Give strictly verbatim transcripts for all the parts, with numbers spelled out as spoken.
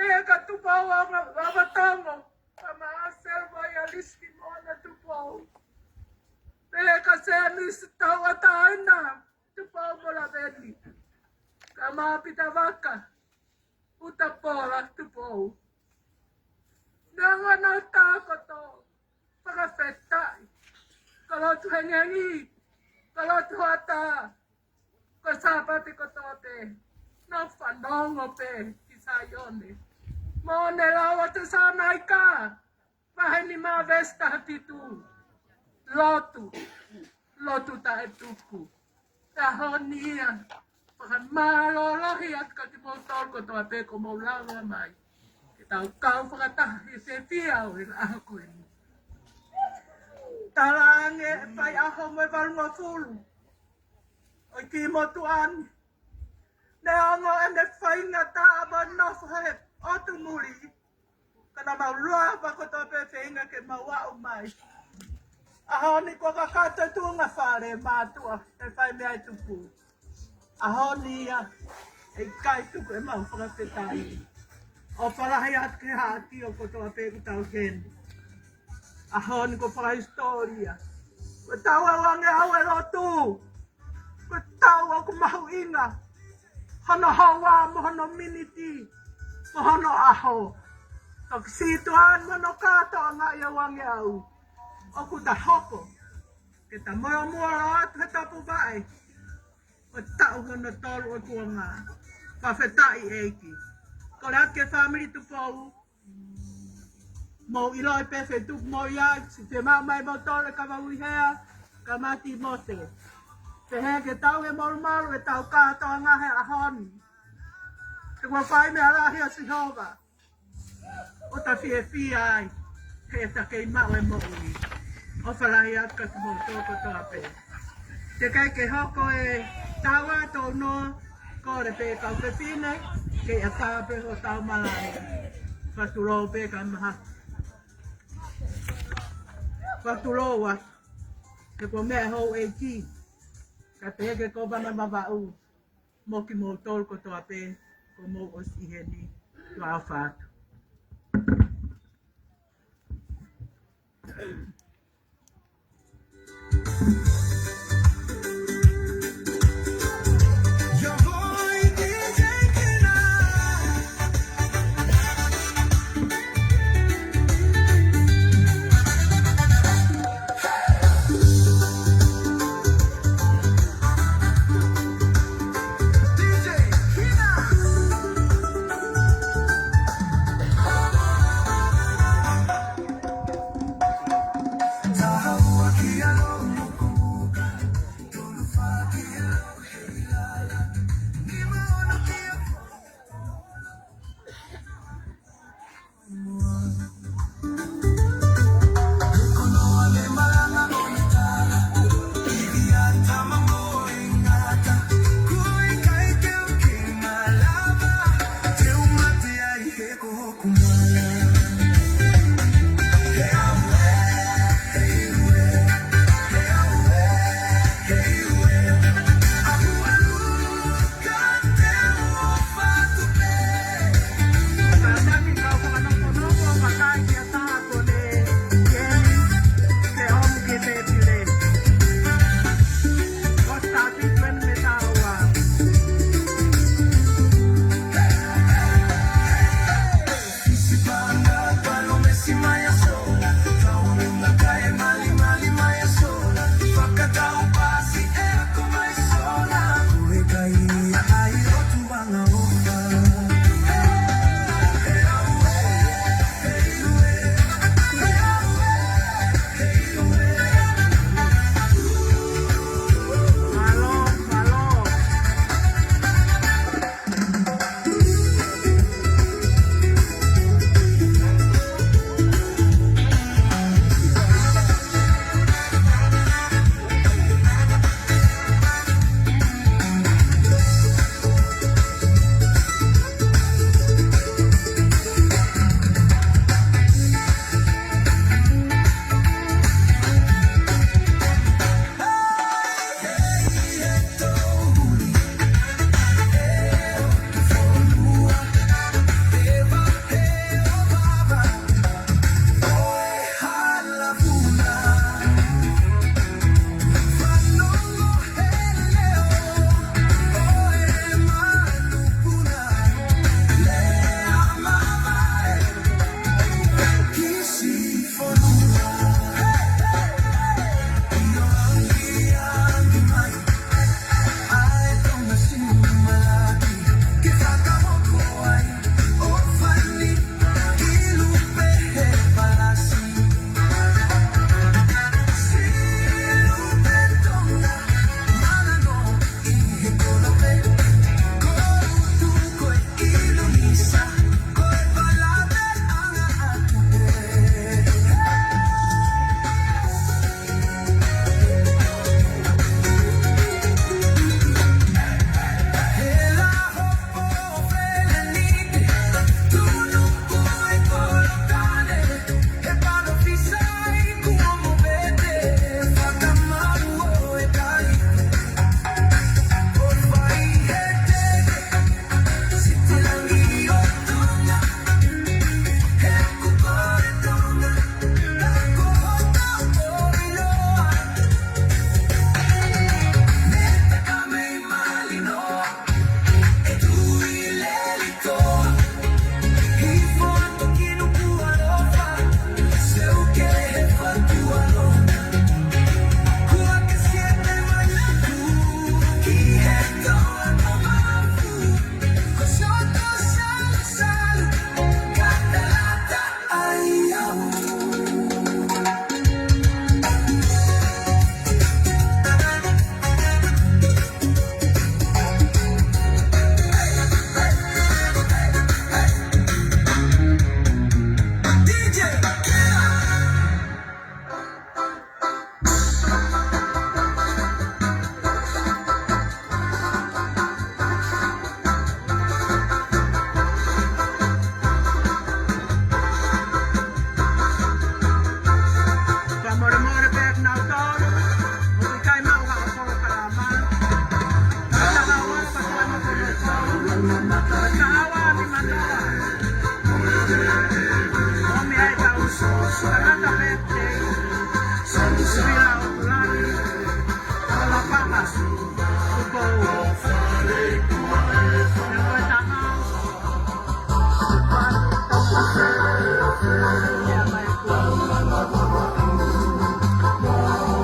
Pehē kia Tupou ʻa Vavatongo, ka maʻa Selva ia Lisiki mo ʻAna Tupou. Pehē kia Sēmisi Tauʻatāina, Tupou mo Laveni. Ka maʻa Pita Vaka, ʻUtapola Tupou. Neongo ʻenau tā kotoa, fakafetaʻi. Ko e lotu hengihengi, ko e lotu hoʻatā, ko e Sāpate kotoa pē, nau fanongo pē ki Saione. Mo ne lau ʻa Tesalonaika vahe nima veesi taha fitu. Lotu, lotu taʻetuku. Ka ʻaho ni ia, fakamālōlō atu kiate kimoutolu kotoa pē kuo mou lava mai ke tau kau fakataha he fiefia ʻo e ʻaho ko eni. Talaange ʻe he faiʻaho mo e valungofulu ʻo e kiʻi motuʻa ni, neongo ʻene faingataʻa mo e nofo he ʻotu muli, ka naʻa mau lava kotoa pē feinga ke mau aʻu mai. ʻAho ni kuo kakato e tuʻunga fale mātuʻa he fai meʻa ʻi tupu. ʻAho ni ia, ʻe ʻikai tuku ʻemau fakafetaʻi. ʻOfa lahi atu ki he haʻa kio kotoa pē ʻoku tau ʻi heni. ʻAho ni ko e fakahisitōlia. Ko e taʻu ʻe uangeau e lotu. Ko e taʻu ʻoku mahuʻinga hono houa mo hono miniti mo hono ʻaho. Toki sītuʻa mo hono kātoanga ʻi he uangeau. ʻOku ta hoko ke ta muʻomuʻa atu he tapuvaʻe ʻo e taʻu hono tolu ʻo e kuonga. Fakafetaʻi ʻEiki. Kole atu ki he fāmili Tupou, mou ʻiloʻi pē feituʻu mou ʻi ai, siʻi fiemaʻu mai moutolu ʻe Kavaʻuihea, ka maʻa Timote. Pehē ke tau he molumalu ʻetau kātoanga he ʻaho ni. He kuo fai meʻa lahi ʻa Sihova ʻo ta fiefia ai, he ta kei maʻu e moʻui. ʻOfa lahi atu kiate kimoutolu kotoa pē. Teʻeki ai ke hoko e taua tonu, kole pē kau fefine ke ʻatā pē hotau malanga. Fakatulou pē ka maha. Fakatulou atu. He ko e meʻa houʻeiki, ka teʻeki ke kovana Vavaʻu mo kimoutolu kotoa pē kuo mou ʻosi ʻi heni. Tuʻa ʻofa atu.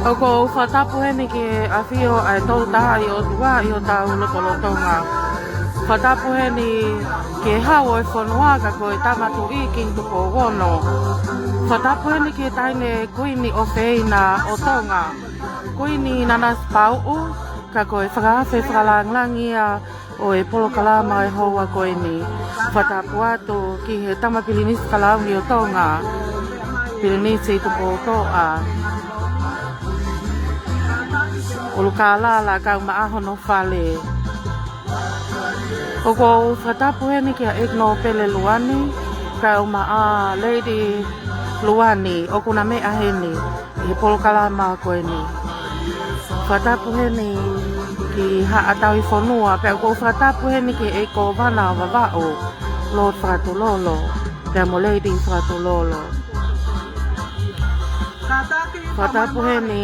ʻOku ou fakatapu heni ki he ʻafio ʻa e Tolu Tahaʻi ʻOtua ʻi hotau lotolotonga. Fakatapu heni ki he Hau ʻo e fonua ka ko e Tama Tuʻi Kingi Tupou Ono. Fakatapu heni ki he Taʻahine Kuini ʻofeina ʻo Tonga, Kuini Nanasipauʻu, ka ko e fakaafe fakalāngilangi ia ʻo e polokalama ʻo e houa ko eni. Fakatapu atu ki he Tama Pilinisi Kalauni ʻo Tonga, Pilinisi Tupoutoʻa ʻUlukālala, kau maʻa hono fale. ʻOku ou fakatapu heni kia ʻEiki Nōpele Luani, kau maʻa Lady Luani, ʻoku na meʻa heni ʻi he polokalama ko eni. Fakatapu heni ki Haʻa Tauhi Fonua, pea ʻoku ou fakatapu heni ki he ʻEiki Kōvana ʻo Vavaʻu, Lord Fakatulolo, pea mo Lady Fakatulolo. Fakatapu heni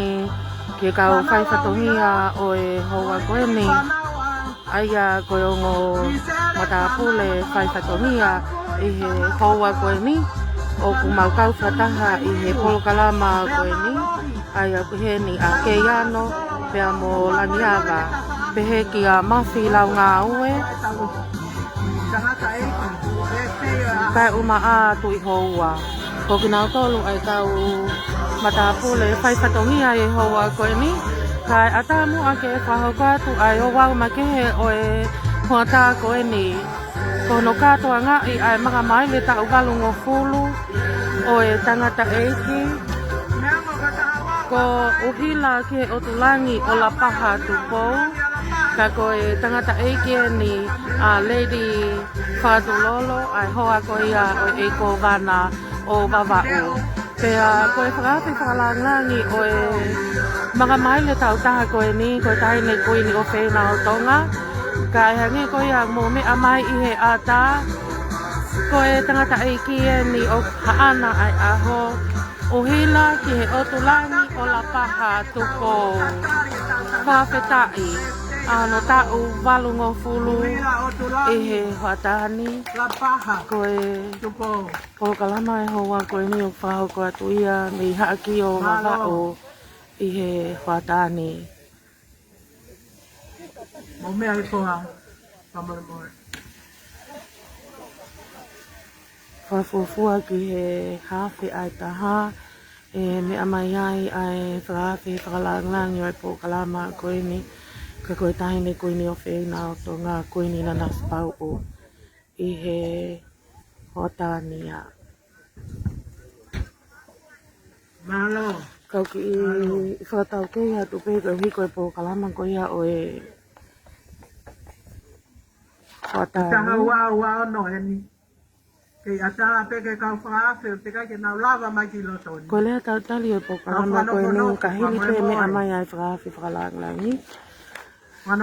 ki he kau faifatongia ʻo e houa ko eni. ʻA ia ko e ongo matāpule faifatongia ʻi he houa ko eni, ʻoku mau kau fakataha ʻi he polokalama ko eni. ʻA ia ko heni ʻa Keiano pea mo Langiava, pehē kia Mafi Laungāue, kae ʻumaʻā Tuʻi Houa. Ko kinautolu ʻa e kau matāpule faifatongia ʻi he houa ko eni, kae ʻatā muʻa ke fakahoko atu ʻa e ouau makehe ʻo e hoʻatā ko eni. Ko hono kātoangaʻi ʻa e makamaile taʻu valungofulu ʻo e tangataʻeiki ko ʻUhila ki he ʻOtulangi ʻo Lapaha Tupou, ka ko e tangataʻeiki eni ʻa Lady Fakatulolo, ʻa e hoa ko ia ʻo e ʻEiki Kōvana ʻo Vavaʻu. Pea ko e fakaafe fakalāngilangi ʻo e makamaile taʻu taha ko eni, ko e Taʻahine Kuini ʻofeina ʻo Tonga. Kae hangē ko ia mou meʻa mai ʻi he ʻatā, ko e tangataʻeiki eni ʻoku haʻana ʻa e ʻaho, ʻUhila ki he ʻOtulangi ʻo Lapaha Tupou. Fakafetaʻi ʻa hono taʻu valungofulu ʻi he hoʻatā ni. Ko e polokalama ʻo e houa ko eni ʻoku fakahoko atu ia mei Haʻa Kio Vavaʻu ʻi he hoʻatā ni. Mau meʻa i koa, fakamolemole. Fakafuofua ki he hafe ʻa e taha, ʻe meʻa mai ai ʻa e fakaafe fakalāngilangi ʻo e polokalama ko eni, ka ko e Taʻahine Kuini ʻofeina ʻo Tonga, Kuini Nanasipauʻu, ʻi he hoʻatā ni ia. Mālō. Kau kiʻi fakataukei atu pē koeʻuhi ko e polokalama ko ia ʻo e hoʻatā ni. Taha ua ua ono eni. Kei ʻatā pē ke kau fakaafe, ʻo teʻeki ai ke nau lava mai ki loto ni. Ko e lea talitali ʻo e polokalama ko eni, ka hili pē meʻa mai ʻa e fakaafe fakalāngilangi.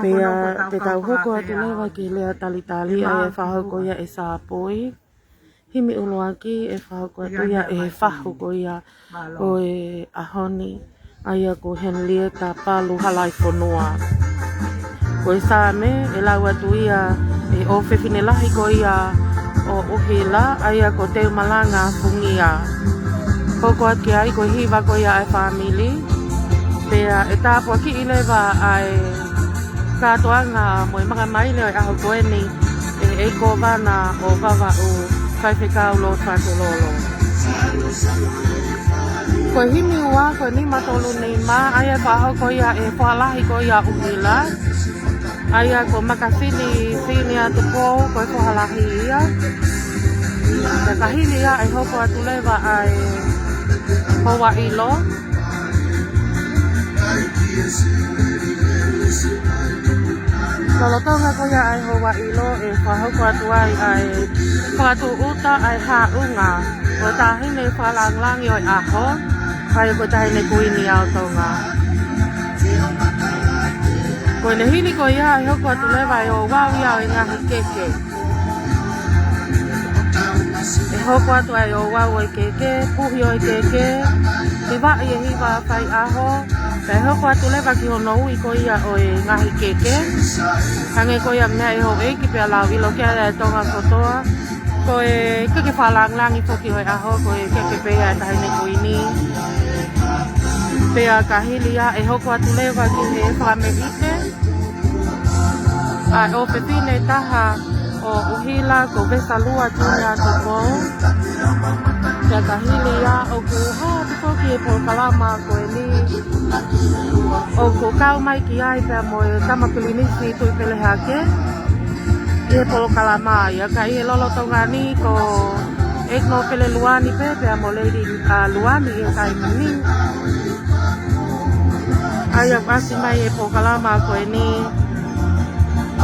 Pea te tau hoko atu leva ki he lea talitali ʻa e fakahoko ia ʻe Sāpoi. Himi ʻuluaki ʻe fakahoko atu ia ʻe he fahu ko ia ʻo e ʻaho ni, ʻa ia ko Henrietta Palu Halaifonua. Ko e Saame ʻe lau atu ia ʻe he ʻofefine lahi ko ia ʻo ʻUhila, ʻa ia ko Teumalanga Fungia. Hoko atu ki ai ko e hiva ko ia ʻa e fāmili, pea ʻe tāpuakiʻi leva ʻa e kātoanga mo e makamaile ʻo e ʻaho ko eni ʻe he ʻEiki Kōvana ʻo Vavaʻu, Faifekau Lord Fakatulolo. Ko e himi ua ko e nima tolu nima, ʻa ia ʻe fakahoko ia ʻe he foha lahi ko ia ʻo ʻUhila, ʻa ia ko Makafili Finia Tupou, ko e foha lahi ia. Pea ka hili ia ʻe hoko atu leva ʻa e houa ʻilo. Lolotonga ko ia ʻa e houa ʻilo ʻe fakahoko atu ai ʻa e fakatūʻuta ʻa e haʻunga ʻo e Taʻahine Fakalāngilangi ʻo e ʻAho, ʻa ia ko e Taʻahine Kuini ʻo Tonga. Ko ʻene hili ko ia ʻe hoko atu leva ʻa e ouau ia ʻo e ngaahi keke. ʻE hoko atu ʻa e ouau ʻo e keke, puhi ʻo e keke, hivaʻi ʻe he hiva faiʻaho, pea ʻe hoko atu leva ki hono ui ko ia ʻo e ngaahi keke. Hangē ko ia meʻa ʻe he houʻeiki pea lau ʻilo ki ai ʻa e Tonga kotoa, ko e keke Fakalāngilangi foki ʻo e ʻaho ko e keke pē ia ʻa e Taʻahine Kuini. Pea ka hili ia ʻe hoko atu leva ki he fakameʻite ʻa e ʻofefine ʻe taha ʻo ʻUhila ko Vesalua Tunia Tupou. Pea ka hili ia ʻoku hā atu foki e polokalama ko eni ʻoku kau mai ki ai pea mo e Tama Pilinisi Tuʻipelehake ʻi he polokalama ia. Ka ʻi he lolotonga ni ko ʻEiki Nōpele Luani pē pea mo Lady, ʻa, Luani ʻi he taimi ni. ʻA ia ʻoku ʻasi mai e polokalama ko eni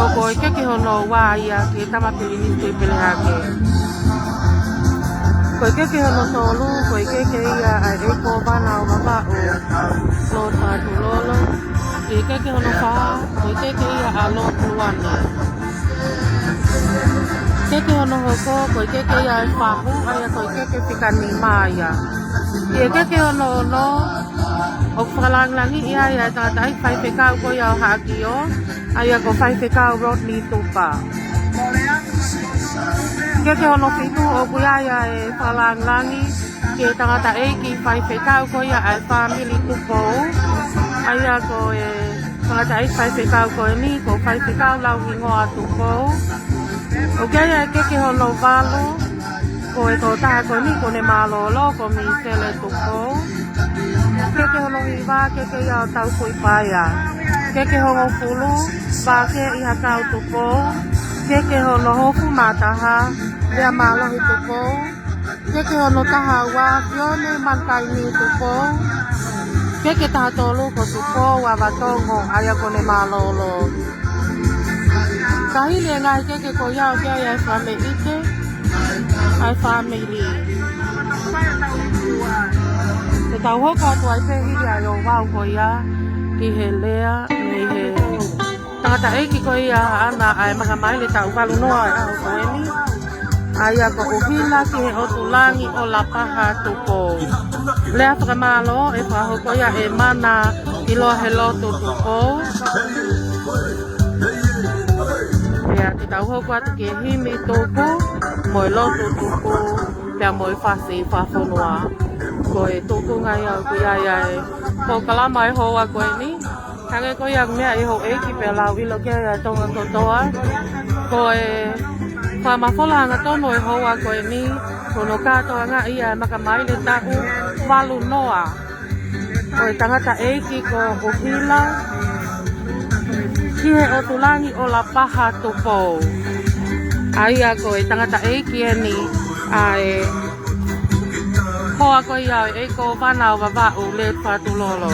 ʻoku ʻi ai e keke hono ua ia ki he Tama Pilinisi Tuʻipelehake. Ko e keke hono tolu, ko e keke ia ʻa e ʻEiki Kōvana ʻo Vavaʻu, Lord Fatulolo. Ko e keke hono fā, ko e keke ia ʻa Lord Luani. Keke hono hoko, ko e keke ia ʻa e Fahu, ʻa ia ko e keke fika nima ia. Ko e keke hono ono, ʻoku fakalāngilangiʻi ai ʻa e tangataʻeiki faifekau ko ia ʻo Haʻakio, ʻa ia ko Faifekau Rodney Tupa. Keke hono fitu ʻoku ʻi ai ʻa e fakalāngilangi ki he tangataʻeiki faifekau ko ia ʻa e fāmili Tupou. ʻA ia ko e tangataʻeiki faifekau ko eni ko Faifekau Lauhingoa Tupou. ʻOku ʻi ai ʻa e keke hono valu, ko e tokotaha ko eni kuo ne mālōlō ko Misele Tupou. Keke hono hiva, keke ia ʻo Taukuipaea. Keke hongofulu, Vākē ʻIhakau Tupou. Keke hono hongofulu mā taha, Lea Mālohi Tupou. Keke hono taha ua, Fione Mankaini Tupou. Keke taha tolu ko Tupou ʻa Vatongo, ʻa ia kuo ne mālōlō. Ka hili e ngaahi keke ko ia ʻoku ʻi ai ʻa e fakameʻite ʻa e fāmili. Te tau hoko atu ai pē hili ʻa e ouau ko ia ki he lea mei he tangataʻeiki ko ia ʻa ʻAna ʻa e Makamaile taʻu valu noa ʻo e ʻaho ko eni. ʻA ia ko ʻUhila ki he ʻOtulangi ʻo Lapaha Tupou. Lea fakamālō ʻe fakahoko ia ʻe Mana ʻIloa he Lotu Tupou. Pea te tau hoko atu ki he himi tupu mo e lotu tupu, pea mo e fasi fakafonua. Ko e tuʻunga ia ʻoku ʻi ai ʻa e polokalama ʻo e houa ko eni. Hangē ko ia ʻoku meaʻi ʻe houʻeiki pea lauʻilo ki ai ʻa Tonga kotoa. Ko e fakamafola hangatonu ʻo e houa ko eni, ko hono kātoangaʻi ʻa e Makamaile taʻu valu noa ʻo e tangataʻeiki ko ʻUhila ki he ʻOtulangi ʻo Lapaha Tupou. ʻA ia ko e tangataʻeiki eni ʻa e hoa ko ia ʻo e ʻEiki Kōvana ʻo Vavaʻu, Lord Fatulolo.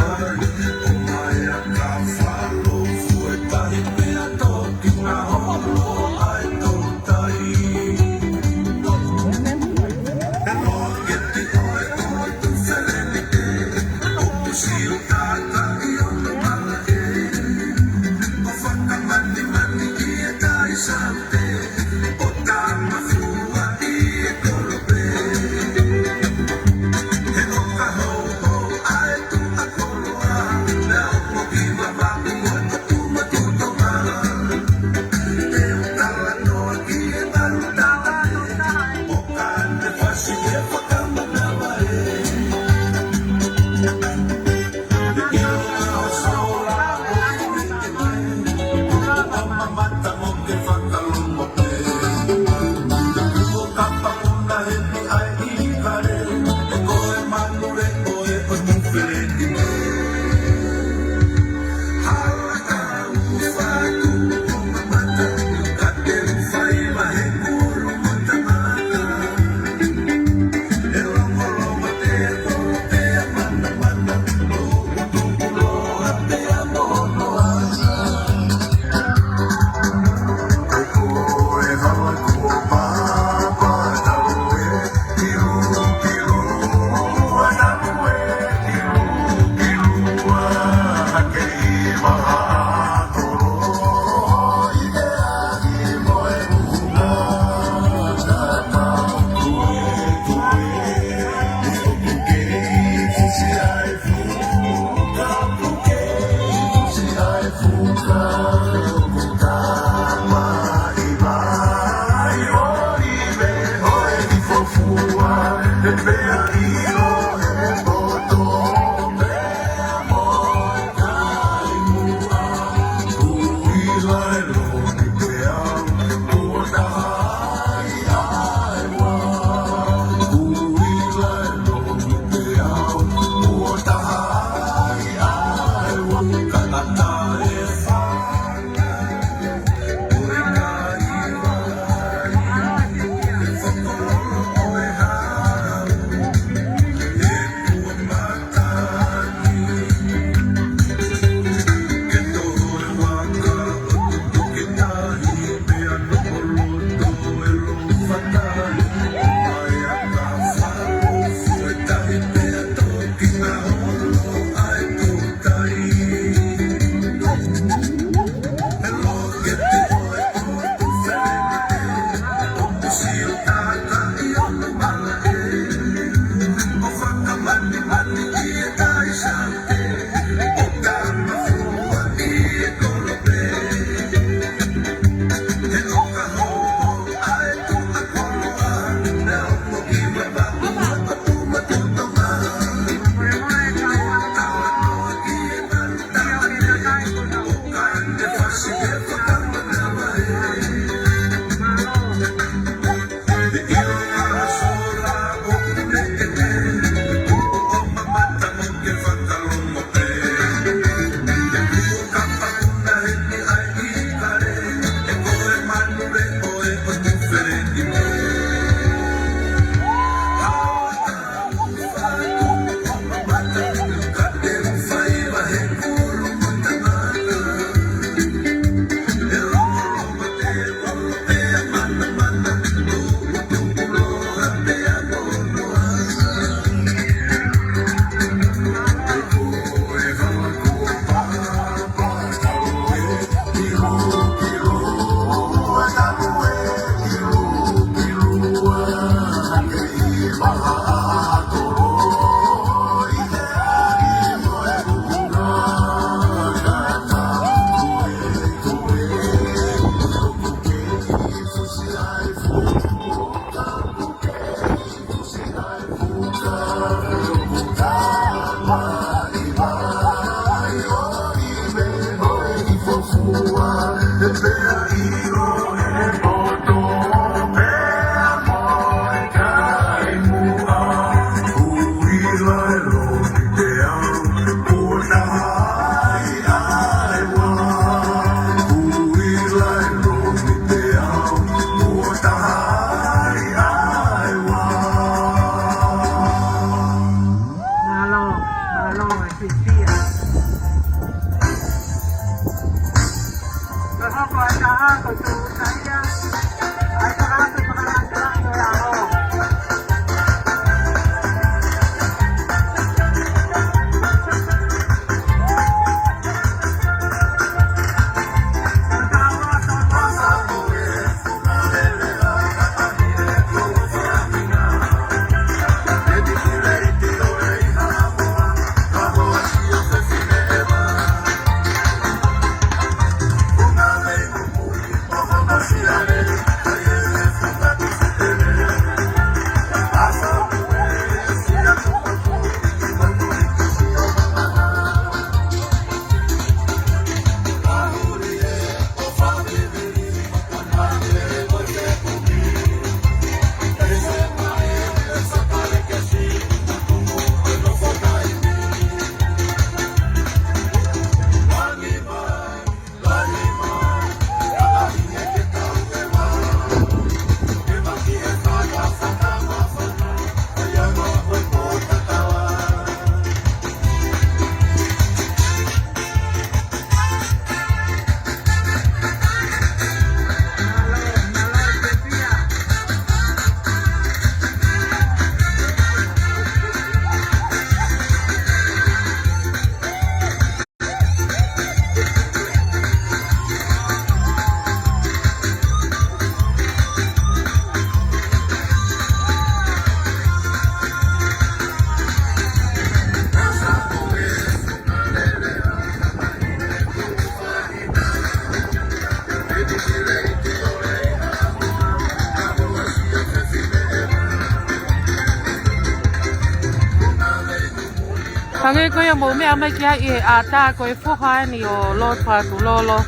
Hangē ko ia mou meʻa mai ki ai ʻi he ʻatā, ko e foha eni ʻo Lord Fakatulolo,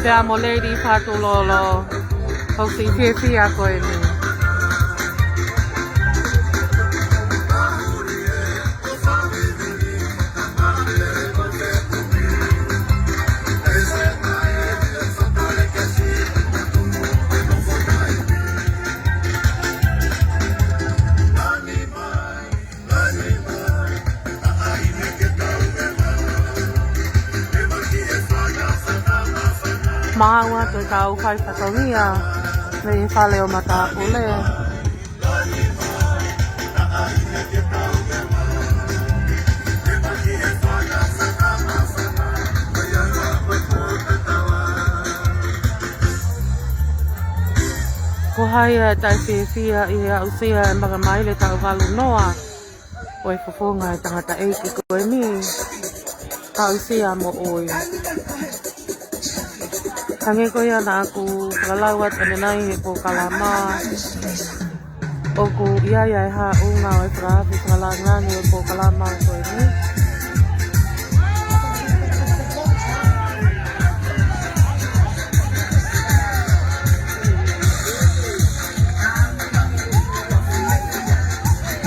pea mo Lady Fakatulolo. ʻOku fiefia ko eni. Maʻu atu e kau fai fatongia mei he fale ʻo Matāpule. Ko hai ʻe taʻefiefia ʻi he aʻusia e makamaile taʻu valu noa ʻo e fofonga e tangataʻeiki ko eni, aʻusia moʻui. Hangē ko ia naʻa ku fakalau atu ʻanenai he polokalama, ʻoku ʻi ai ʻa e haʻunga ʻo e fakaafe fakalāngilangi ʻo e polokalama ko eni.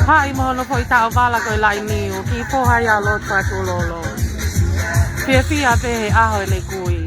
Haʻi mo hono foʻi taʻovala ko e laʻi niu, kiʻi foha ia ʻo Lord Fakatulolo. Fiefia pē he ʻaho ʻene kui.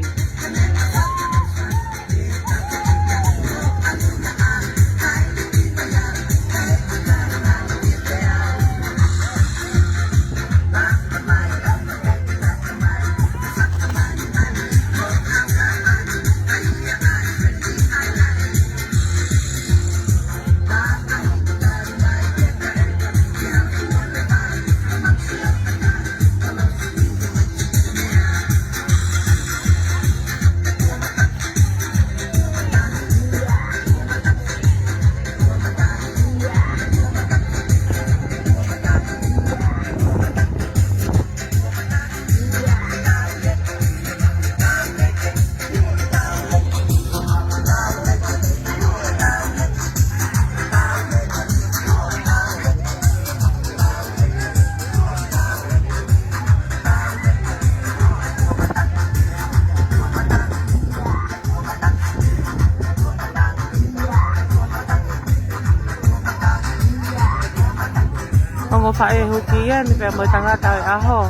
Ongo faʻē huki eni pea mo e tangata ʻo e ʻaho.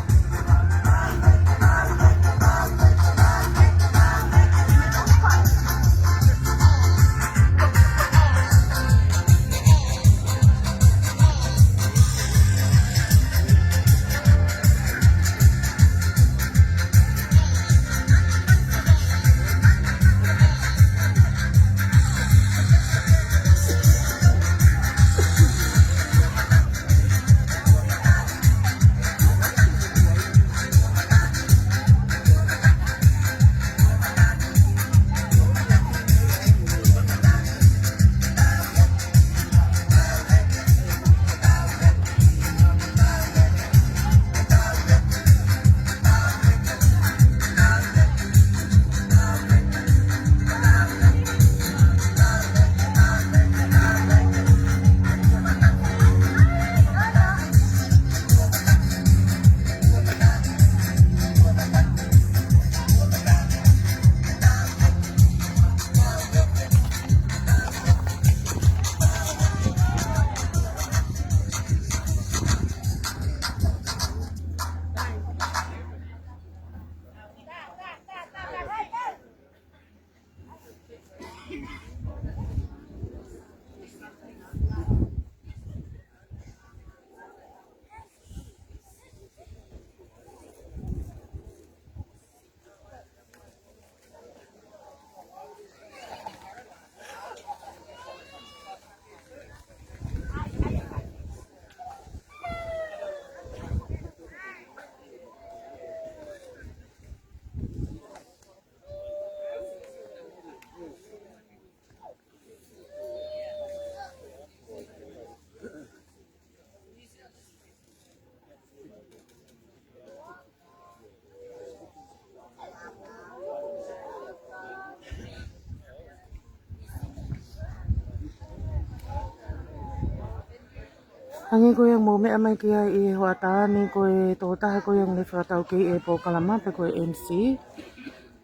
Hangē ko ia ʻoku mou meʻa mai ki ai ʻi he hoʻatā ni, ko e tokotaha ko ia ʻoku ne fakataukei e polokalama pe ko e M C,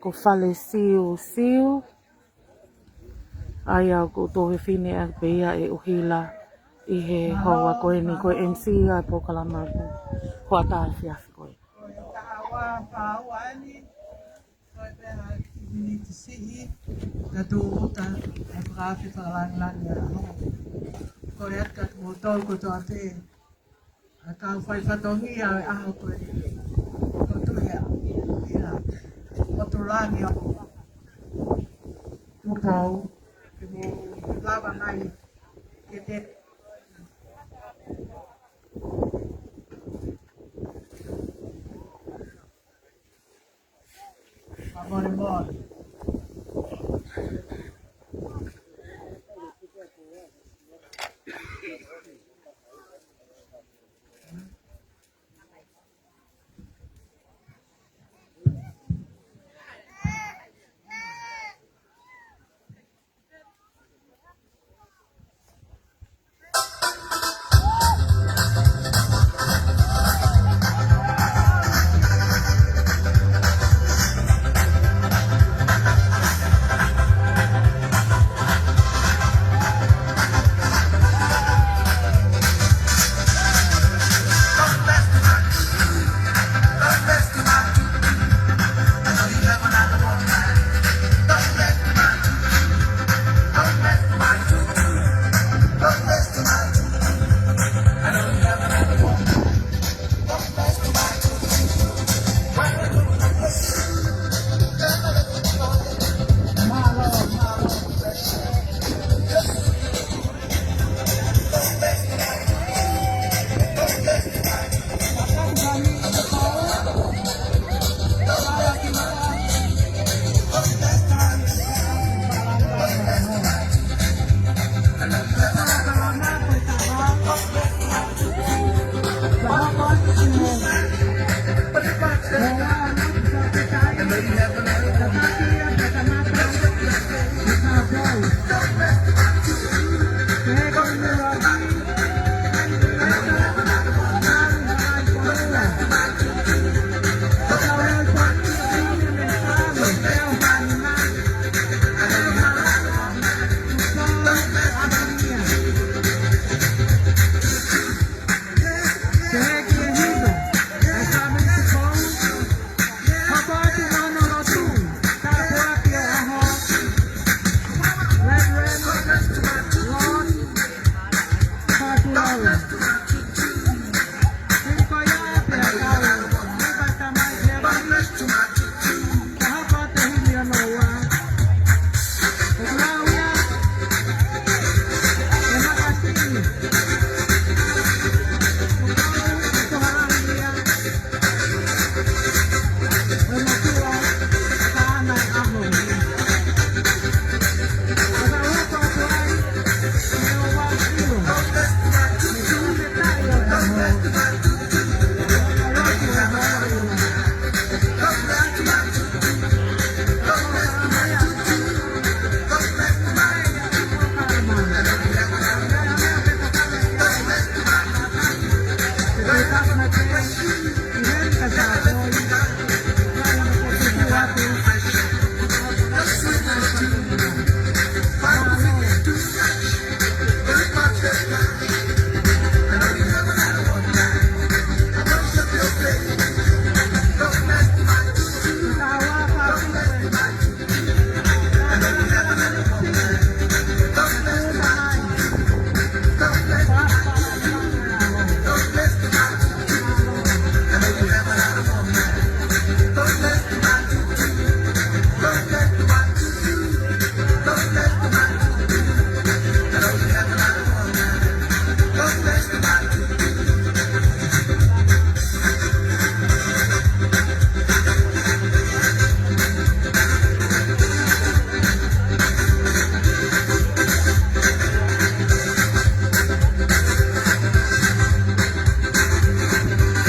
ko Fale Siusiu. ʻA ia ʻoku tō he fine ʻa pē ia e ʻuhila ʻi he houa ko eni, ko e M C ʻa e polokalama ko e hoʻatā efiafi ko ē. Ko e taha ua pā ua eni, ko e pē ha kiʻi miniti siʻi, ka tūʻuta e fakaafe fakalāngilangi ʻa e ʻaho. Ko e ʻatu kiate kimoutolu kotoa pē ʻa e kau faifatongia ʻo e ʻaho ko eni. Ko Tuʻi ʻa ʻIla, ko Tulangi ʻo Tupou, ke mou lava mai ke te Fakamālō.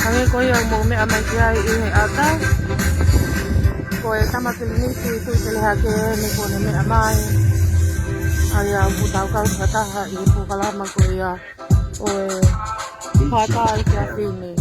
Hangē ko ia ʻoku mou meʻa mai ki ai ʻi he ʻatā, ko e tama Pilinisi Tuʻiteleha Kēni kuo ne meʻa mai. ʻA ia ʻoku tau kau fakataha ʻi he polokalama ko ia ʻo e Paepae Kiafine.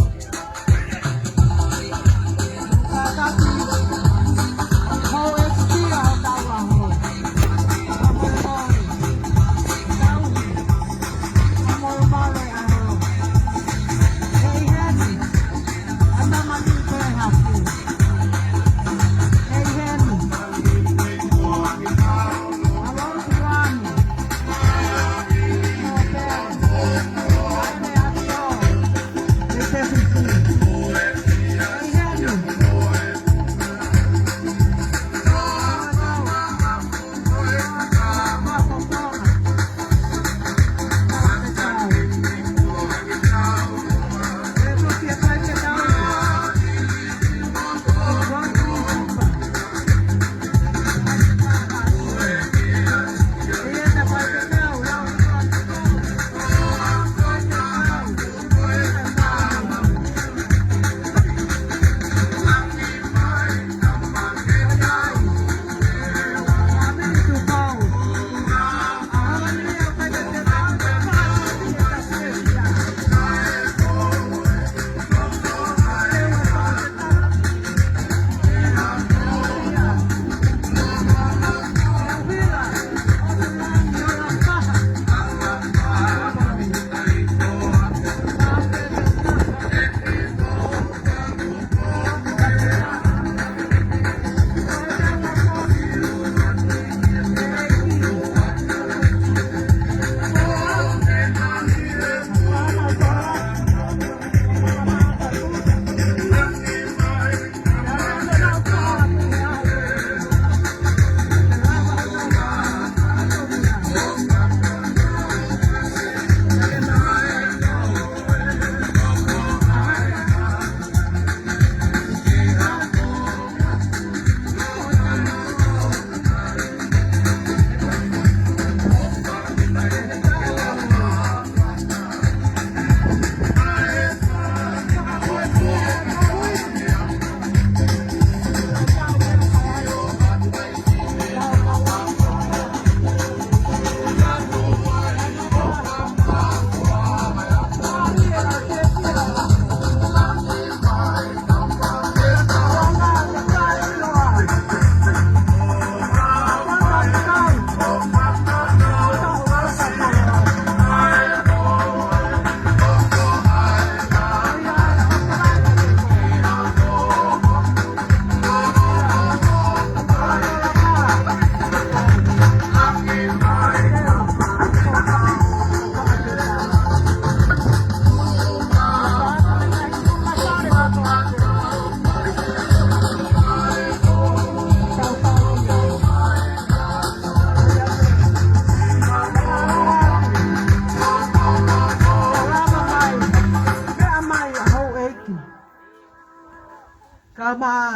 Kae ʻumaʻā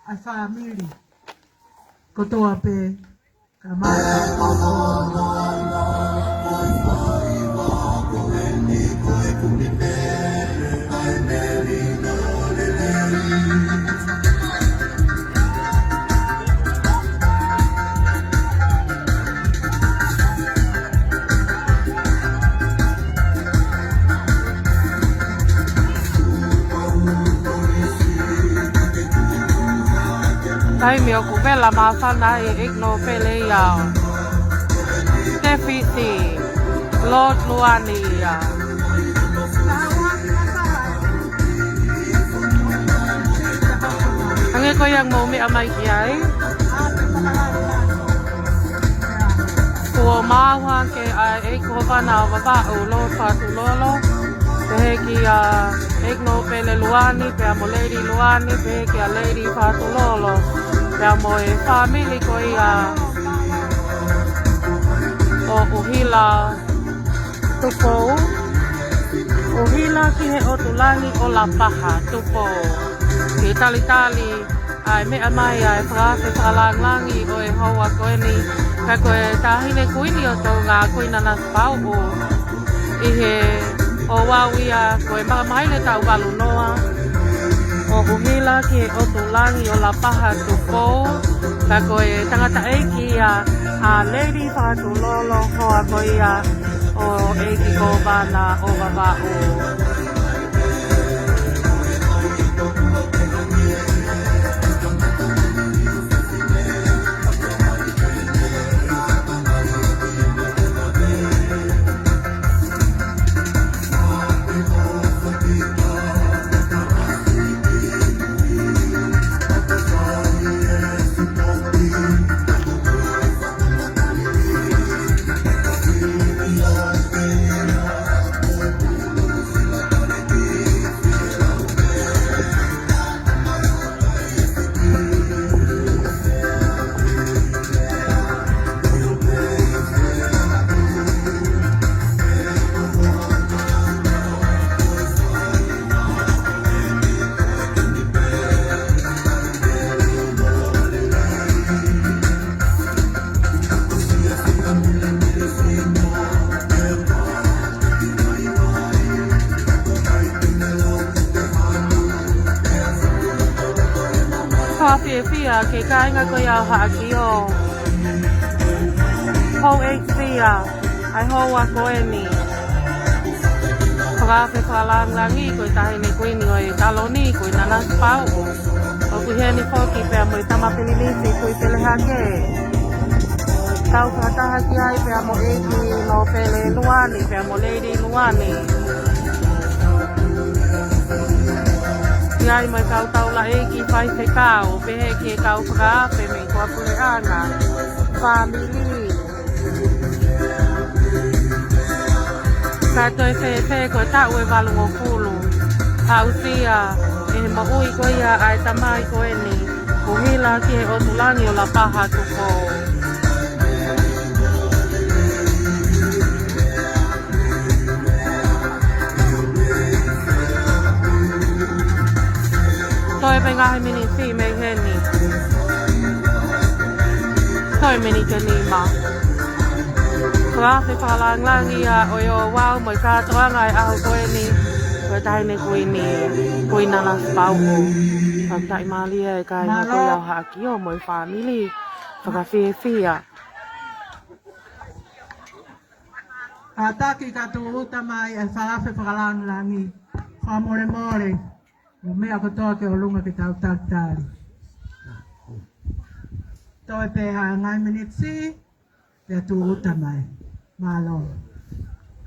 ʻa e fāmili kotoa pē. Kae ʻumaʻā Taimi ʻoku vela māfana ai e ʻeiki nōpele ia ʻo Tēvisi Lord Luani ia. Hangē ko ia ʻoku mou meʻa mai ki ai, kuo maʻu hake ʻa e ʻEiki Kōvana ʻo Vavaʻu, Lord Fakatulolo, pehē kia ʻEiki Nōpele Luani, pea mo Lady Luani, pehē kia Lady Fakatulolo, pea mo e fāmili ko ia ʻo ʻUhila Tupou, ʻUhila ki he ʻOtu Langi ʻo Lapaha Tupou, ke talitali ʻa e meʻa mai ʻa e fakaafe fakalāngilangi ʻo e houa ko eni. Ka ko e Taʻahine Kuini ʻo Tonga, Kuini Nanasipauʻu, ʻi he ouau ia ko e makamaile taʻu valu noa, ʻo ʻUhila ki he ʻOtu Langi ʻo Lapaha Tupou. Ka ko e tangataʻeiki ia ʻa Lady Fakatulolo, hoa ko ia ʻo ʻEiki Kōvana ʻo Vavaʻu. Fakafiefia ki he kāinga ko ia ʻo Haʻakio. Houʻeiki fia ʻa e houa ko eni. Fakaafe fakalāngilangi ko e Taʻahine Kuini ʻo e taloni, Kuini Nanasipauʻu. ʻOku ʻi heni foki pea mo e Tama Pilinisi Tuʻipelehake. Kau fakataha ki ai pea mo ʻEiki Nōpele Luani pea mo Lady Luani. ʻI ai mo e kau taulaʻeiki faifekau, pehē ki he kau fakaafe mei tuʻapuleʻanga, fāmili. Ka toe fēfē ko e taʻu ʻe valungofulu. Aʻusia ʻe he moʻui ko ia ʻa e tamai ko eni, Kuhila ki he ʻOtu Langi ʻo Lapaha Tupou. Toe pē ngaahi miniti mei heni. Toe miniti ʻe nima. Fakaafe fakalāngilangi ia ʻo e ouau mo e kātoanga ʻo e ʻaho ko eni, ko e Taʻahine Kuini, Kuini Nanasipauʻu. Fakafetaʻi mālie e kāinga ko ia ʻo Haʻakio mo e fāmili. Fakafiefia. Kātaki ka tūʻuta mai e fakaafe fakalāngilangi. Fakamolemole, ʻū meʻa kotoa ki ʻolunga ke tau talitali. Toe pē ha ngaahi miniti, pea tūʻuta mai. Mālō.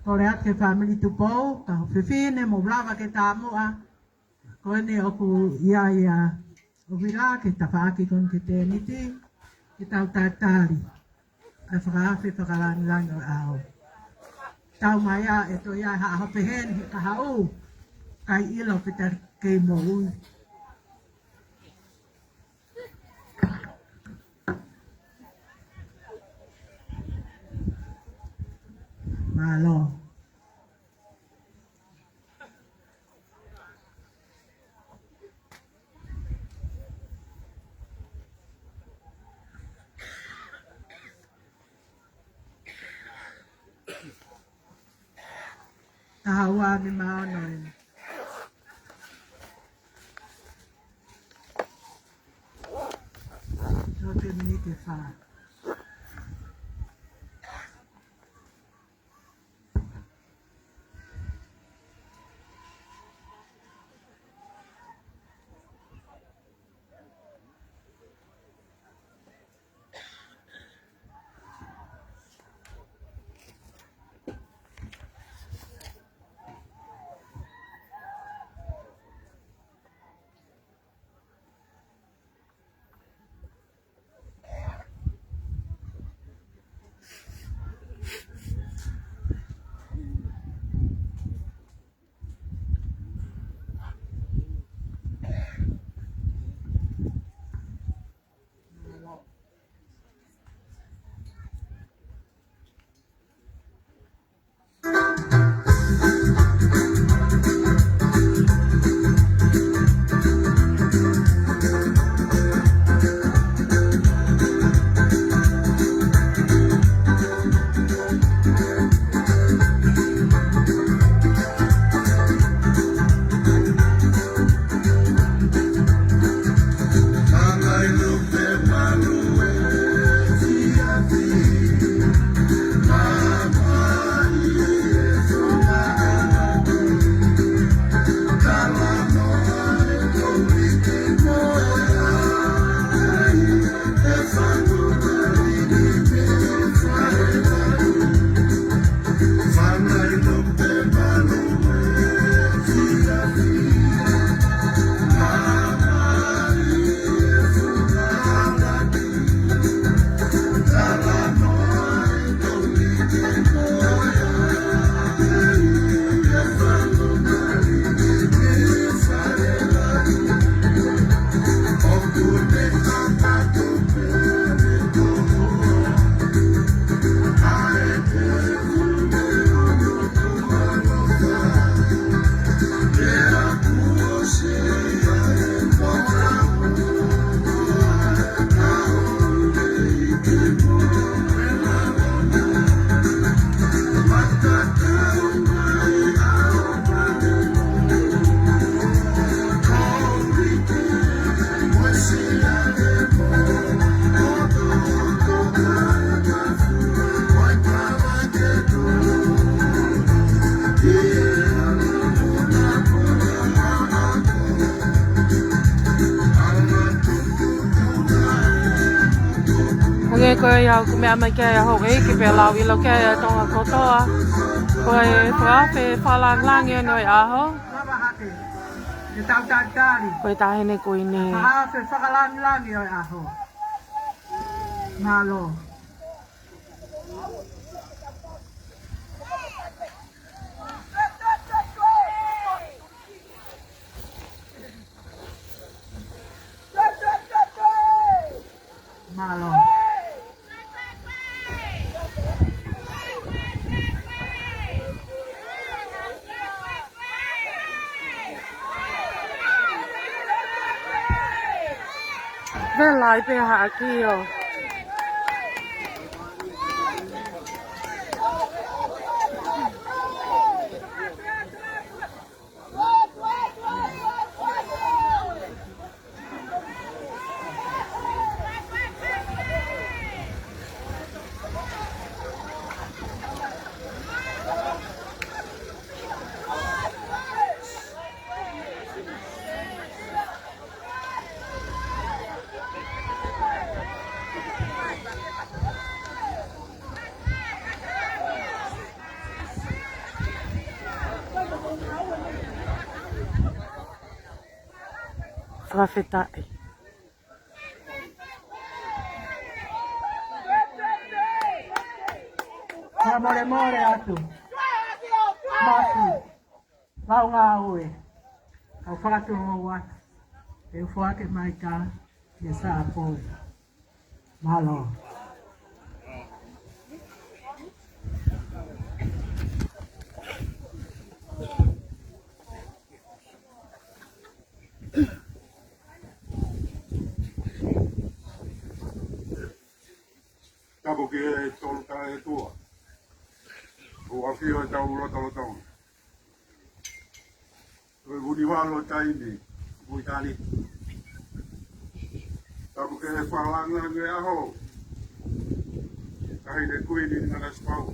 Kole atu ki he fāmili Tupou, kau fefine, mou lava ke tamuʻa. Ko eni ʻoku ʻi ai ʻa ʻUvila ki he tafaʻaki ko eni ki he tēniti, ke tau talitali ʻa e fakaafe fakalāngilangi ʻo e ʻaho. Tau mai ā, ʻe toe ʻi ai ha ʻaho pehē ni he kahaʻu, ʻikai ʻilo pe te kei moʻui. Mālō. Taha ua nima ono eni. Nō te miniti ʻe fā. Ko ia ʻoku meʻa mai ki ai ʻa houʻeiki pea lau ʻilo ki ai ʻa Tonga kotoa. Ko e fakaafe fakalāngilangi eni ʻo e ʻaho. Lava hake. Ke tau talitali. Ko e Taʻahine Kuini. Fakaafe fakalāngilangi ʻo e ʻaho. Mālō. Mālō. Vela ai pē Haʻa Kio. Fakafetaʻi. Fakamolemole atu. Masi. Lau ngāue. Kau fakatulou atu. ʻE foaki mai ka. Ke sa poi. Mālō. Tapu ki he Tolu Taʻeʻotua. ʻOku ʻafio ʻi hotau lotolotonga. Ko e Vunivalu ʻo Taimi, mo ʻitāniti. Tapu ki he fakalāngilangi ʻo e ʻaho. Taʻahine Kuini Nanasipauʻu.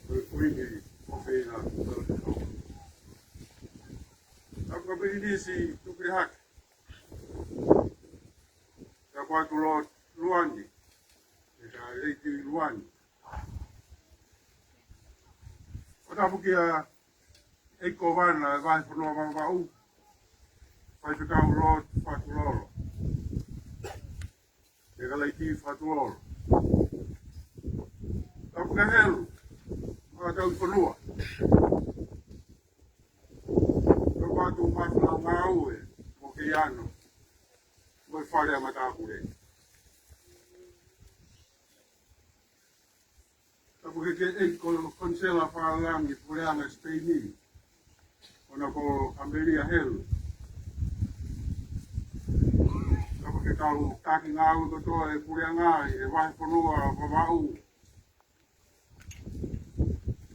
Ko e Kuini ʻofeina. Tapu ki he Pilinisi Tuʻipihake. Tapu atu Lord Luani. Pea Lady Luani. ʻO tapu kia ʻEiki Kōvana ʻo e Vahefonua Vavaʻu. Faifekau Lord Fatulolo. Pea Lady Fatulolo. Tapu kia Helu. ʻA tau fonua. Tapu atu Mafilau Ngāue. Mo Keiano. Mo e Fale ʻa Matāpule. Tapu ki he ʻEiki Konisela Fakalangi Puleʻanga Sipeini, ʻo na ko Amelia Helu. Tapu ki he kau taki ngāue kotoa ʻo e Puleʻanga ʻi he Vahefonua Vavaʻu.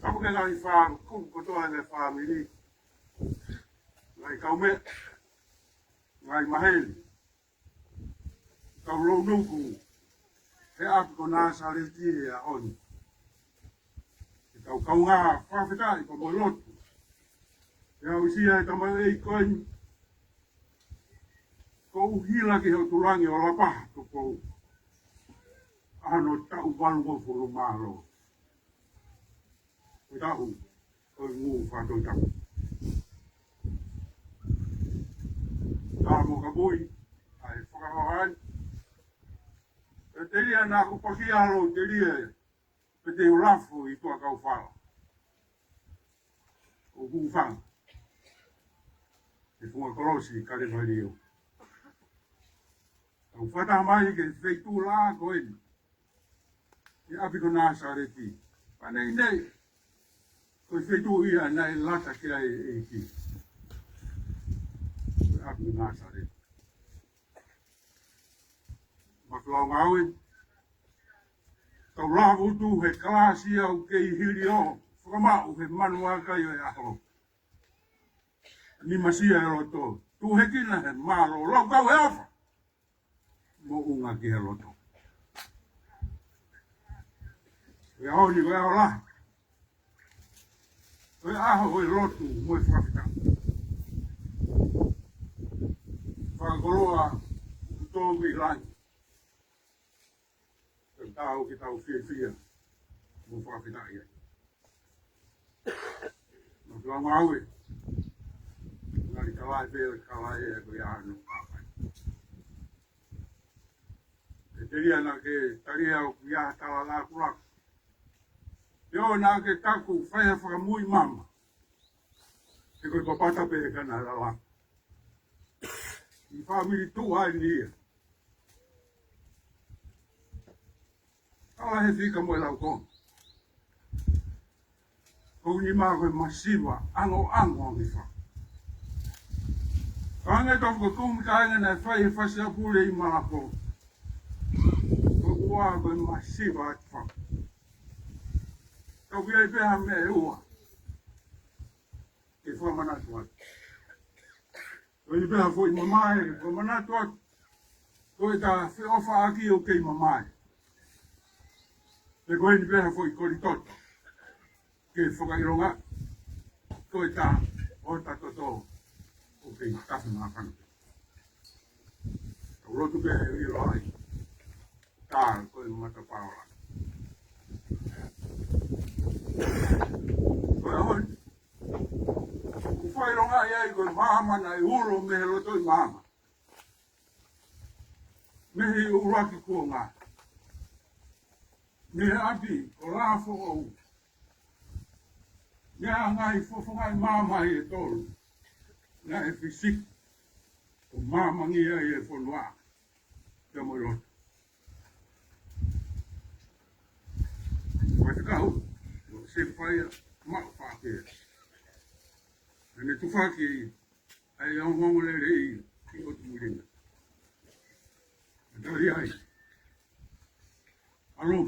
Tapu ki he ngaahi fākau kotoa ʻo e fāmili. Ngaahi kaumeʻa, ngaahi maheni. Kau lounuku, he ʻapi ko Nāsaleti he ʻaho ni. Ke tau kaungā fakafetaʻi pea mo lotu. Ke aʻusia e tamaioʻeiki ko eni, ko Uhila ki he ʻOtu Langi ʻo Lapaha Tupou. ʻA hono taʻu valungofulu mā ua. Ko e taʻu ʻo e ngū fakatoʻitapu. Ka mo ka mui, ʻa e fakahohaʻa ni. ʻE telia naʻa ku pakia ʻalu telia, pea te u lafo ʻi tuʻa kau fala. ʻO ku fanga. ʻI he funga kolosi Kalevalio. Tau fata mai ki he feituʻu lahi ko eni. ʻI he ʻapi ko Nāsaleti. Pea neʻineʻi. Ko e feituʻu ia naʻe lata ki ai e ʻEiki. Ko e ʻapi ko Nāsaleti. Mafilau Ngāue. Tau lava utu he kalasi au kei hili ʻo fakamaʻu he manu ʻakai ʻo e ʻaho. Ni masia e loto. Tuhekina he mālō. Lau kau he ʻofa. Moʻunga ki he loto. Ko e ʻaho ni ko e ʻaho lahi. Ko e ʻaho ʻo e lotu mo e fakafetaʻi. Fakakoloa ʻoku tō mei langi. tau ke tau fiefia mo fakafetaʻi ai. Mo tau ngāue. Ngali kalai pē, kalai e ko ia no kapai. E telia naʻa ke talia ʻoku ʻi ai ha tala lakulaku. Pea ʻoua naʻa ke taku fai ha fakamui mama. He ko e papata pē ʻe kana lala. ʻI fāmili tuʻa eni ia. Kalahefi ka mo e laukonga. Ko eni mā ko e masiva, angoango ange fa. Ka hangē tofu ko e kumi kāinga naʻe fai he fasi ʻa Pule ʻi Malako. Ko ua ko e masiva atu fa. Ka ʻoku ʻi ai pē ha meʻa ʻe ua ke fakamanatu atu. Ko eni pē ha foʻi mamae, ko e manatu atu. Ko e ta feʻofaʻaki ʻoku kei mamae. Pe ko eni pē ha foʻi koli toto. Ke fakaʻilonga. Ko e ta ʻota toto ʻoku kei tafe māfana. Tau lotu pē ʻe ʻilo ai. Tā ko e matapā ola. Ko e ʻaho ni. ʻOku fakaʻilongaʻi ai ko e maama naʻe ulo mei he loto ʻi maama. Mei he ʻuluaki kuonga. Mei he ʻapi ko Lafoʻou. Mei he ngaahi fofonga ʻi maama ʻe tolu. Naʻe fisiki. ʻO maamangia ʻi he fonua. Pea mo e lotu. Faifekau, ʻo se faia, maʻu faʻapea. ʻEne tufaki, ʻa e ongoongolelei, ki ʻOtu Mulinga. Tali ai. ʻAlo.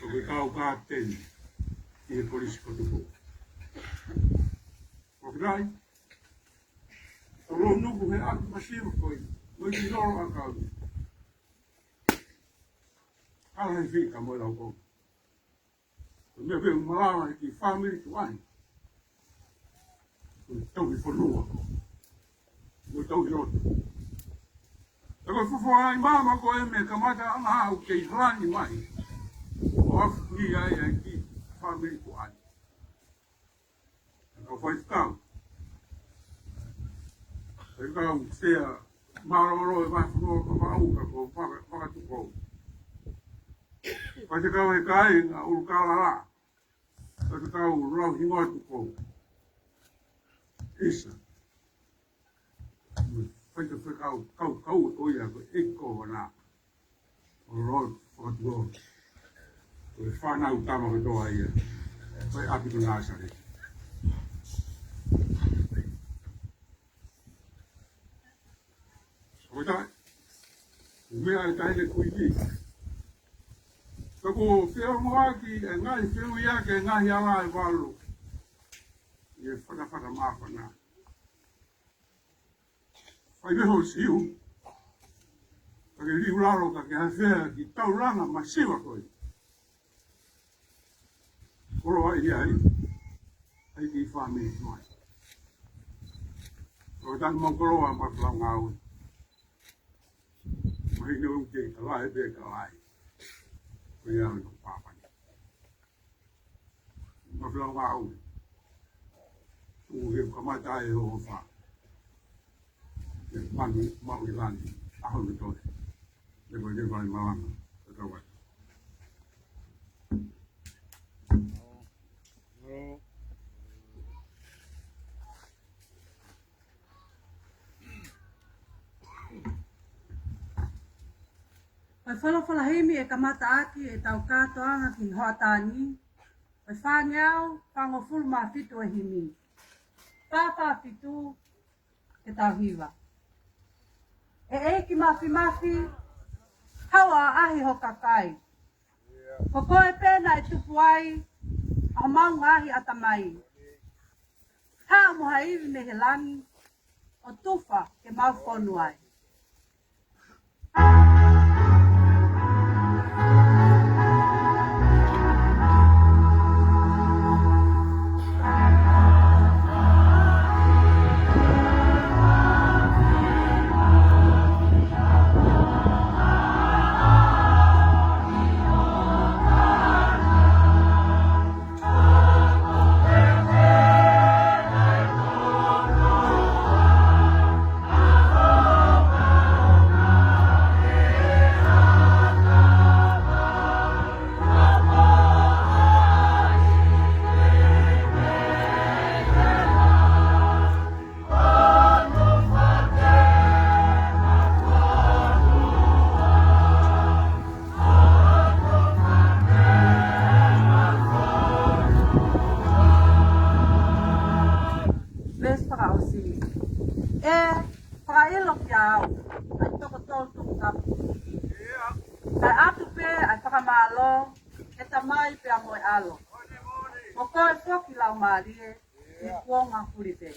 ʻOku kau kapiteni, ʻi he kolisi ko Tupou. ʻOku ʻi ai. ʻAlo nuku he atu masiva ko ē. Ko e ki lolo ʻakau. Kalahefi ka mo e laukonga. Ko e meʻa pē ʻoku malava he kiʻi fāmili tuʻa ni. Ko e tauhi fonua. Ko e tauhi lotu. Ka ko e fofonga ʻi maama ko e meʻa kamata ʻanga au kei lani mai. ʻO afu ni ai ai kiʻi fāmili tuʻa ni. Ka ko e faifekau. Faifekau sea mālōlō e vahefonua Vavaʻu ka ko Vaka-, Vakatupou. Faifekau he kāinga ʻUlukalala. Faifekau Lauhingoa Tupou. ʻIsa. Faifekau kaukau ʻo ia ko e ʻEiki Kōvana. ʻO Lord Fakatupou. Ko e fānau tama kotoa ia. Ko e ʻapi ko Nāsaleti. ʻOku ʻi ai. Ko e meʻa ʻe taʻahine Kuini. Ka ko e feʻunga ki he ngaahi feʻunga ki he ngaahi ala ʻe valu. ʻI he fatafata māfana. Fai veho siu. Ka ke liu lalo ka ke hafea ki taulanga masiva ko ē. Koloa ʻi ai. ʻAi ki fāmili mai. Ko e tanu mau koloa ma flau ngāue. Mahino ʻoku ke kalai pē kalai. Ko ia ko Papani. Ma flau ngāue. ʻOku ke kamata e hofa. Ke pani mau ʻi lani. ʻAho ni toe. Ke ko ke vai malanga. Ke tau vai. Ko e folofola himi ʻe kamata ʻaki ʻetau kātoanga ki he hoʻatā ni, ko e fāngeau fāngofulu mā fitu e himi. Fā fā fitu, ke tau hiva. ʻE ʻEiki Mafimafi, haʻu ʻo ʻaʻahi ho kakai. Ko koe pē naʻe tupu ai ʻa homau ngaahi ʻatamai. Haʻu mo ha ivi mei he langi, ʻo tufa ke mau fonu ai. ʻE fakaʻilo kiate au ʻa e toko tolu Tongatapu. Kae ʻatu pē ʻa e fakamālō ki he Tamai pea mo e ʻAlo, mo koe foki Laumālie, ʻi he kuonga huli pē.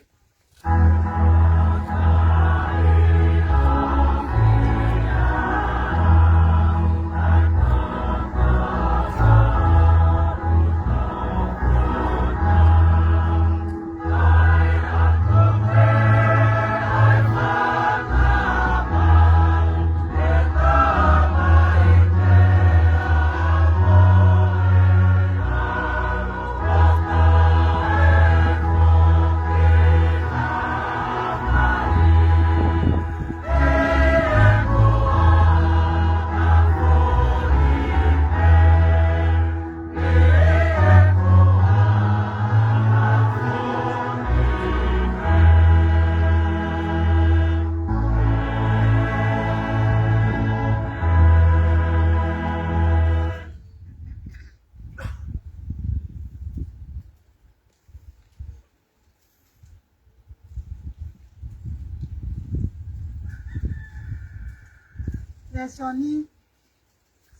Lēsoni,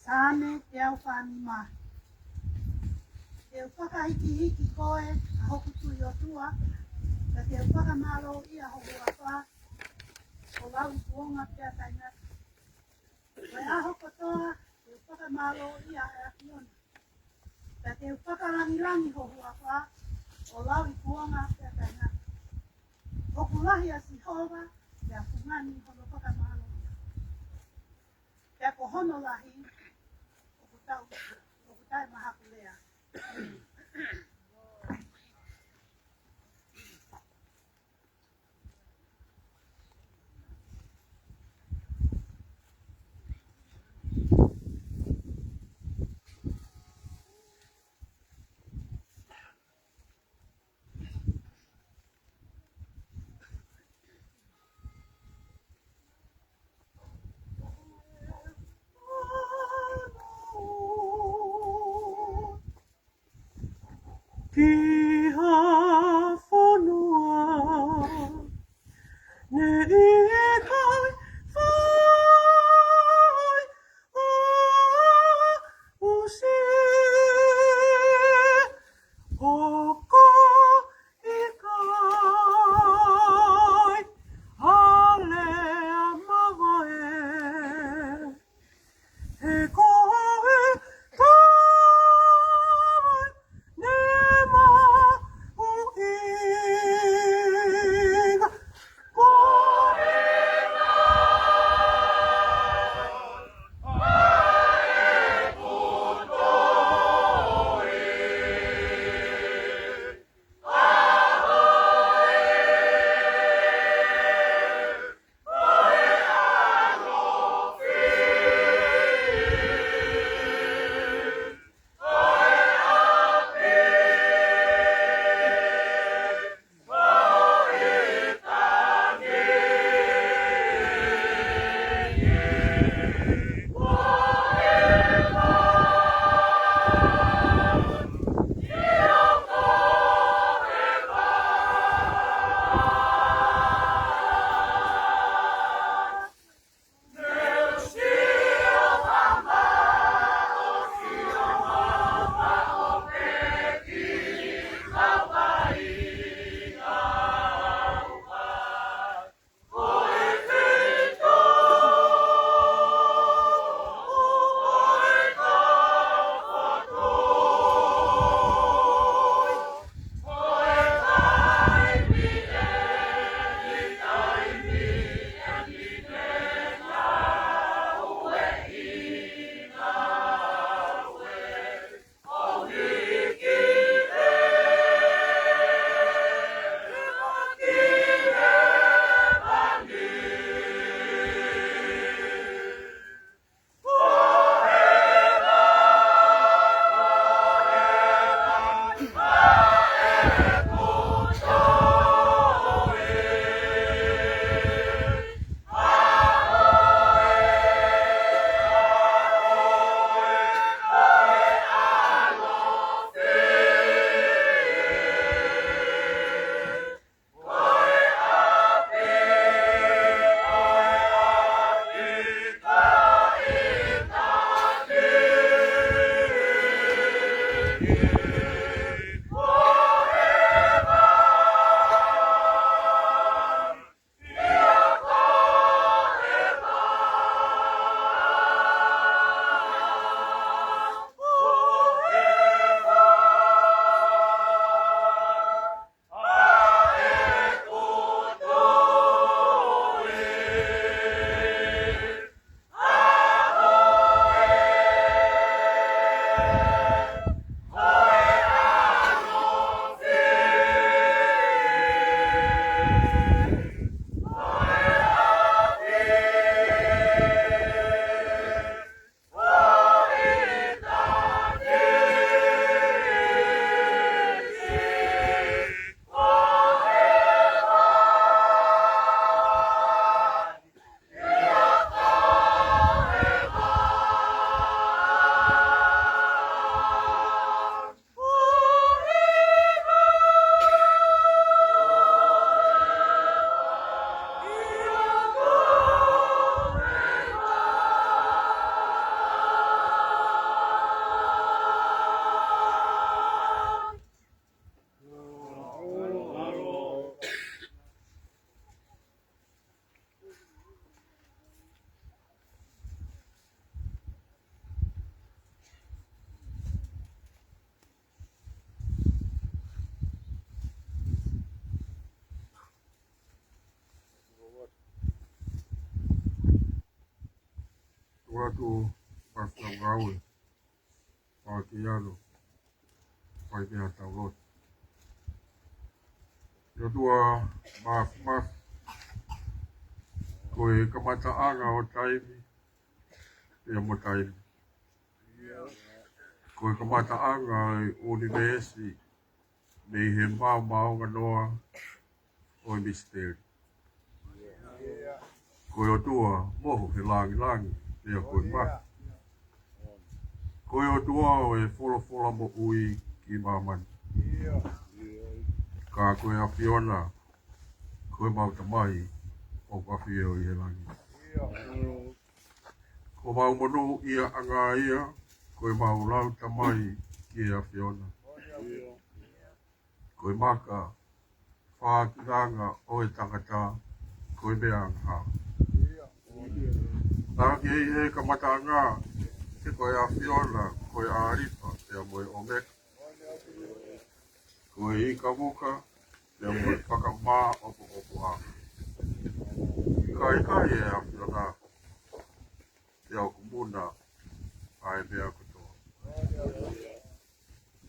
Saame teau fā nima. Te u fakahīkihiki koe, ʻa hoku Tuʻi ʻOtua, pea te u fakamālōʻia ho huafa, ʻo lauikuonga pea taʻengata. Ko e ʻaho kotoa, te u fakamālōʻia ʻa e ʻAfiona, pea te u fakalangilangi ho huafa, ʻo lauikuonga pea taʻengata. ʻOku lahi ʻa Sihova, pea fungani hono fakamālōʻia, pea ko hono lahi ʻoku taʻe, ʻoku taʻemahakulea. ʻOtua, mafimafi ngāue, fakakiano, fai pē haʻatau lotu. ʻE ʻOtua mafimafi, ko e kamataʻanga ʻo taimi, pea mo taimi. Ko e kamataʻanga ʻo e ʻunivēsi, mei he maomaonganoa ʻo e misiteli. Ko e ʻOtua mohu he langilangi, pea ko e mafi. Ko e ʻOtua ʻo e folofola moʻui ki māmani. Ka ko e ʻAfiona, ko e mau Tamai ʻoku ʻafio ʻi he langi. Ko mau monūʻiaʻanga ia, ko e mau lau tamai ki he ʻAfiona. Ko e maka fākilanga ʻo e tangata, ko e meʻa angahala. Naʻa ke ʻi he kamataʻanga, he ko e ʻAfiona, ko e ʻĀlifa, pea mo e ʻOmeka. Ko e ikamuka, pea mo e fakamāʻopoʻopo ʻa. Ka ʻikai e ʻAfiona, pea ʻoku muna ʻa e meʻa kotoa.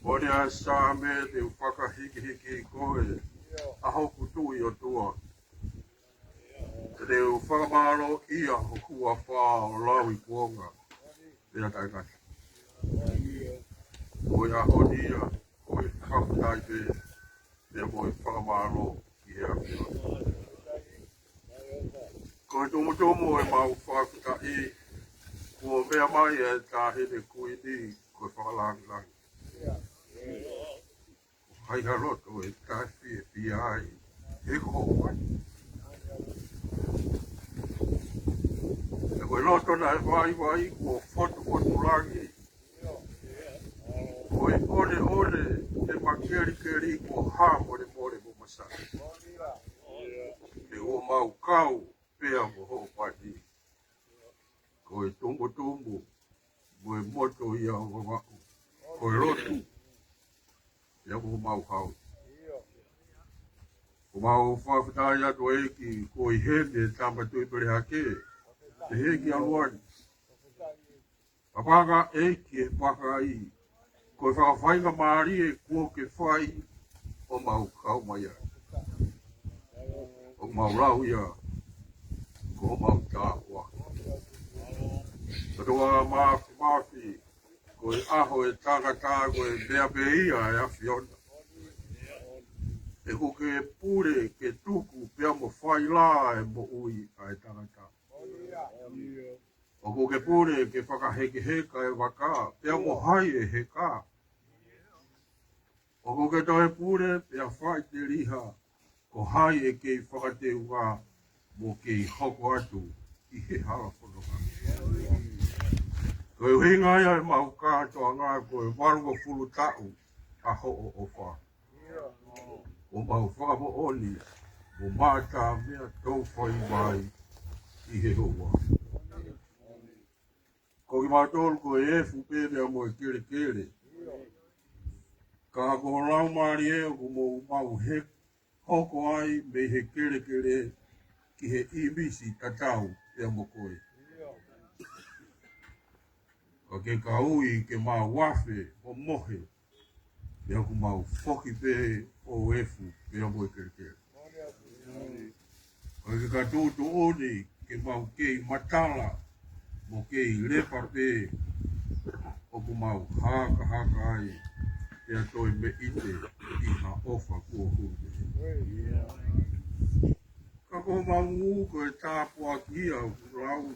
Moni ʻa e Saame, te u fakahikihiki koe, ʻa hoku Tuʻi ʻOtua. Te u fakamālōʻia hoku huafa ʻo lau ʻi kuonga pea taʻengata. Ko e ʻaho ni ia, ko e fakafetaʻi pē, pea mo e fakamālō ki he ʻAfiona. Ko e tumutumu ʻo e mau fakafetaʻi, kuo meʻa mai e Taʻahine Kuini, ko e fakalangilangi. Hai ha loto ʻe taʻefiefia ai, he ko hoʻo mai. He ko e loto naʻe vaivai kuo fotufotu langi. Ko e ʻoneʻone ʻe makelikeli kuo hā molemole mo masani. He ʻoku mau kau pea mo hoʻo pani. Ko e tumutumu mo e moto ia ʻo Vavaʻu, ko e lotu ia ʻoku mau hau. ʻOku mau fakafetaʻi atu ʻEiki, ko e ʻi heni e Tama Tuʻi Pelehake, ʻe he ʻEiki ʻalu ʻeni. Papanga ʻEiki e pakai, ko e fakafaingamālie kuo ke fai ʻo mau kau mai ai. ʻOku mau lau ia, ko homau tāpuaki. ʻOtua mafimafi, ko e ʻaho e tangata, ko e meʻa pē ia e ʻAfiona. ʻOku ke pule ke tuku pea mo fai lā e moʻui ʻa e tangata. ʻOku ke pule ke fakahekeheka e vaka, pea mo hai e heka. ʻOku ke toe pule pea faʻiteliha, ko hai ʻe kei fakateunga mo kei hoko atu ʻi he hala fononga. Ko e ʻuhinga ia e mau kātoanga, ko e valungofulu taʻu ʻa hoʻo ʻofa. ʻOku mau fakamoʻoni, mo mātā meʻa tau fai mai ʻi he houa. Ko kimautolu ko e efu pē pea mo e kelekele. Ka ko ho Laumālie ʻoku mou mau he hoko ai mei he kelekele ki he ʻīmisi tatau pea mo koe. Ka ke ka ui ke mau afe ʻo mohe, pea ʻoku mau foki pē ʻo efu pea mo e kelekele. Ka ke ka tuʻutuʻuni ke mau kei matala mo kei lepa pē, ʻoku mau hakahaka ai pea toe meʻite ʻi ha ʻofa kuo hulu. Ka ko homau ngū ko e tāpuaki ia ʻoku lau.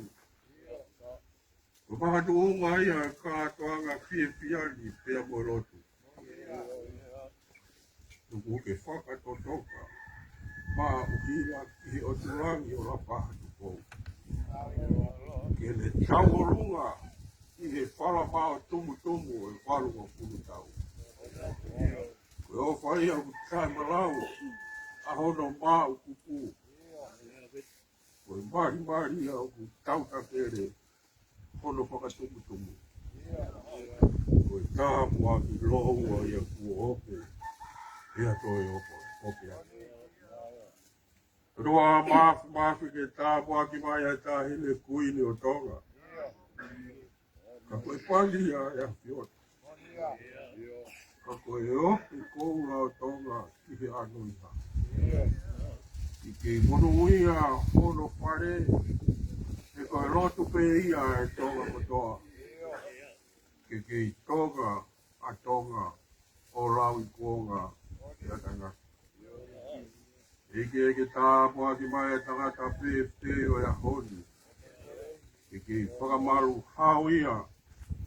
Ko e makatuʻunga ia e kātoanga fiefia ni pea mo e lotu. Tuku ke fakatotoka maʻuhila ki he ʻOtu Langi ʻo Lapaha Tupou. Ke ne tauʻolunga ʻi he fala mao tumutumu ʻo e valungofulu taʻu. Ko e ʻofa ia ʻoku taʻemalau ʻa hono māʻukupu. Ko e malimali ia ʻoku tautakele hono fakatumutumu. Ko e tāpuaki lōua ia kuo ope, pea toe ope, ope ake. ʻOtua mafimafi, ke tāpuaki mai ʻa e Taʻahine Kuini ʻo Tonga. Ka ko e pali ia ʻa e ʻAfiona. Ka ko e ope koula ʻo Tonga ki he ʻanoiha. ʻI he kei monūʻia hono fale, he ko e lotu pē ia ʻa e Tonga kotoa. Ke kei Tonga ʻa Tonga ʻo lau ʻi kuonga ʻi he tangata. ʻEiki, ke tāpuaki mai ʻa e tangata pēpē ʻo e ʻaho ni. Ke kei fakamalu hao ia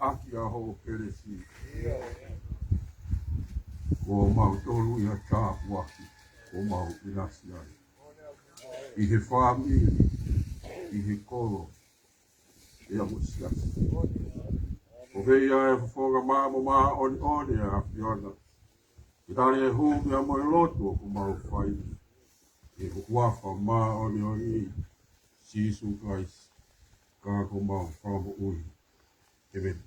ʻaki ʻa hoʻo kelesi. Ko mautolu ia tāpuaki, ko mau ʻinasi ai. ʻI he fāmili, ʻi he kolo, ʻi he siasi. ʻO hei ʻa e fofonga maʻa mo māʻoniʻoni ʻa e ʻAfiona. Ke tali e hū pea mo e lotu ʻoku mau fai. ʻI he huafa māʻoniʻoni ʻo Sīsū Kalaisi, ka ko homau Fakamoʻui. ʻĒmeni.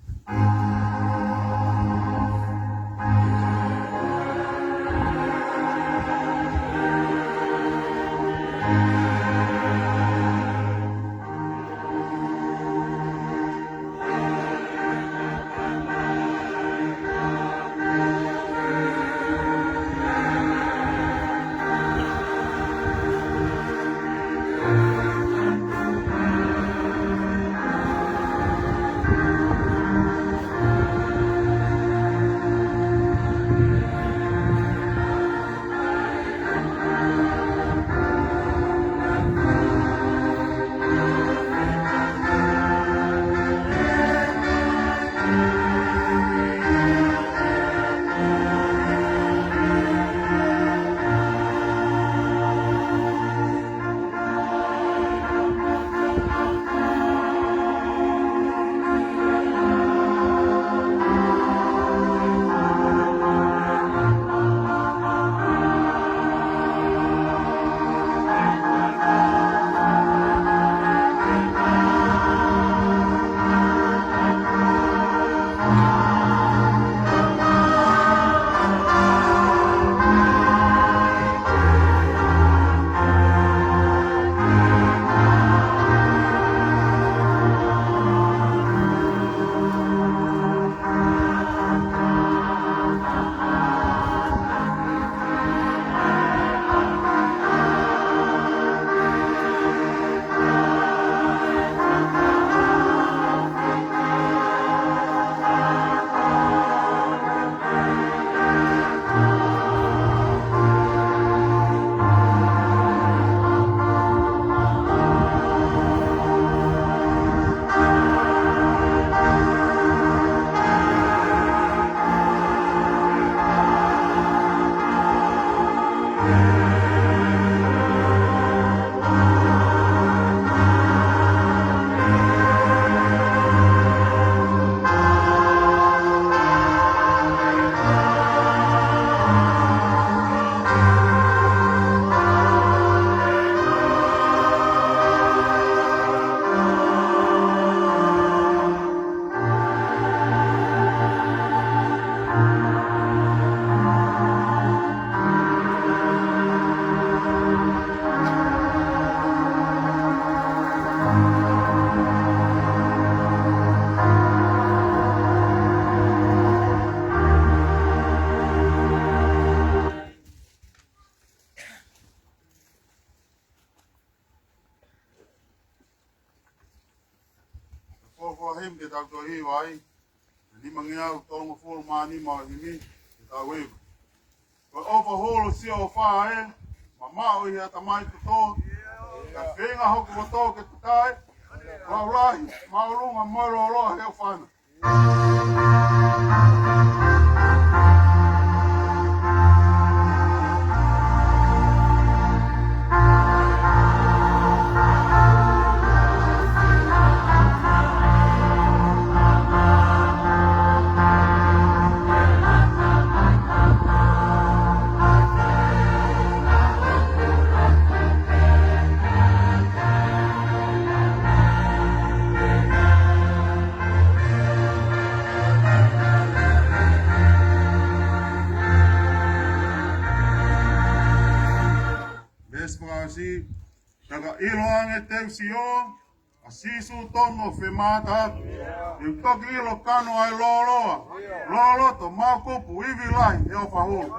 Ko e folofola himi ke tau tohi ai, ʻe nimangeau tolungofulu mā nima ʻo e himi, ke tau hiva. Ko e ʻofa hulu ʻa e ʻOtua ē, mamaʻo ʻi he ʻatamai kotoa, ka feinga hoku loto ke takai, lau lahi, māʻolunga mo e lōloa he ʻofa na. Veesi fakaʻosi, ka ka ʻilo ange te u sio, Sīsū tonu ʻo femātaaki. ʻI he toki ʻilo kano ai lōloa. Loloto mau kupu ivi lahi ʻe ʻofa hulu.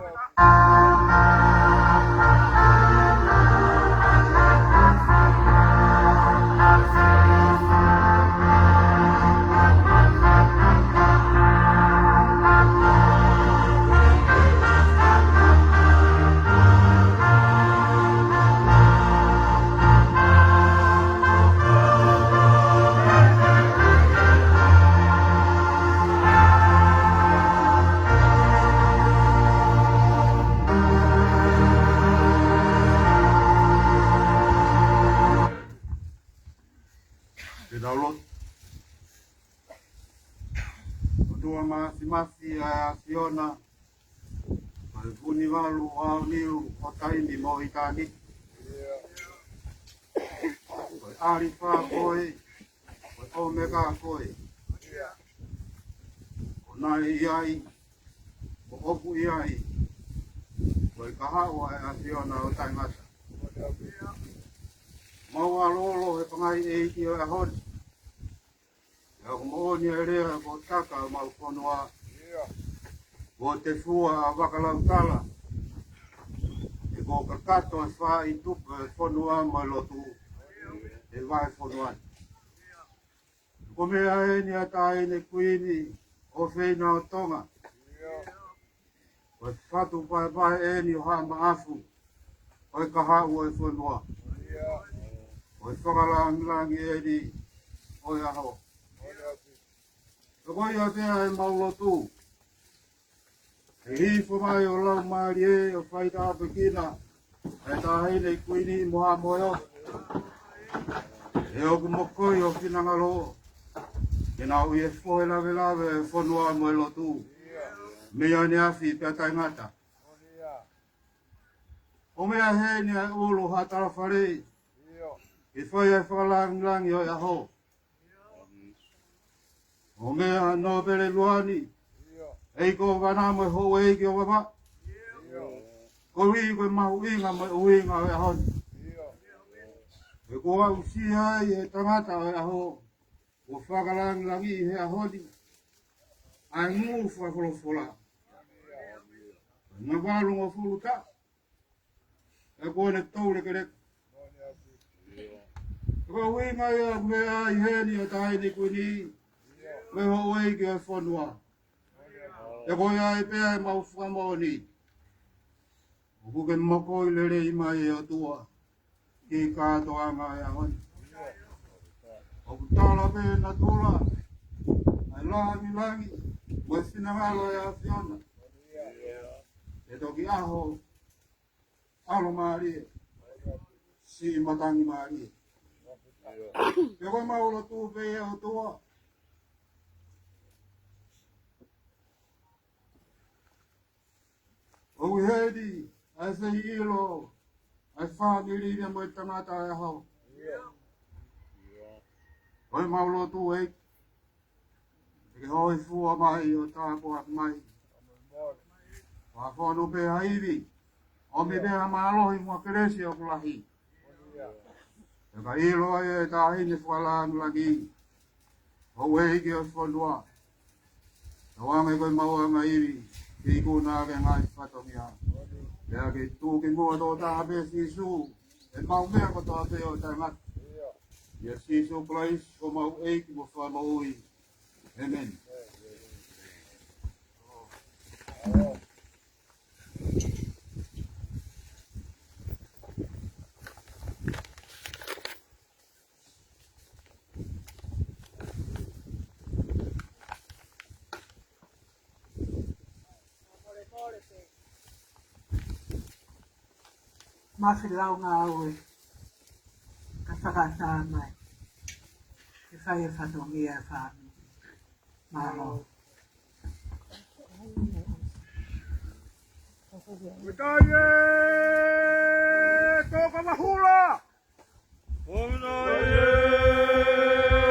Ke tau lotu. ʻOtua māfimafi ʻa e ʻAfiona, ko e Vunivalu ʻo Niu, ʻo taimi mo ʻitāniti. Ko e ʻAlifa koe, ko e ʻOmeka koe. Ko naʻe ʻi ai, ko ʻoku ʻi ai, ko e kahaʻu ʻa e ʻAfiona ʻo taʻengata. Mau ʻalolo he pangai ʻeiki ʻo e ʻaho ni. ʻA ia ʻoku moʻoni ʻa e lea kuo taka ʻemau fonua. Kuo tefua ʻa Vakalautala. He kuo kakato e faaʻi tupe ʻo e fonua mo e lotu he vahefonua ni. Ko e meʻa eni ʻa e Taʻahine Kuini ʻofeina ʻo Tonga. Ko e fatu paepae eni ʻo Haʻa Maʻafu, ko e kahaʻu ʻo e fonua. Ko e fakalāngilangi eni ʻo e ʻaho. Ko ia pē ʻemau lotu. ʻE hifo mai ʻo laumālie ʻo faitāpuekina ʻa e Taʻahine Kuini mo Haʻa Moheofo. He ʻoku mokoi ho finangalo ke nau ʻi he fohe lavelave ʻo e fonua mo e lotu, mei ʻaneafi pea taʻengata. ʻO meʻa heni ʻa e ʻulu ʻo Haʻa Talafale ke fai ʻa e fakalāngilangi ʻo e ʻaho. ʻO meʻa ʻa Nōpele Luani, ʻEiki Kōvana mo e Houʻeiki ʻo Vavaʻu. Koeʻuhi ko e mahuʻinga mo e ʻuhinga ʻo e ʻaho ni. He kuo aʻusia ai ʻe he tangata ʻo e ʻaho, kuo fakalāngilangiʻi he ʻaho ni ʻa e ngutu fakafolofola. Ngaahi valungofulu taʻu ʻe kuo ne toulekeleke. Ko e ʻuhinga ia ʻoku meʻa ai heni ʻa e Taʻahine Kuini mo e Houʻeiki ʻo e fonua. He ko ia ai pē ʻemau fakamoʻoni ʻoku ke mokoi lelei mai, ʻe ʻOtua, ki he kātoanga ʻo e ʻaho ni. ʻOku tala pē natula ʻa e lāngilangi mo e finangalo ʻo e ʻAfiona. ʻE toki ʻaho ʻalomālie, siʻi matangi mālie. Pea ko ʻemau lotu pē, ʻe ʻOtua, ʻoku ʻi heni ʻa e fai ʻilo ʻa e fāmili ni mo e tangata ʻo e ʻaho. Ko ʻemau lotu ē, ke ke hōifua mai ʻo tāpuaki mai. Fakafonu pē ha ivi, ʻomi pē ha mālohi mo e kelesi ʻoku lahi. Pea ka ʻilo ai ʻe he Taʻahine fakalāngilangi, Houʻeiki ʻo e fonua, tauange ko ʻemau anga ivi ke ikuna ʻaki e ngaahi fatongia. Pea ke tuʻu ki muʻa tō taha pē Sīsū ʻemau meʻa kotoa pē ʻo taʻengata. ʻIa Sīsū Kalaisi ko homau ʻEiki mo Fakamoʻui. ʻĒmeni. Mafilau ngāue ka fakatā mai ke fai e fatongia e fāmili. Mālō. Metai e Tokavahula. Metai e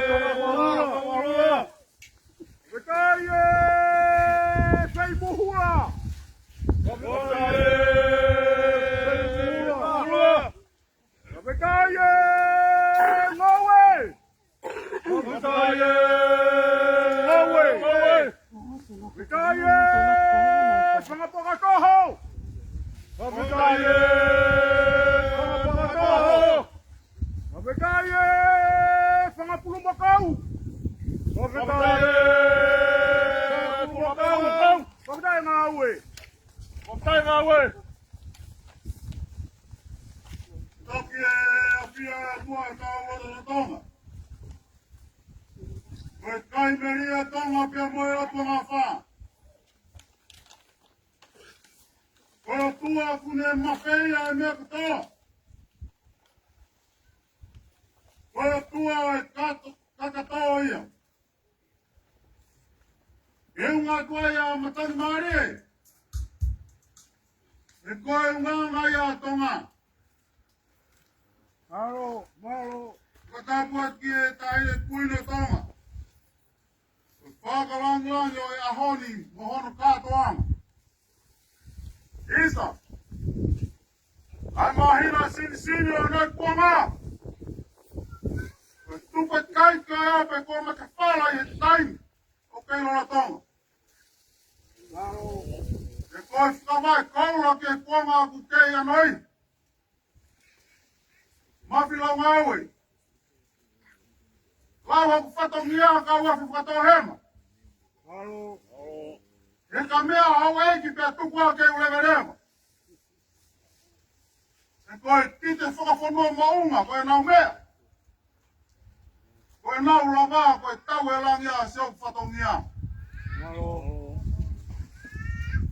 Tokavahula. Metai e Seimuhula. Metai e Seimuhula. Metai e Ngoue. Ia ʻOtua ʻo e kau lotolotonga. Ko e kai melie ʻa Tonga pea mo e ʻOtua ngafa. Ko e ʻOtua ʻoku ne mafeia e meʻa kotoa. Ko e ʻOtua ʻo e kato-, kakato ia. ʻUhinga atu ai ʻa matangi mālie. He ko e ʻuhinga ia ʻa Tonga. Mālō, mālō. Fakatapu atu ki he Taʻahine Kuini ʻo Tonga. Ko e fakalangilangi ʻo e ʻaho ni mo hono kātoanga. ʻIsa. ʻA e māhina sinisini ʻo e ngaahi kuonga. Ko e tupe kai ko ia pē kuo makafala ʻi he taimi ʻoku kei lolotonga. He ko e fakavaʻe koula ki he kuonga ʻoku kei ʻanoʻi. Mafilaʻanga ue. Lau hoku fatongia ka ua fefakatohema. He ka meʻa ʻa houʻeiki pea tuku ā ke u leveleva. He ko e kite fakafonua moʻunga, ko ʻenau meʻa. Ko ʻenau lava, ko e tau e langi ʻa siʻoku fatongia.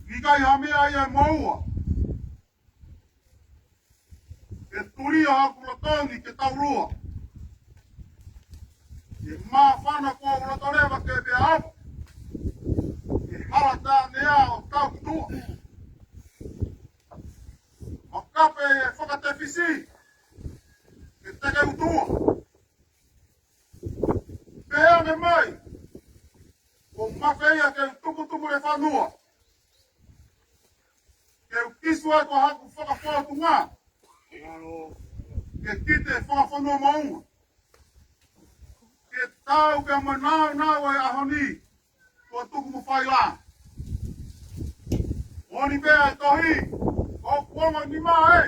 ʻIkai ha meʻa ia ʻe moua. Ke tulia ʻa hoku loto ni ke taulua. Ke māfana ko u loto leva ke pea apu. Ke hala tā nea ʻo tau ki tuʻa. ʻO kape e fakatefisi. Ke teke utua. Pehē ange mai. Ko mafeia ke u tukutuku le fanua. Ke u kisu ai ko haku fakafōtunga. Ke kite fakafonua moʻunga. Ke tau ke manau nau e ʻaho ni. Ko tuku mo faila. Oni pē e tohi. Ko kuonga ni ma e.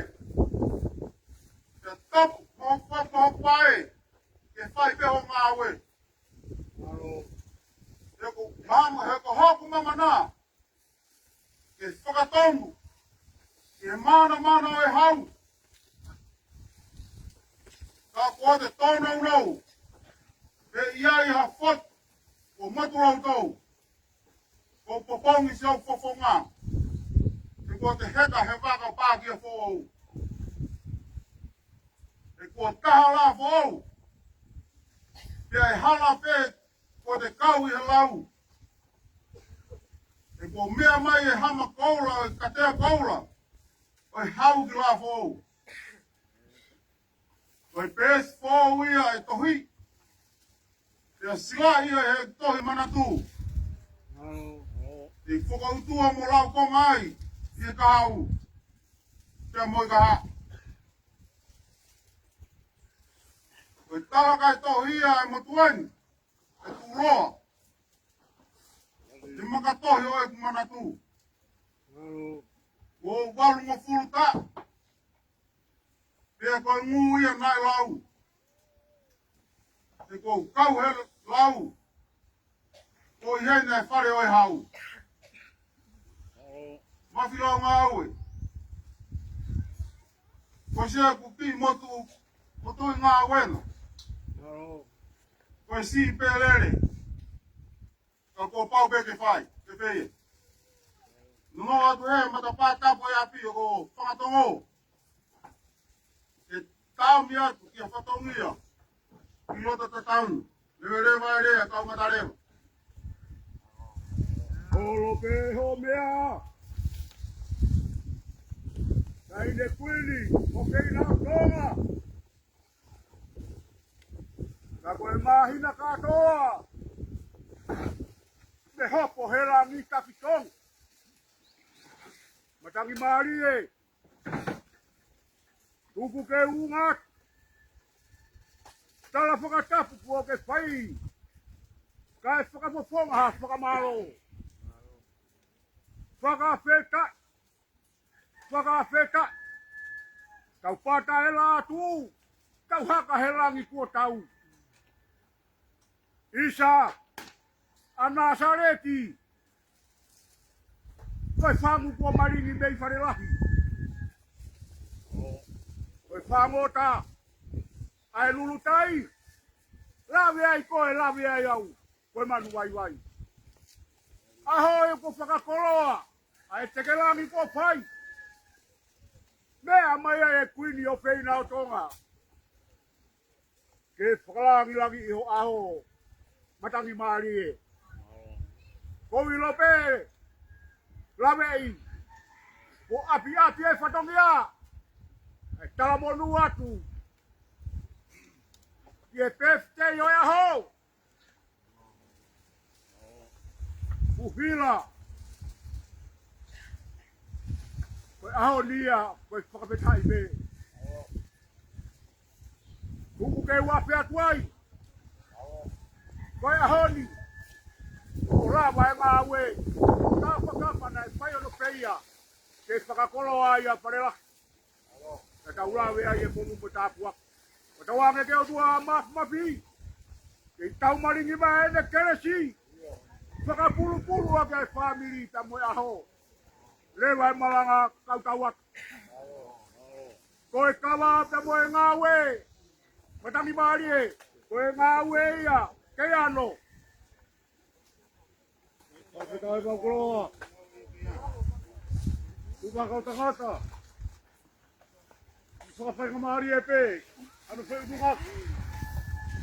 Ke tapu mo kua mo kua e. Ke fai pē ho ngāue. He ko mama, he ko hoku mamana. Ke fakatonu. Ke manamana ʻo e hau. Ka ko te tōnounou. He ʻi ai ha fotu. Ko matu loutou. Ko popongi siʻoku fofonga. He ko te heka he vaka pākia foʻou. He ko taha la foʻou. Pea e hala pē ko te kau ʻi he lau. He ko meʻa mai e hama koula, ʻo e katea koula, ʻo e hau ki la foʻou. Ko e peesi foʻou ia e tohi. Pea sila ia he tohi manatu. Te fakautua mo lau konga ai, ʻi he kahaʻu. Pea mo e kahaʻu. Ko e tala kai tohi ia e motueni. E tuloa. Te makatohi ʻo e manatu. Ko valungofulu taʻu. Pea ko e ngū ia naʻe lau. He ko u kau he lau. Ko ʻi heni e fale ʻo e hau. Mafilaʻanga ue. Ko siʻeku kiʻi motu, motu ʻi ngā uena. Ko e siʻi pēlele. Ka ko pau pē ke fai, ke pē ia. Nono atu he matapā tapu e ʻapi ʻo ko Fangatongo. Ke taumi atu ki ha fatongia. Ki loto tatau. Leveleva e lea, kau mataleva. Holo pē ho meʻa. Taʻahine Kuini, ʻo kei lau Tonga. Ka ko e māhina kātoa. Me hopo he langi tafi Tonga. Matangi mālie. Tuku ke unga. Tala fakatapu kuo ke fai. Kae fakafofonga ha fakamālō. Fakafetaʻi. Fakafetaʻi. Tau pata e la atu. Tau haka he langi kuo tau. ʻIsa, ʻa Nāsaleti, ko e fangu kuo malingi mei fale lahi. Ko e fangota, ʻa e lulutai. Lave ai koe, lave ai au, ko e manu vaivai. ʻAho ē kuo fakakoloa ʻa e tekelangi kuo fai. Meʻa mai ai e Kuini ʻofeina ʻo Tonga ke fakalangilangiʻi ho ʻaho, matangi mālie. Ko ʻilo pē, laveʻi, ko ʻapiʻapi e fatongia, e talamonū atu ki he pefitei ʻo e ʻaho. ʻUhila, ko e ʻaho ni ia, ko e fakafetaʻi pē. Kuku ke ua pē atu ai. Ko e ʻaho ni, ʻo lava e ngāue, ka fakafana e fai ono pē ia, ke fakakoloa ai ʻa Falelahi. Ka tau lave ai e monū mo e tāpuaki. Ka tau ange ke ʻOtua Māfimafi, ke tau malingi mai ʻene kelesi. Fakapulupulu ʻaki e fāmili pea mo e ʻaho. Leva e malanga kautau atu. Ko e kava pea mo e ngāue, matangi mālie, ko e ngāue ia, ke ano. Fakafetaʻi mo e koloa. Tuʻu mai kau tangata. Fakafaingamālie pē. Ano fai utu ngak.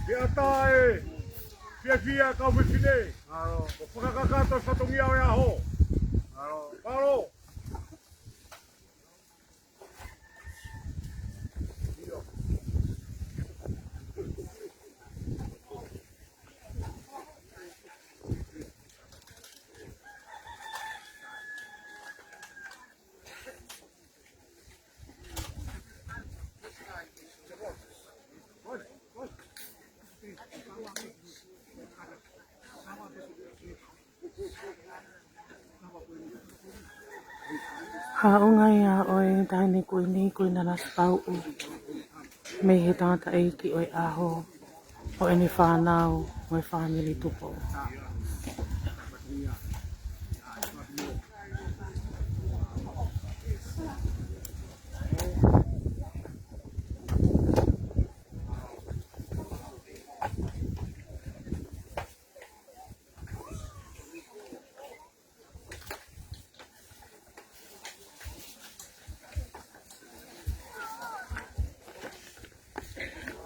Ke ʻatā e fiefia kau fefine. Mālō. ʻO fakakakato e fatongia ʻo e ʻaho. Mālō. Mālō. Haʻunga ia ʻo e Taʻahine Kuini, Kuini Nanasipauʻu, mei he tangataʻeiki ʻo e ʻaho, ʻo ʻene fānau mo e fāmili Tupou.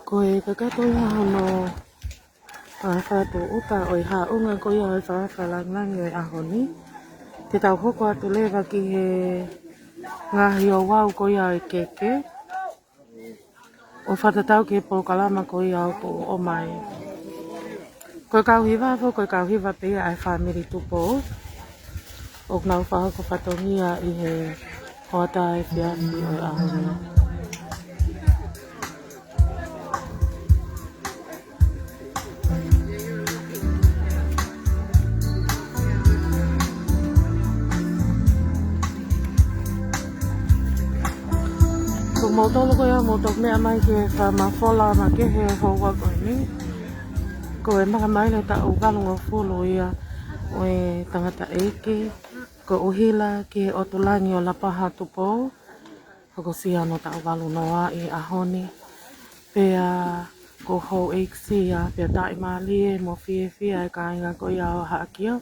Ko e kakato ia hono, ʻa, fakatūʻuta ʻo e haʻunga ko ia ʻo e fakalangilangi ʻo e ʻaho ni. Te tau hoko atu leva ki he ngaahi ouau ko ia ʻo e keke, ʻo fakatatau ki he polokalama ko ia ʻoku ʻomai. Ko e kau hiva foki, ko e kau hiva pē ia ʻa e fāmili Tupou, ʻoku nau fakahoko fatongia ʻi he hoʻatā efiafi ʻo e ʻaho ni. Ko moutolu ko ia ʻoku mou toki meʻa mai ki he fakamafola makehe houa ko eni. Ko e makamaile taʻu valungofulu ia ʻo e tangataʻeiki, ko ʻUhila ki he ʻOtulangi ʻo Lapaha Tupou. Hokosia hono taʻu valu noa ʻi he ʻaho ni. Pea ko houʻeiki ia, pea taʻimālie mo fiefia e kāinga ko ia ʻo Haʻakio.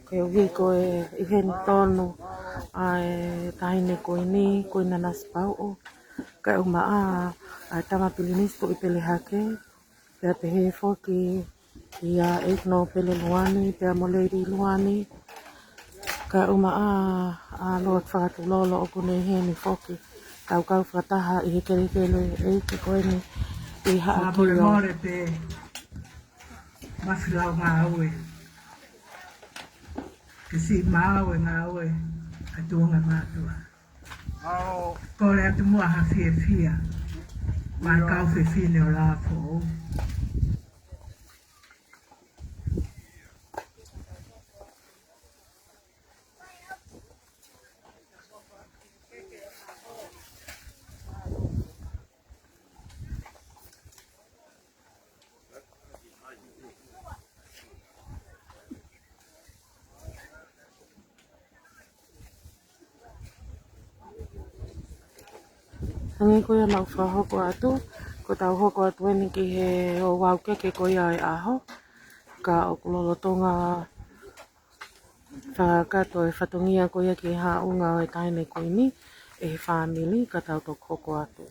Koeʻuhi ko e ʻi heni tonu ʻa e Taʻahine Kuini, Kuini Nanasipauʻu. Kae ʻumaʻā ʻa e Tama Pilinisi Tuʻipelehake. Pea pehē foki kia ʻEiki Nōpele Luani, pea mo Lady Luani. Kae ʻumaʻā ʻa Lord Fakatulolo ʻoku ne ʻi heni foki. Tau kau fakataha ʻi he kelekele ʻeiki ko eni ʻi Haʻakio. Mole pē, mafilau ngāue. Ke siʻi maau e ngāue ʻa e tuʻunga mātuʻa. Kole atu muʻa ha fiefia maʻa e kau fefine ʻo Lafoʻou. Hangē ko ia ʻoku mau fakahoko atu, Ko ʻetau hoko atu eni ki he ouau keke ko ia ʻo e ʻaho, ka ʻoku lolotonga fakakakato e fatongia ko ia ki he haʻunga ʻo e taʻahine kuini ʻe he fāmili, ka tau toki hoko atu.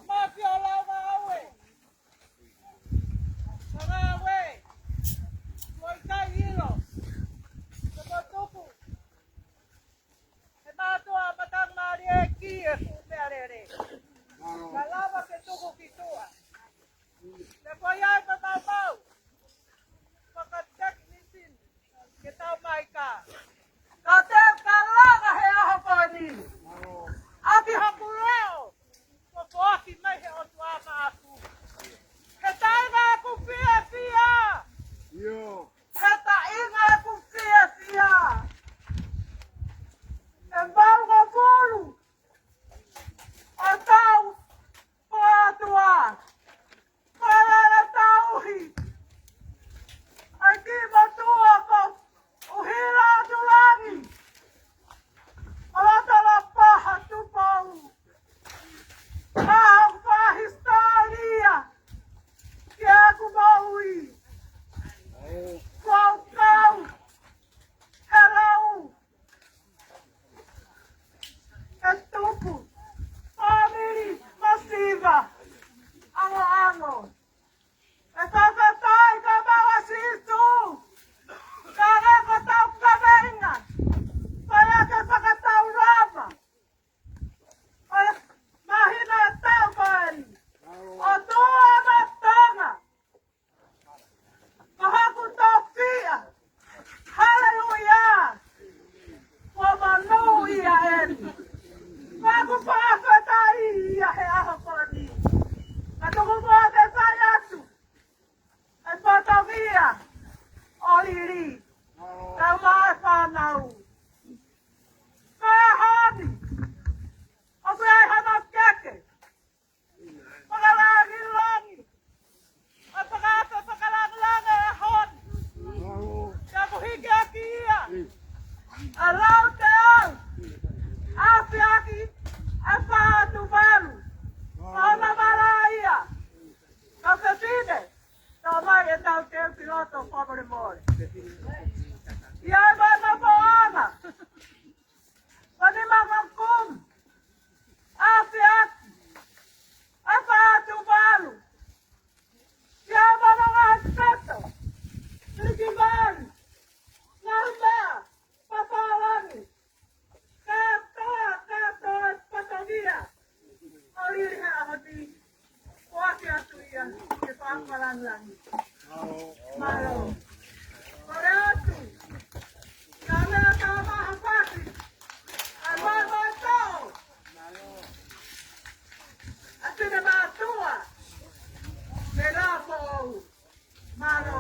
Māfio lava ʻaue. Ngāue. Ko e kai ilo. Ko e tuku. He mātuʻa matangi mālie ki he fuʻu meʻalele. Ka lava ke tuku ki tuʻa. Te ko ia i maumau. Fakatechnisin. Ke tau mai ka. Ka te ka langa he ʻaho ko eni. ʻAki hoku leʻo. Ko ko ʻaki mai he ʻOtua maʻaku. He taʻinga ʻeku fiefia. He taʻinga ʻeku fiefia. ʻE maungafulu ʻo tau ko ʻOtua. Ko e tauhi ʻa e kiʻi motuʻa ko ʻUhila ʻo Tulangi. ʻO Latalapaha Tupou. Ka ʻoku fakahisitōlia ki heʻeku moʻui. Kuo u kau he lau ʻe tupu fāmili masiva ʻangoʻango. ʻE fakafetaʻi ka maua Sīsū. Ka leko tau kaveinga. Pea ke fakataulama ʻo e māhina ʻe taha ko eni. ʻOtua maʻa Tonga. Ko hoku tofiʻa. Haleluia. Ko manu ia eni. Ko hoku fakafetaʻi ia he ʻaho ko eni. Ka tuku muʻa ke fai atu e fatongia ʻo Lili. Kae ʻumaʻā e fānau. Ko e ʻaho ni. ʻOku ʻi ai hano keke. Fakalangilangi. ʻA fakafe fakalangilangi e ʻaho ni. Ka kuo hiki ʻaki ia. ʻA lau te au. ʻAfeaki. ʻA fatu valu. ʻOna malaʻia. Ka fefine. Tau mai e tau teu ki loto fakamolemole. ʻI ai mana poana. Pani mama kum. ʻAfeaki. ʻA fatu valu. Ia mana ngaahi peto. Liki vali. Ngaahi mea. Papalani. Kātoa, kātoa, fatongia. ʻO Lili he ʻaho ni. Kuo ʻoatu ia. Ke fakalangilangi. Mālō. Kole atu. Ka lea ka maha faki. ʻAi mai mai tō. ʻAtine mātuʻa. Me la foʻou. Mālō.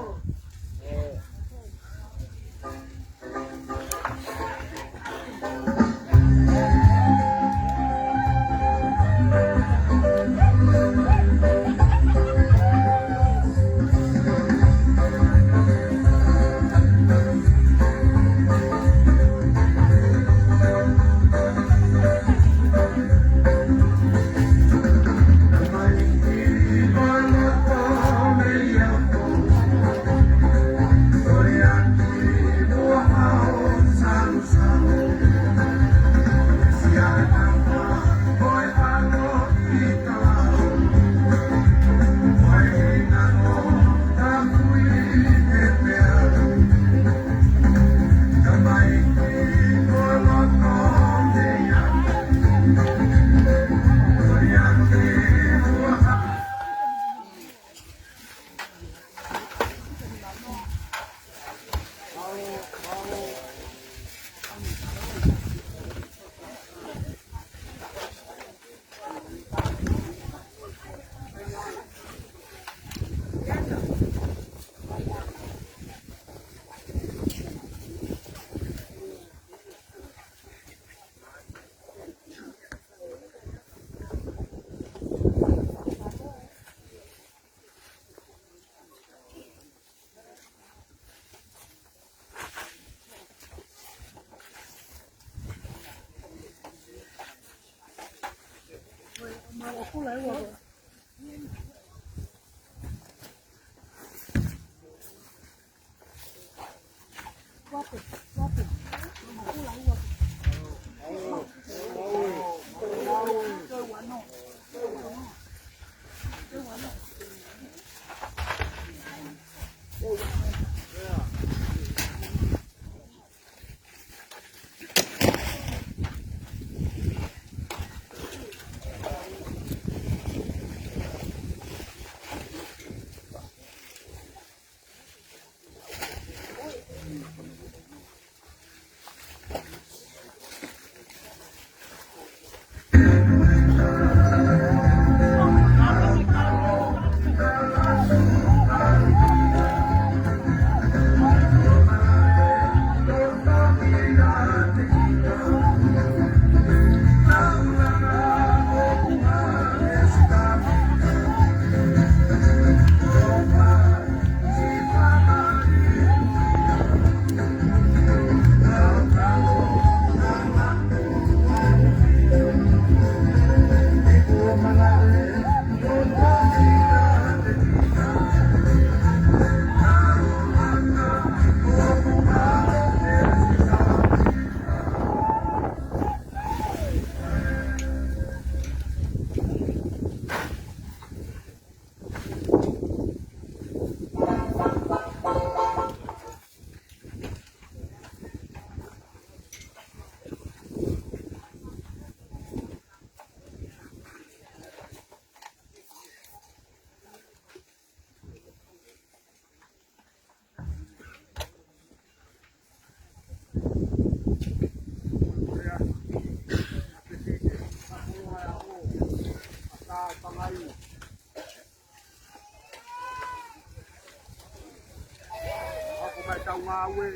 Ako mai tau ngāue.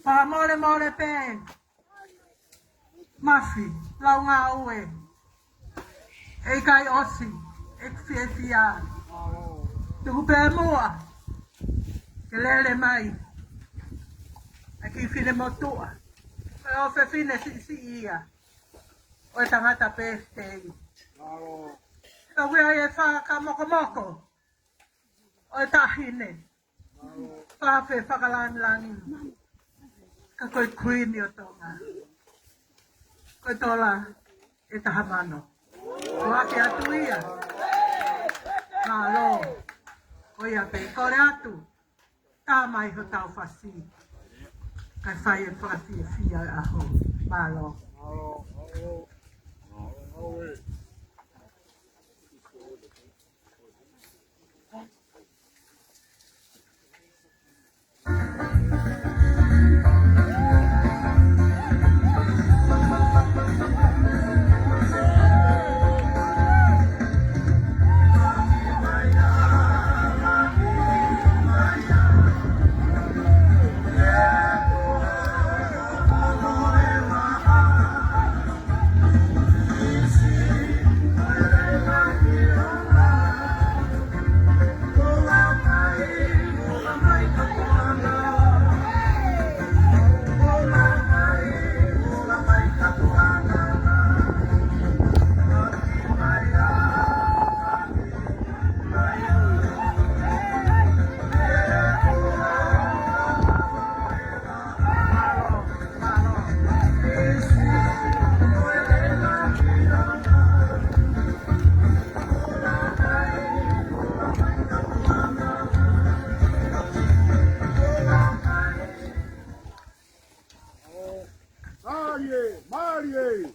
Fakamolemole pē. Mafi, lau ngāue. ʻE ʻikai ʻosi, ʻeku fiefia. Tuku pē muʻa ke lele mai ʻa e kiʻi finemotuʻa, ko e ʻofefine siʻisiʻi ia ʻo e tangata pēsitei. Ka ʻoku ʻi ai e fakamokomoko ʻo e taʻahine, fakafe fakalāngilangi. Ka ko e Kuini ʻo Tonga, ko e tola ʻe taha mano. ʻOku ʻoatu ia. Mālō. Ko ia pē, kole atu, tā mai hotau fasi, kae fai e fakafiefia ʻo e ʻaho. Mālō. Mālie, mālie.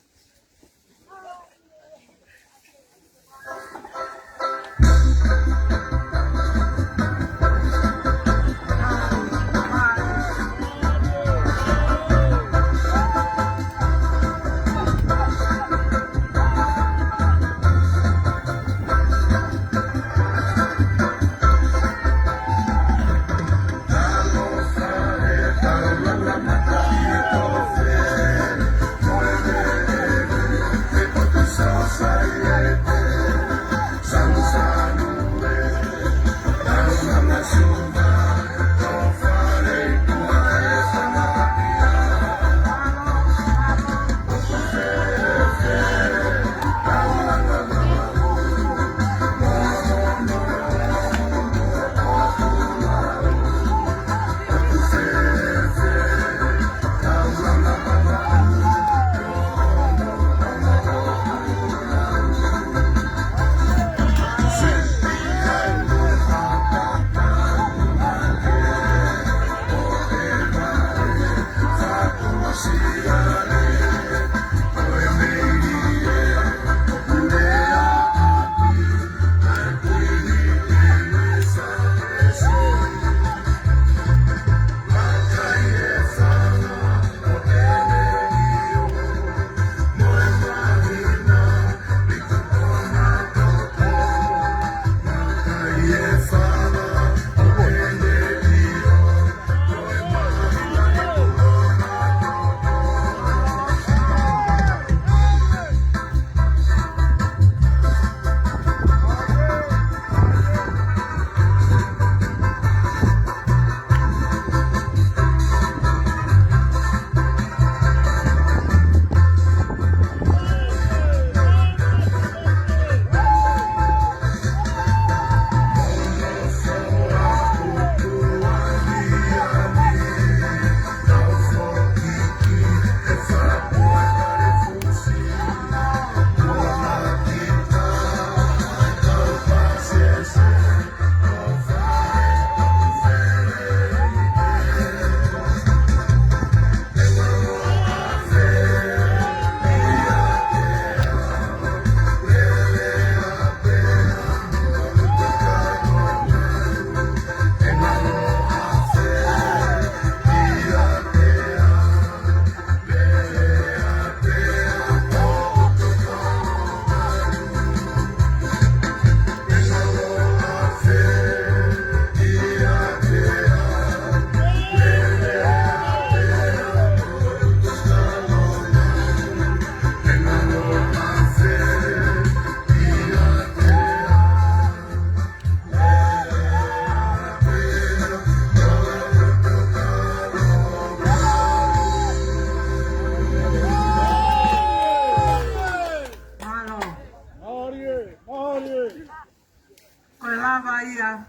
Lava ia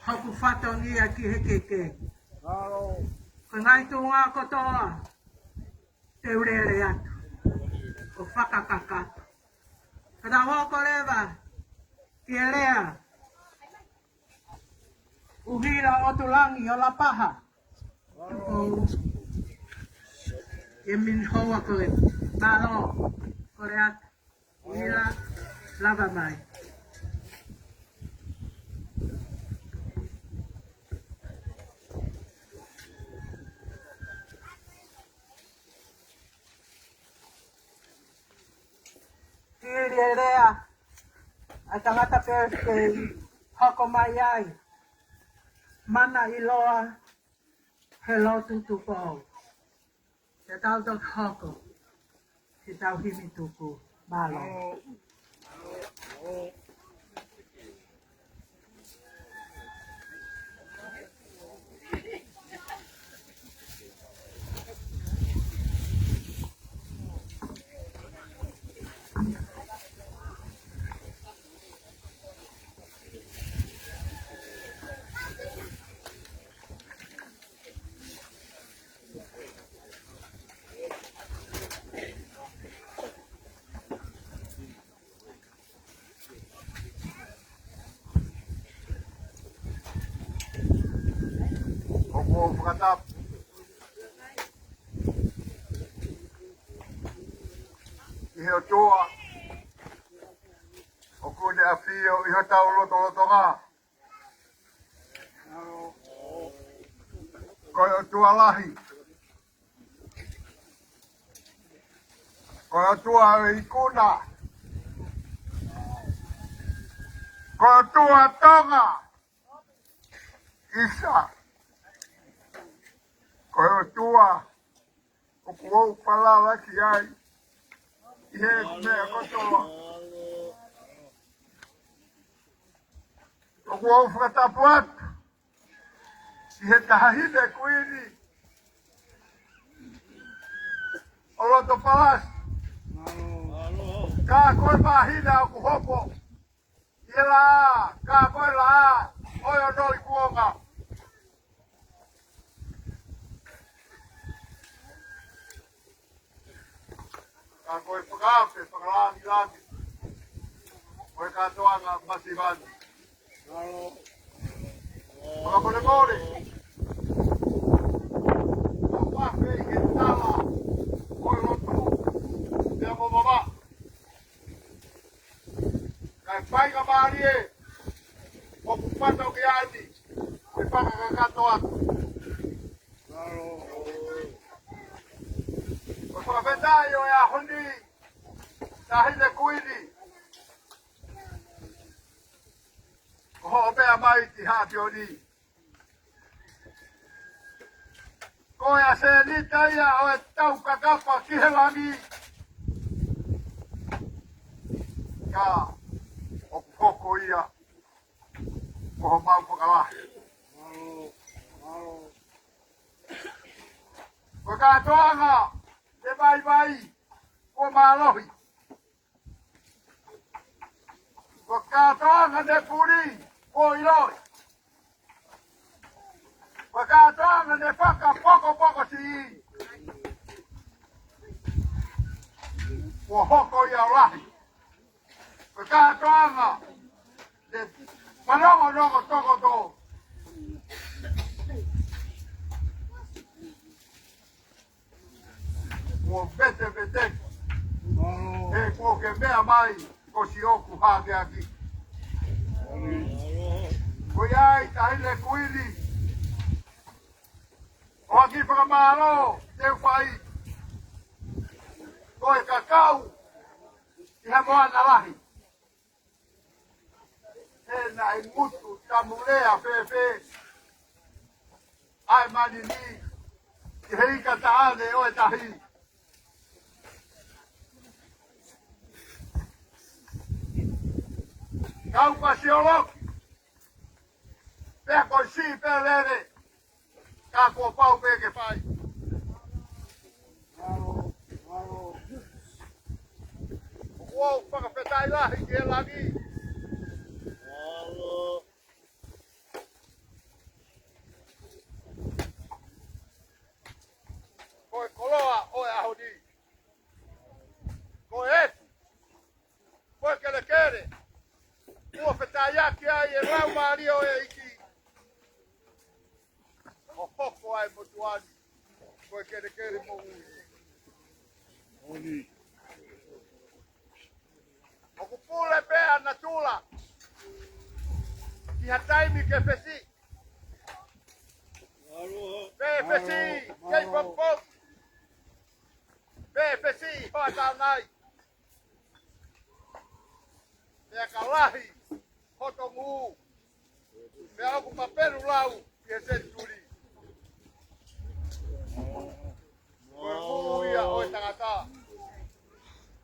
hoku fatongia ki he keke. Ko e ngaahi tuʻunga kotoa te u lele atu ʻo fakakakato. Ka tau hoko leva ki he lea ʻuhila ʻo Tulangi ʻo Lapaha. ʻE min hoa ko e mālō ko le atu. ʻUhila, lava mai. Hili e lea ʻa e tangata pē ʻoku hoko mai ai, mana ʻiloa he lotu tuʻu. Te tau toki hoko ki heʻetau himi tuku. Mālō. ʻOku ou fakatapu ki he ʻOtua ʻoku ne ʻafio ʻi hotau lotolotonga. Ko e ʻOtua lahi. Ko e ʻOtua ʻo e ikuna. Ko e ʻOtua Tonga. ʻIsa. Ko e ʻOtua ʻoku ou falala ki ai ʻi he meʻa kotoa. ʻOku ou fakatapu atu ki he Taʻahine Kuini ʻo loto palasi. Ka ko e māhina ʻoku hoko ʻi he laʻā, ka ko e laʻā ʻo e onoi kuonga. Ka ko e fakaafe fakalāngilangi ʻo e kātoanga masiva ni. Fakamolemole. Fakaafe ʻi he tala ʻo e lotu pea mo mama. Kae fai ka mālie ʻoku pata o ke ani, ke fakakakato atu. ʻOku ou fakafetaʻi ʻo e ʻaho ni, Taʻahine Kuini, ko hoʻo meʻa mai ki Haʻapioni. Ko e ʻasenita ia ʻo e tau kakapa ki he langi. Ka ʻoku hoko ia ko homau fakalahi. Ko e kātoanga te vaivai kuo mālohi. Ko e kātoanga ne puli kuo ʻiloʻi. Ko e kātoanga ne fakapokopoko siʻi kuo hoko ia ʻo lahi. Ko e kātoanga ne fanongonongo tokoto. Kuo vetevete. He kuo ke meʻa mai ko siʻoku hākeakiʻi. Ko ia ai Taʻahine Kuini, ʻoku ou fakamālō te u fai. Ko e kakau ʻi ha moana lahi. He naʻe ngutu tamulea fēfē ʻa e manini ki he ika taʻane ʻo e tahi. Kau fasioloki pea ko e siʻi pē lele. Ka kuo pau pē ke fai. ʻOku ou fakafetaʻi lahi ki he langi. Mālō ʻEiki, ʻo hoko ai motuʻa ni ko e kelekele moʻui. ʻOku pule pē ʻa natula ki ha taimi ke fesiʻi. Pea fesiʻi kei popo. Pea fesiʻi hoʻatā nai. Pea ka lahi hoto ngū. Pea ʻoku mapelu lau ʻi he senituli. Ko e ngū ia ʻo e tangata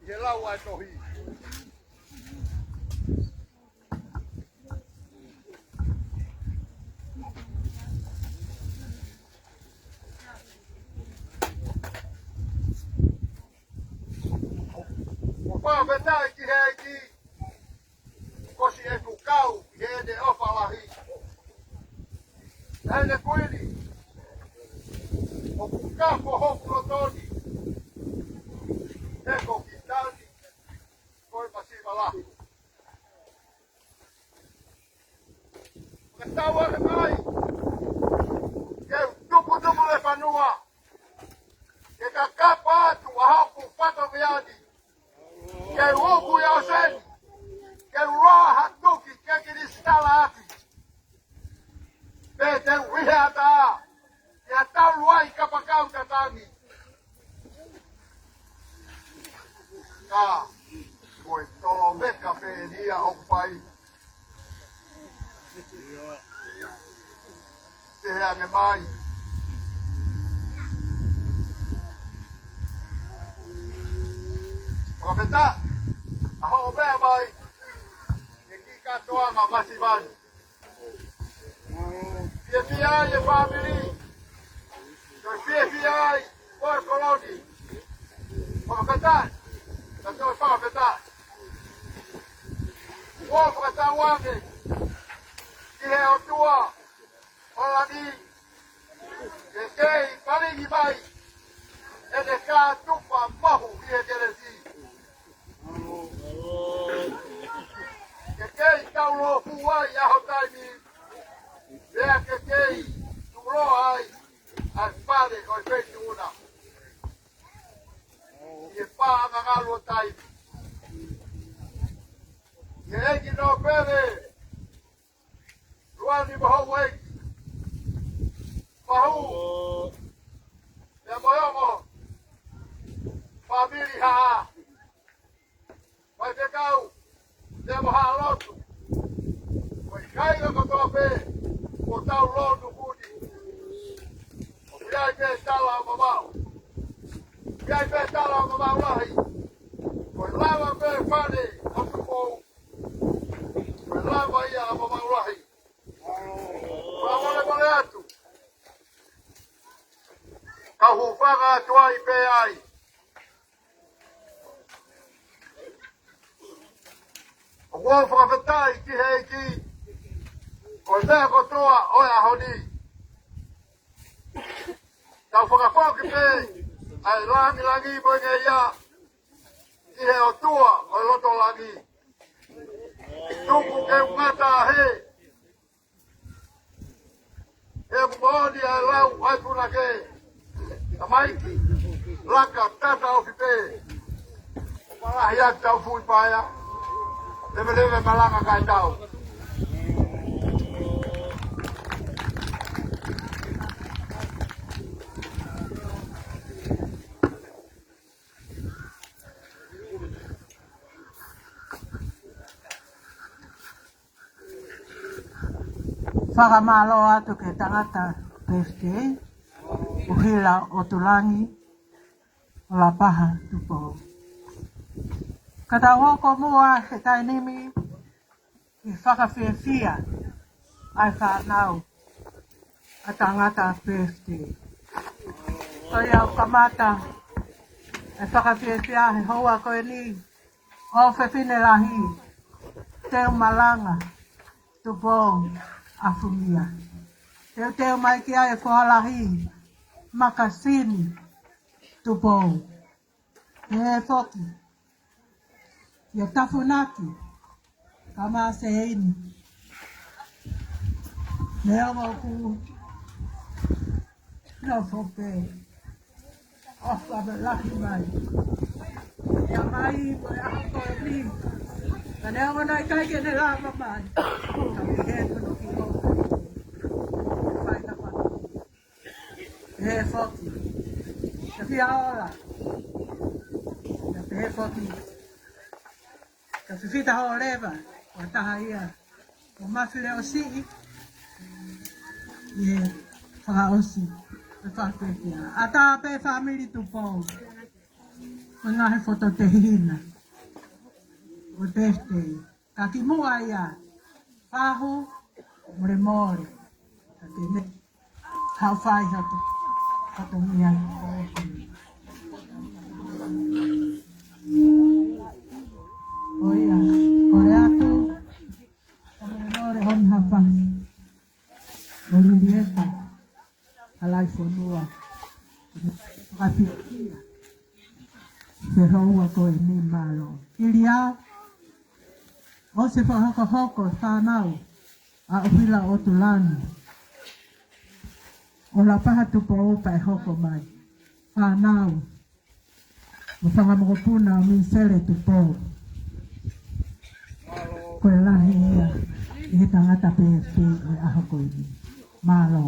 ʻi he lau ʻa e tohi. ʻOku fakafetaʻi ki he ʻEiki, ko siʻeku kau ʻi heʻene ʻofa lahi. Naʻe ne kuini, ʻoku kafo hoku loto ni, he ko kita ni ko e masiva lahi. Fakatauange mai ke u tuputupu lefanua, ke kakapa atu ʻa hoku fatongia ni, ke u uku ʻi ʻōseni, ke u loa ha tuki ke kilisitala ʻaki. Pea te u ʻi he ʻatā, ʻi ha taulu ai kapakau tatangi. Ka ko e tolo meka pē eni ia ʻoku fai. Te he ange mai. Fakafetaʻi ʻa hoʻo meʻa mai ki he kiʻi kātoanga masiva ni. Fiefia ai e fāmili. Toe fiefia ai ʻa e kolo ni. Fakafetaʻi. Ka toe fakafetaʻi. ʻOku fakatauange ki he ʻOtua ʻo langi ke kei paligi mai ʻene kātupa mahu ʻi he kelesi. Ke kei taulōfuʻu ai ʻa ho taimi, pea ke kei tuʻuloa ai ʻa e fale ʻo e feituʻu na. ʻI he paʻanga ngalu ʻo taimi. ʻI he ʻEiki Nōpele Luani Mahuʻi, Mahu, pea mo e ongo fāmili Haʻa, Faifekau, pea mo Haʻa Lotu, ko e kāinga kotoa pē ʻoku tau lonu kuni. ʻOku ʻi ai pē tala ʻo Mamaʻo. ʻI ai pē tala ʻo Mamaʻo lahi. Ko e lava pē fale ʻo Tupou. Ko e lava ia ʻa Mamaʻo lahi. Fakamolemole atu. Ka u hūfanga atu ai pē ai. ʻOku ou fakafetaʻi ki he ʻEiki, ko e meʻa kotoa ʻo e ʻaho ni. Tau fakafoki pē ʻa e langilangi mo e ngeia ki he ʻOtua ʻo e loto langi. Tuku ke u ngata hē. He moʻoni ʻa e lau ʻa e punake. Tamaiki, laka tata ofi pē. Malahi atu tau fui paea. Leveleve malanga kae tau. Fakamālō atu ki he tangata Pefitei, ʻUhila ʻOtulangi, ʻo Lapaha Tupou. Ka tau hoko muʻa he taimi ni ʻi he fakafiefia ʻa e fānau ʻa e tangata Pefitei. Ko ia ʻoku kamata e fakafiefia he houa ko eni, ʻofefine lahi, Teumalanga Tupou ʻAfumia. Teuteu mai ki ai e foha lahi, Makasini Tupou. Pehē foki kia Tafunaki Kamaseini. Neongo ʻoku nofo pē, ʻofa mo e lahi mai. Ia mai mo e ʻaho ko eni. Ka neongo naʻe ʻikai ke ne lava mai, ka pehē ko hono kiʻi ʻofa. Fai na pa. Pehē foki. Ka fia ola. Ka pehē foki. Ka fifita ho leva, ʻa e taha ia. ʻO Mafi Leʻosiʻi. ʻI he fakaʻosi. ʻE fakakekia. ʻAtā pē fāmili Tupou. Ko e ngaahi foto tehina. ʻO birthday. Ka kimuʻa ia. Fahu, molemole. Ka te ne. Haʻu fai hatu. Hatu mia. ʻO ia. Kole atu. Ka molemole hon hapa. ʻO Lilieta. Halaifonua. Fakafiokia. Fehoua ko eni mālō. Kilia. ʻOsi fakahokohoko fānau. ʻA ʻUhila ʻo Tulani. ʻO Lapaha Tupou pea hoko mai. Fānau. ʻO fanga mokopuna ʻo Misele Tupou. Ko e lahi ia. ʻI he tangata pē pē ʻi he ʻaho ko eni. Mālō.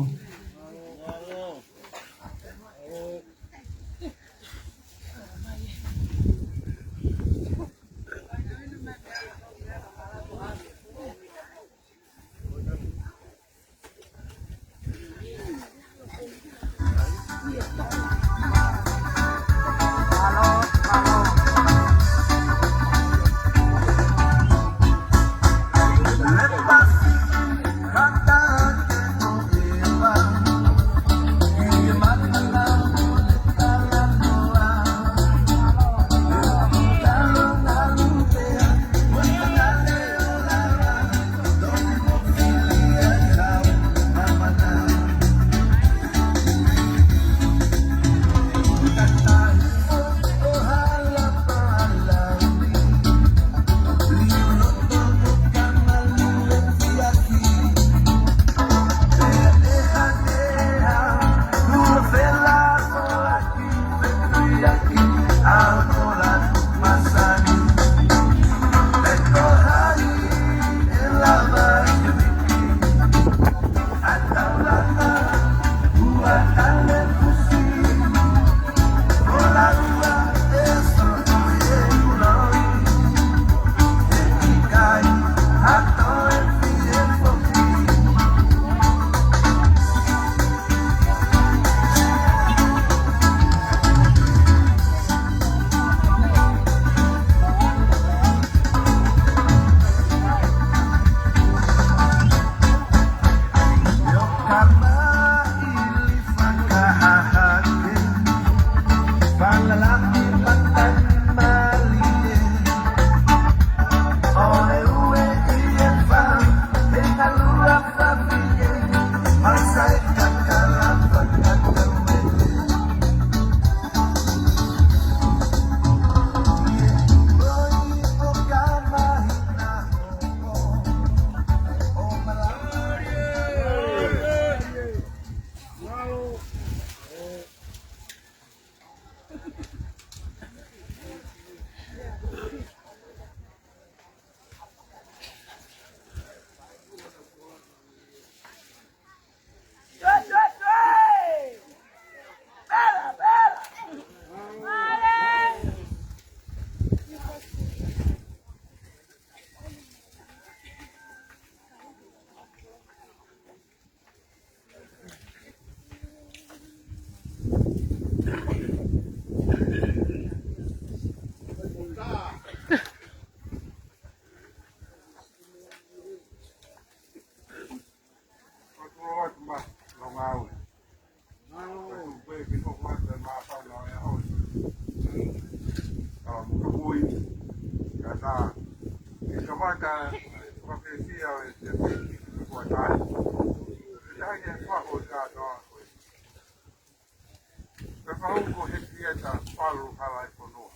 Ka fau ko Henrietta Palu Halaifonua.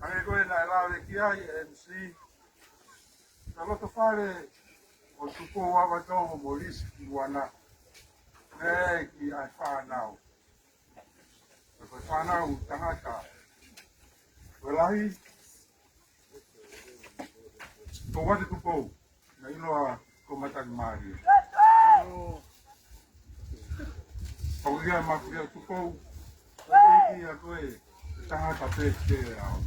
Hangē ko e naʻe lave ki ai e M C, ka loto fale ʻo Tupou Avatou mo Lisi Kimuʻana, ʻEiki ʻa e fānau. Ko e fānau tangata. Ko e lahi, ko Uate Tupou, naʻe ʻiloa ko Matangi Mālie. ʻOku ʻi ai e mafulia Tupou, ko e ʻeiki ia ko e tangata pē ke au.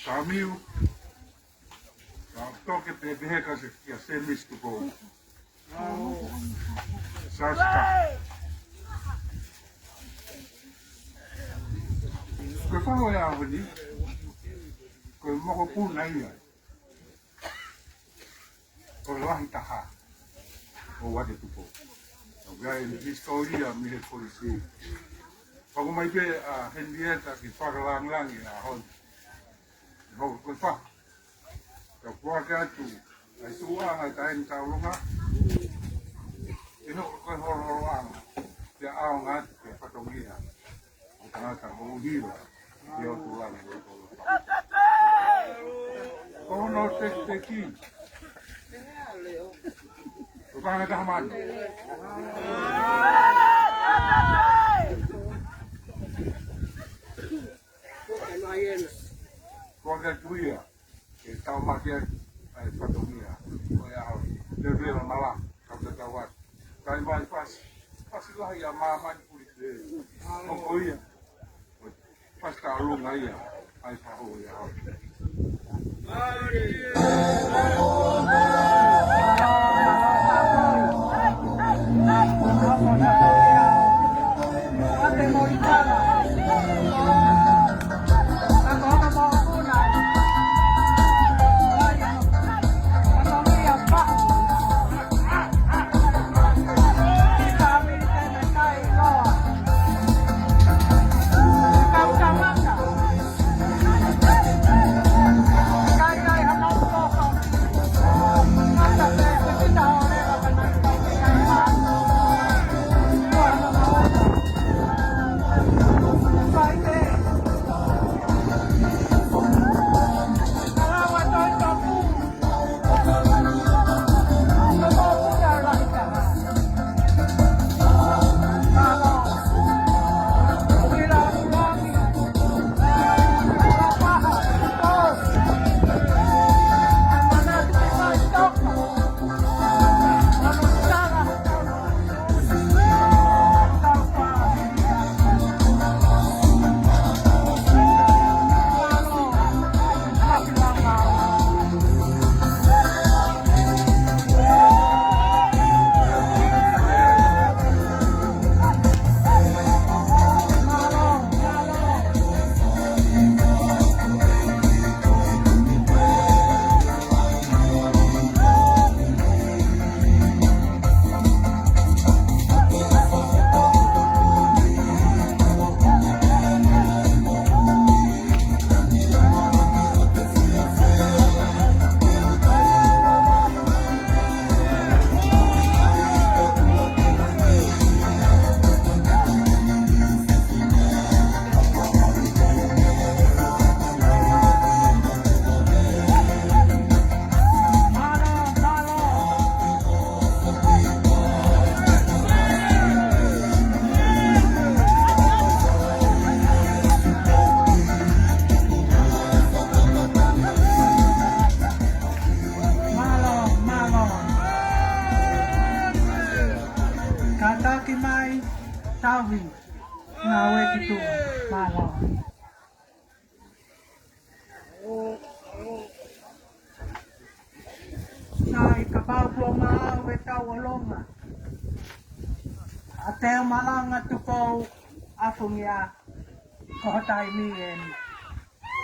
Samiu, ka toke pē pehē ka se kia Semisi Tupou. Sasika. Ko e faʻu ʻo e ʻaho ni, ko e mokopuna ia. Ko e lahi taha ʻo Uate Tupou. ʻOku ʻi ai e hisitōlia mei he kolisi. Pea ʻoku ʻomai pē ʻa Henrietta ke fakalāngilangi ʻa e ʻaho ni. Hoko ko e faʻu. Ka ʻoku ʻoatu ʻa e tuʻuʻanga ʻa e taʻahine tauʻolunga. ʻE hoko ko e holoholoʻanga. Pea ʻaonga atu ki he fatongia ʻo e tangata moʻui hila ʻi ʻOtu Langi. Ko hono tekiteki. Ko e paʻanga ʻe taha mano. Ko e tuʻi ia ke tau maʻu ʻa e fatongia ʻo e ʻaho ni. Levela mala, kau tatau atu. Kai mai pasi, pasi lahi ʻa māmani puli te. Hoko ia. Pasi tauʻolunga ia, ʻa e faʻu ʻo e ʻaho ni. Mālō, mālō. Kātaki mai, tauhi, ngāue ki tuʻa. Mālō. Sai, kapau kuo maau e tauʻolunga ʻa Teumalanga Tupou ʻa Fungia, ko hoʻo taimi eni.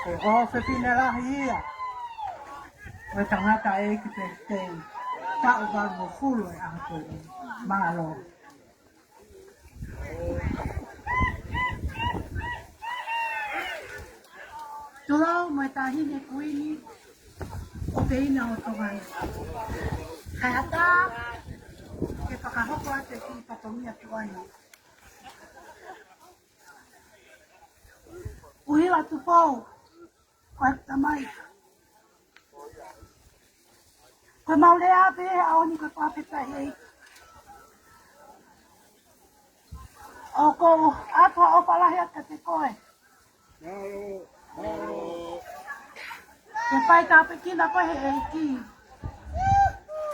Ko e ʻofefine lahi ia ʻo e tangataʻeiki peisiteni, taʻu valungofulu ʻe ʻaho ko eni. Mālō. Tulou mo e Taʻahine Kuini ʻo Teina ʻo Tonga ni. Kae ʻatā ke fakahoko atu e kiʻi fatongia tuʻa ni. ʻUhila Tupou, ko e tamai. Ko e mau lea pē he ʻaho ni ko e fakafetaʻi ʻEiki. ʻOku ou ʻoatu ha ʻofa lahi atu kiate koe. Ke fai tāpuekina koe he ʻEiki.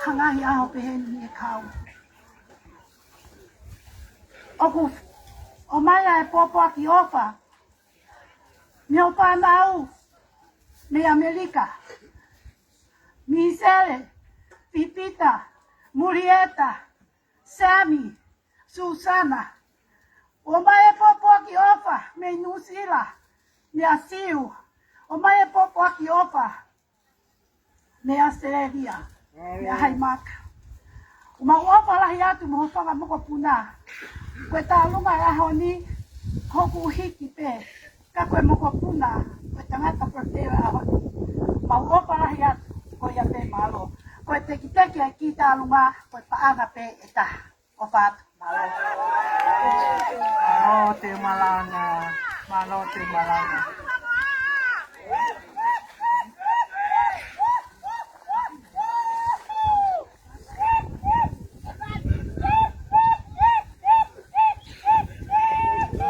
Ha ngaahi ʻaho pehē ni ʻe kau. ʻOku ʻomai ʻa e pōpoaki ʻofa mei hoʻo fānau mei ʻAmelika. Misele, Pipita, Mulieta, Sami, Susana. ʻOmai e pōpoaki ʻofa mei Nuʻusila, mei ʻAsiu. ʻOmai e pōpoaki ʻofa mei ʻAositelēlia, mei ʻAhaimaka. ʻOku mau ʻofa lahi atu mo hoʻo fanga mokopuna. Ko e tālunga e ʻaho ni, ko hoku hiki pē. Ka ko e mokopuna, ko e tangata pē ʻo e ʻaho ni. Mau ʻofa lahi atu, ko ia pē mālō. Ko e tekiteki ʻa e kiʻi tālunga, ko e paʻanga pē ʻe taha. ʻOfa atu, mālō. Mālō te malanga, mālō te malanga.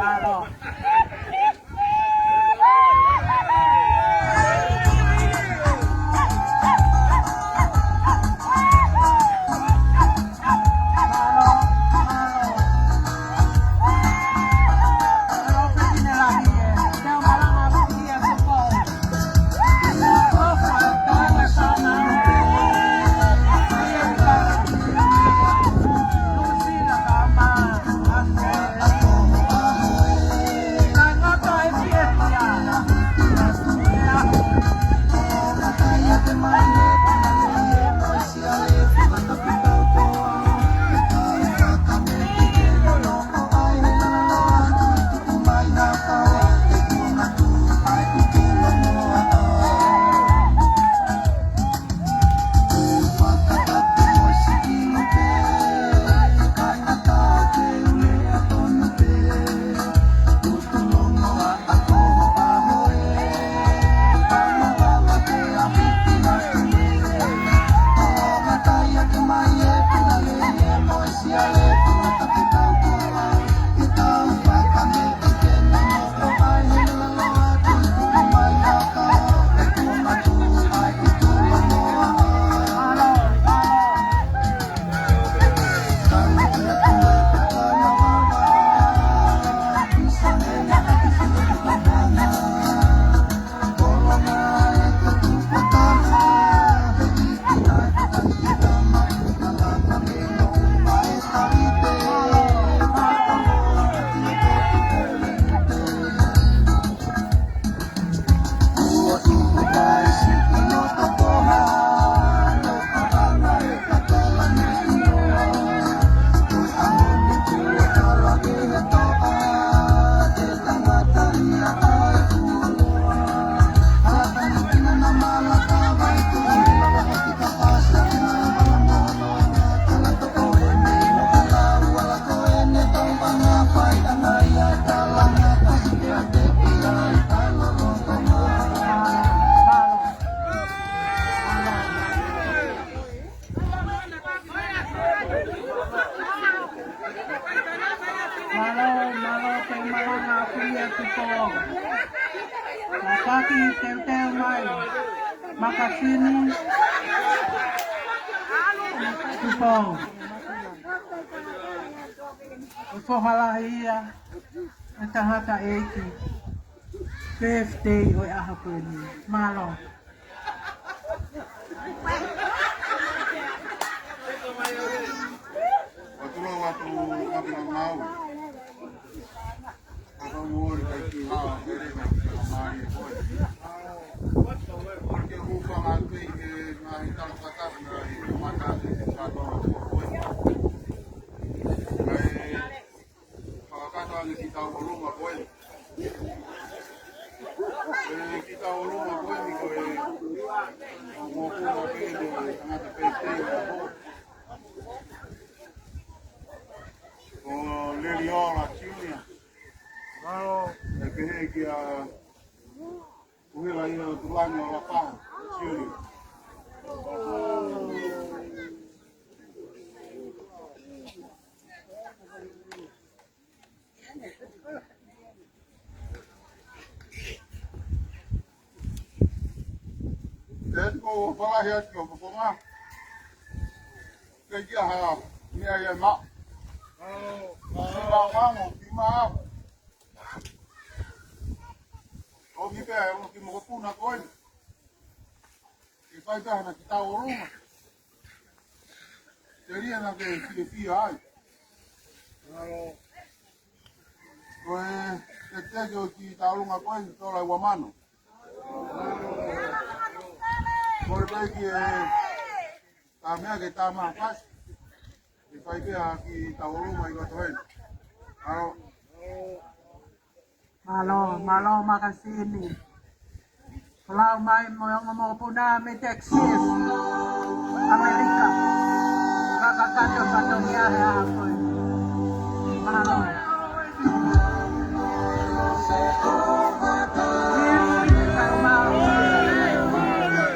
Mālō. Mālō, mālō te malanga kuia Tupou. Makaki teuteu mai. Makasini. Tupou. ʻOku foha lahi ia ʻa e tangataʻeiki. Birthday ʻo e ʻaho ko eni. Mālō. Ua tula atu kapina mau. Aka muori kai ki hala, kere kai ki hala mai e koe. Ke hupa ngā tui ke ngā hitara pataki ngā i mata te te katoa ko koe. Kai Fakakata ange ki tau ʻolunga ko eni. ʻE, ki tau ʻolunga ko eni ko e, ʻo mokuna pē ʻe tangata pē te ʻo ko Leliola Junior. ʻE pehē kia Kuhila ia ʻo Tulani ʻo Lapa Junior. Ko falahi atu ko ko nga. Ke kia ha, mea ia ma. Sima mango, sima. O mi pea, o ki mokopuna ko ē. Ke fai pē hana ki tau o Roma. Telia na ke fiefia ai. Ko e, ke teke o ki tau lunga ko ē, tola ua mano. Ko e peki e, tā mea ke tā mā pasi. Ke fai pē ha ki tau o Roma i koto hena. Alo. Mālō, mālō makasini. Folau mai mo e ongo mokopuna mei Texas, ʻAmelika. Kakakato katonia he ʻaho ko ē. Mālō.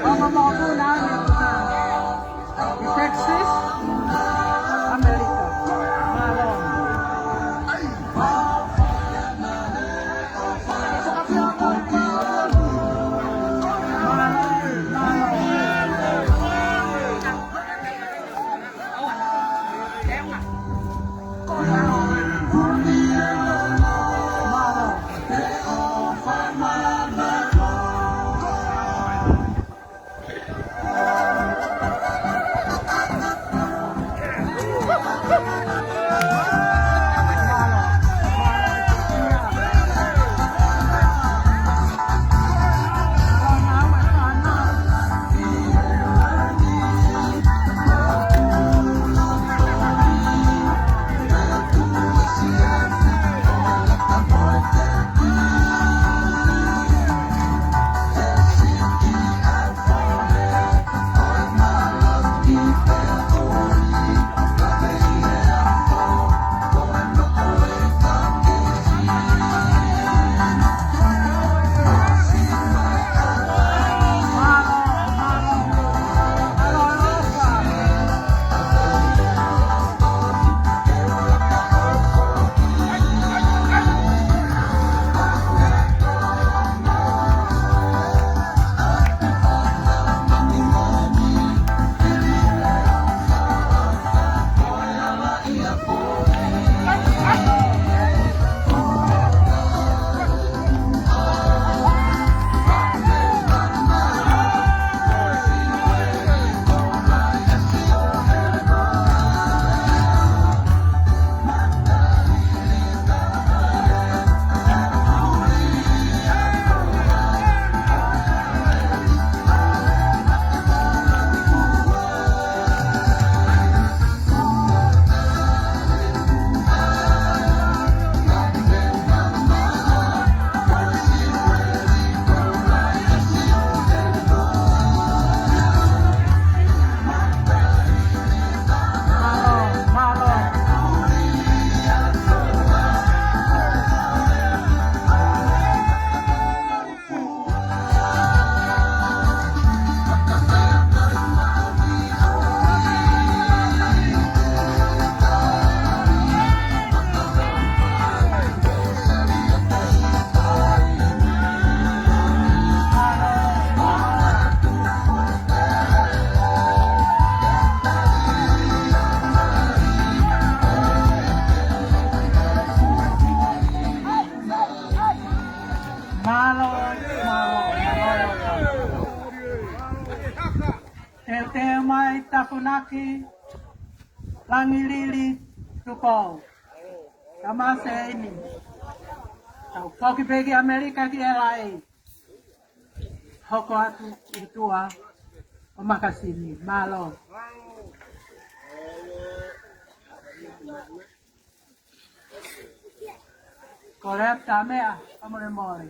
Ongo mokopuna mei Texas, ʻAmelika. Mālō. Mālō, mālō, mālō. Teuteu mai Tafunaki Langilili Tupou. Tamase eni. Tau foki pē ki ʻAmelika ki L A. Hoko atu ʻi tuʻa ʻo makasini. Mālō. Ko Lea Tamea, fakamolemole.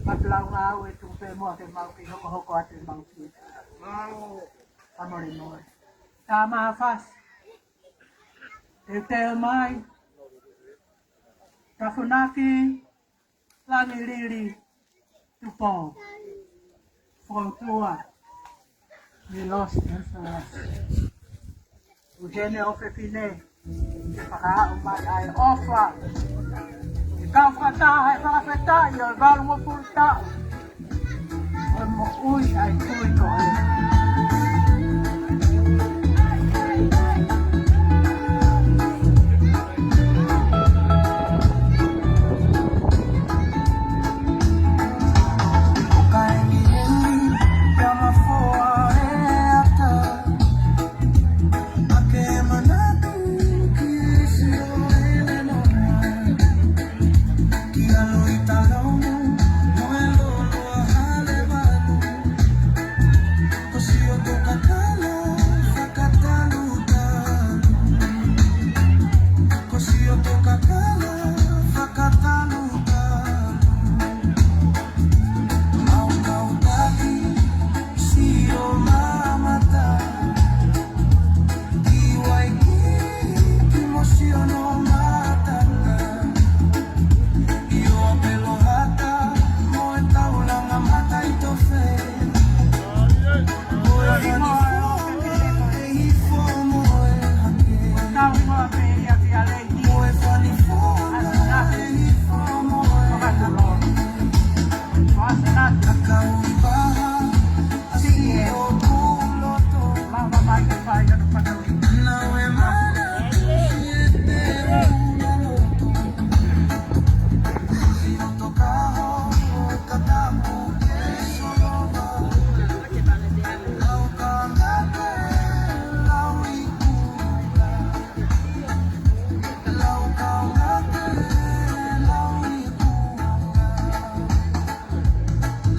Matu lau ngāue tuku pē muʻa ke mau kei hokohoko atu e mau ki. Fakamolemole. Tā Mahafasi. Teuteu mai. Tafunaki Langilili Tupou. Foutua mei Los Angeles. Uhene ʻofefine, fakaaʻu mai ʻa e ʻofa. ʻE kau fakataha he fakafetaʻi ʻo e valungofulu taʻu. Ko e moʻui ʻa e kui ko ē. ʻO ka ʻengiʻengi pea mafoa e ata, ʻa ke manatu ki he sio ʻene nonga. Ki ʻalu ʻi talaumu mo e loloa hale valu. Ko sio to kakala fakatalutalu. Ko sio to kakala fakatalutalu. Mau kau taki sio mamata. Ki Waikiki mo Siono Matanga. ʻIo, Pelohata mo e taulanga Mataʻitofe. Mo e fanifonga ʻe hifo mo e hake. Mo e fanifonga ʻe hifo mo e hake. Kakau ʻi Vaha,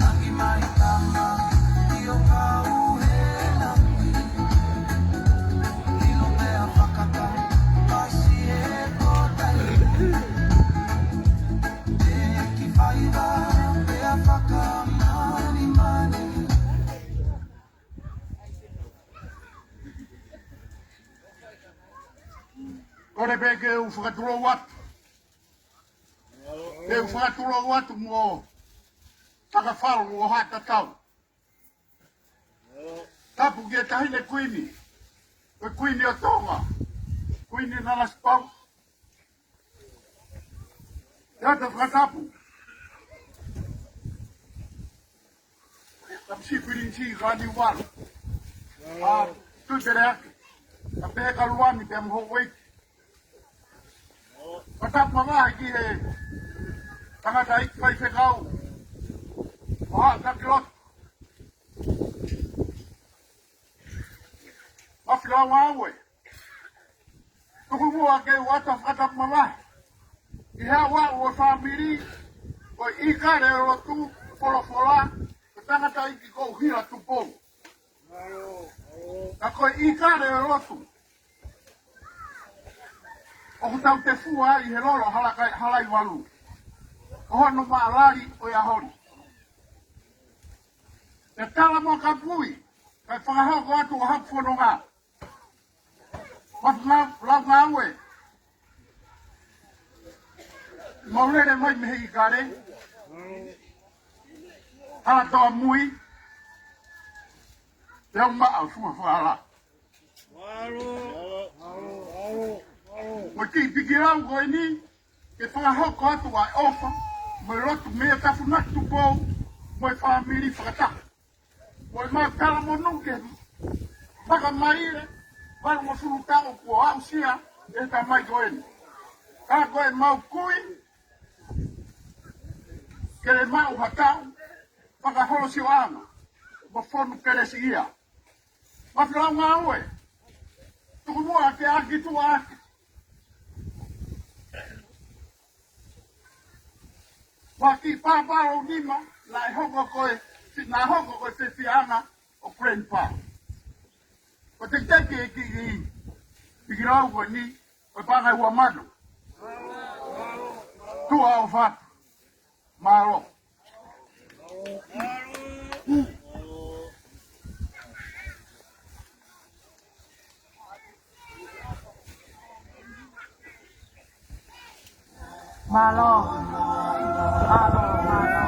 Langi mai tama ʻi o kau he langi. Ilo pea fakatau pasi e kotai. Te ki faiva pea fakamanimani. Kole pē ke u fakatulou atu. Te u fakatulou atu mo Takafalu ʻo Haʻatatau. Tapu ki he Taʻahine Kuini, ko e Kuini ʻo Tonga, Kuini Nanasipauʻu. Te u fakatapu Kapisi Pilinisi Kaniuvalu. ʻA Tuʻipeleake, ʻa Pehekaluani pea mo Houʻeiki. Fakatapu mavahe ki he tangataʻeiki faifekau ʻo Haʻa Takilotu. Mafi Laungāue. Tuku muʻa ke u ʻoatu e fakatapu mavahe ki he ʻaʻau ʻo e fāmili, ko e ʻIkale ʻo e Lotu Folofola, ko e tangataʻeiki ko Hila Tupou. Ka ko e ʻIkale ʻo e Lotu ʻoku tau tefua ai he lolo Halakai-, Halaiuvalu, ʻo hono maʻalali ʻo e ʻaho ni. Te u tala mo kapui, kae fakahoko atu ʻa haku fononga. Mafi Laungāue, mau lele mai mei he ʻIkale, Halatoa Mui, te u maʻu ʻa e funga fala. Mo e kiʻi pikilau ko eni, ke fakahoko atu ʻa e ʻofa mo e lotu mei he Tafunaki Tupou mo e fāmili fakataha. Ko e mau talamonū ke fakamaile, valungofulu taʻu kuo aʻusia ʻe he tamai ko eni. Ka ko e mau kui, ke le maʻu ha taʻu fakaholosioʻanga mo fonu kelesiʻia. Mafi Laungāue, tuku muʻa ke ʻaki tuʻa ake. Ua kiʻi pāpā ʻo nima, naʻe hoko ko e, naʻe hoko ko e fiefiaʻanga ʻo Grandpa. Ko e tekiteki e kiʻi pikilau ko eni, ko e paʻanga ʻe ua mano. Tuʻa ʻofa atu. Mālō. Mālō. Mālō, mālō.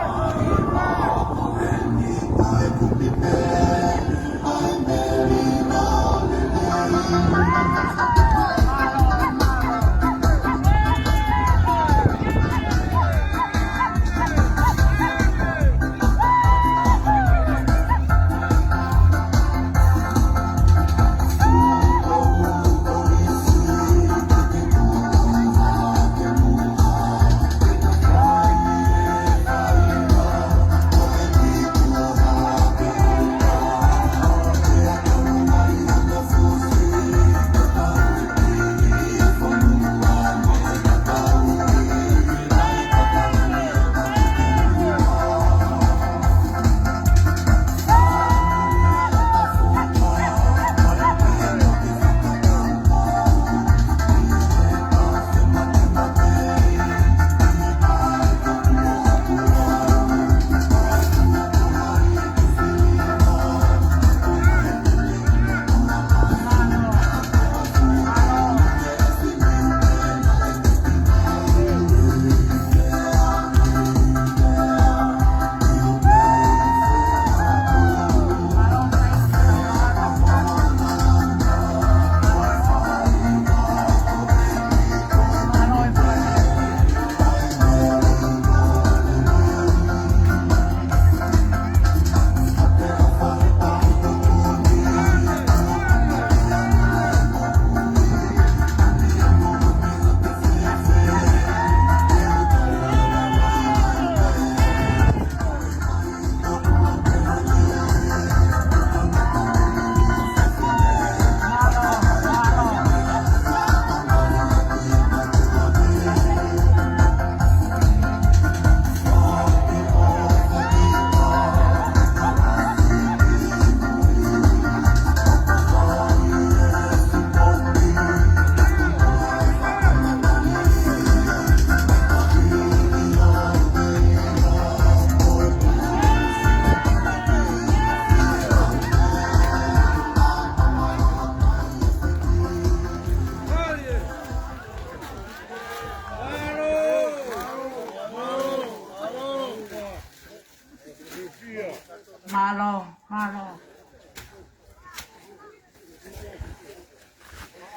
Mālō, mālō.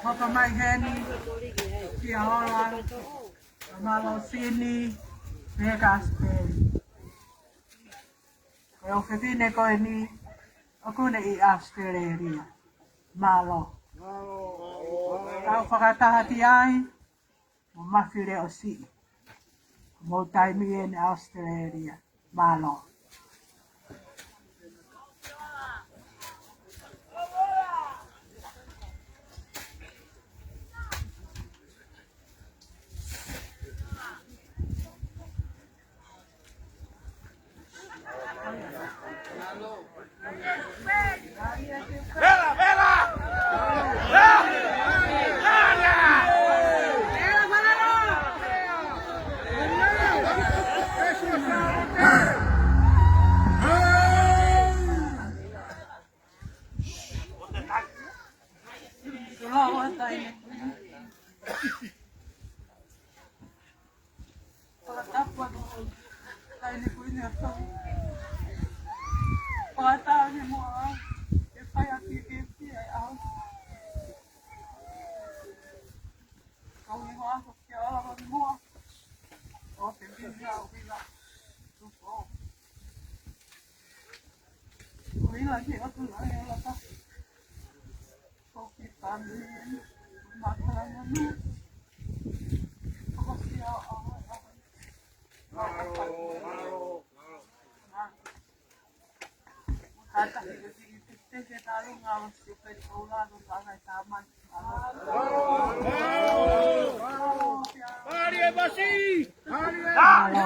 Hoko mai heni, Fiaola, mālō Sini, Vegas Bay. Ko e ʻofefine ko eni, ʻoku ne ʻi ʻAositelēlia. Mālō. Tau fakataha ki ai, mo Mafileʻosiʻi. Mo taimi ʻeni ʻAositelēlia. Mālō. Fakatapu atu, taʻahine kuini ʻo Tonga. Fakatapu ange mo au, ʻe fai atu ke fie ai au. Kau ni hoa ko kia ala mo ni hoa. ʻO te vini au vila. Tupo. Vila ki atu na e ala ta. Mālō,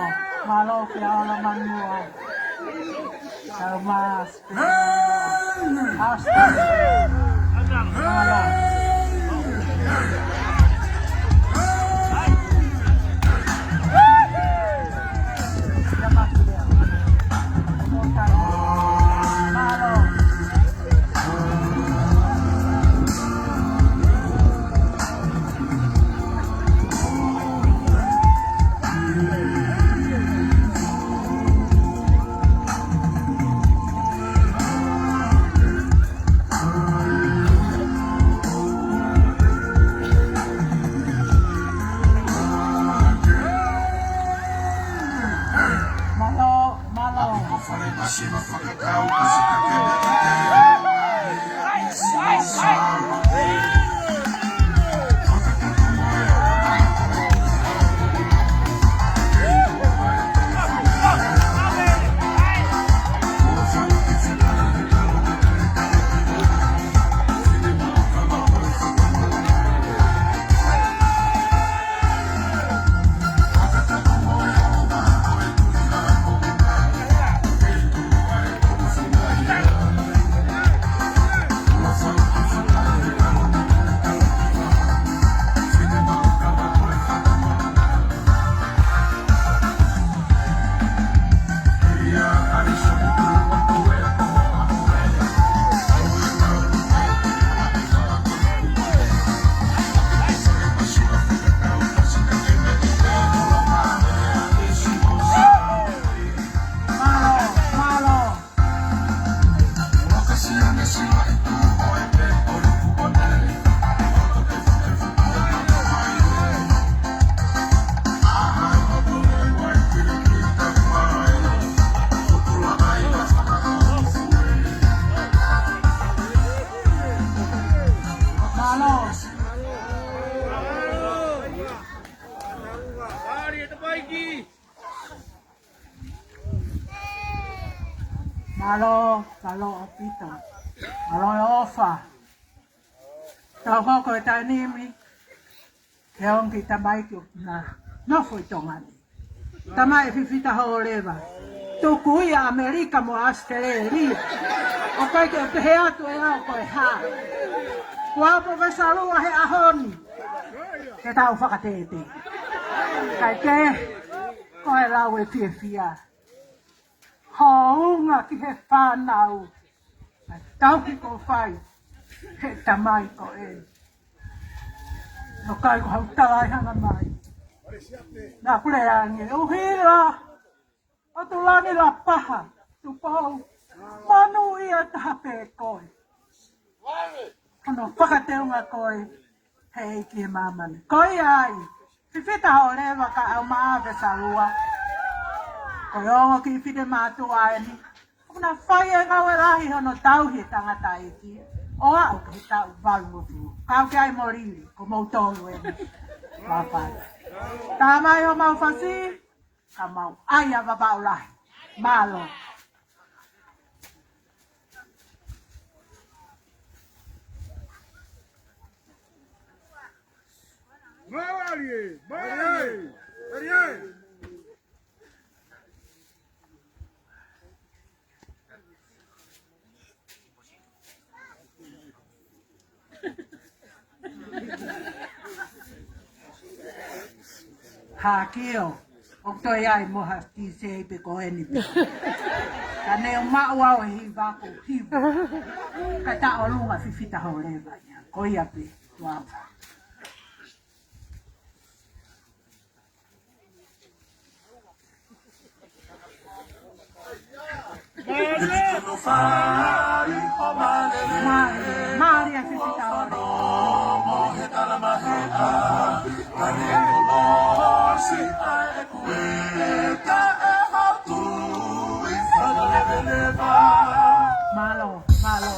mālō Fiaola Manua. Tau mā. Mālō, mālō. Mālō, mālō ʻaupito. Mālō e ʻofa. Tau hoko e taimi ni, ke ongo ki he tamaiki ʻoku na nofo ʻi Tonga ni. Tamaiki fifita holo leva. Tuku ia ʻAmelika mo ʻAositelēlia. ʻOku ʻikai ke pehē atu ʻe au ko e hā. Kuo pau ke salua he ʻaho ni. Ke tau fakatete. Kae kehe, ko e lau e fiefia. Hounga ki he fānau. Tau ki ko fai. He tamai ko e. No kai ko hau talai hanga mai. Na kule ange. ʻUhila. ʻOtu langi la paha. Tupou. Monūʻia taha pē koe. Hono fakateunga koe he ʻEiki he māmani. Ko ia ai, fifita hoʻo leva kae ʻumaʻā Vesalua. Ko e ongo kiʻi finemātuʻa eni. ʻOku na fai e ngāue lahi hono tauhi e tangataʻeiki ʻo aʻu ki he taʻu valungofulu. Kau ki ai mo Lili, ko moutolu eni. Māfana. Tā mai homau fasi, ka mau ʻai ʻa Vavaʻu lahi. Mālō. Mālō, Lili, mālō, Lili. Hakio, ʻoku toe ʻi ai mo ha kiʻi sei pe ko eni pē. Ka ne u maʻu au e hiva ko hiva. Ka ta ʻolunga fifita hoʻo leva ia. Ko ia pē, tuʻa. Mālō, mālō, fifita hoʻo leva. Mālō, mālō.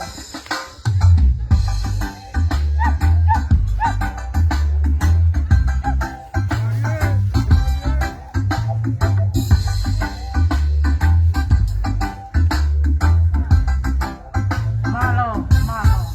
Mālō, mālō.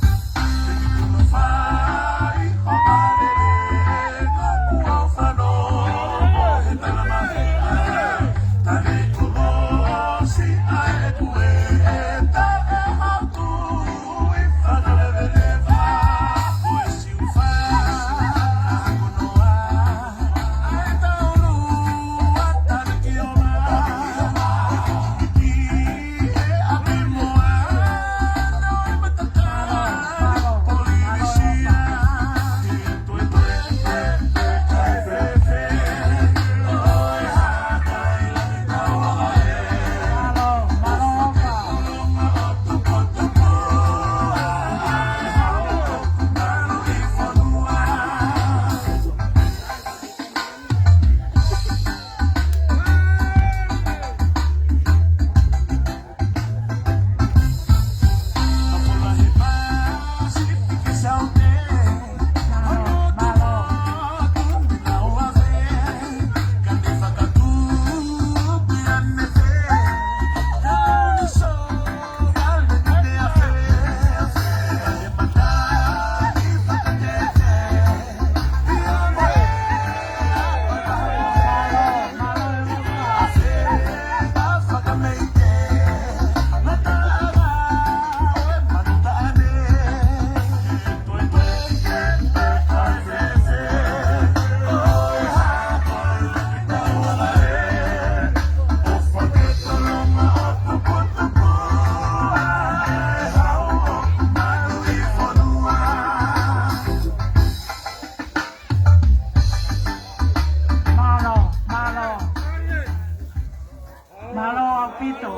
Mālō, mālō. Mālō ʻaupito.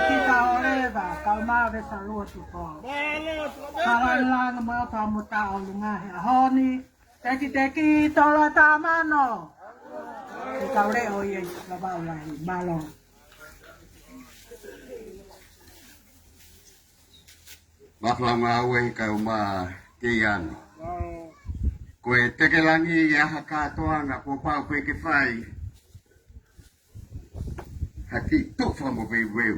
Fifita hoʻo leva, kae ʻumaʻā Vesalua Tupou. Mālō, mālō. Ka lāngilangi mo e fakamuta ʻo lunga he ʻaho ni. Tekiteki Tola Tamano. Ke kau leʻo ia ʻi Vavaʻu lahi. Mālō. Māfana ngāue kae ʻumaʻā Keiano. Ko e tekelangi ia ha kātoanga kuo pau pē ke fai. Ha kiʻi tufa mo veuveu.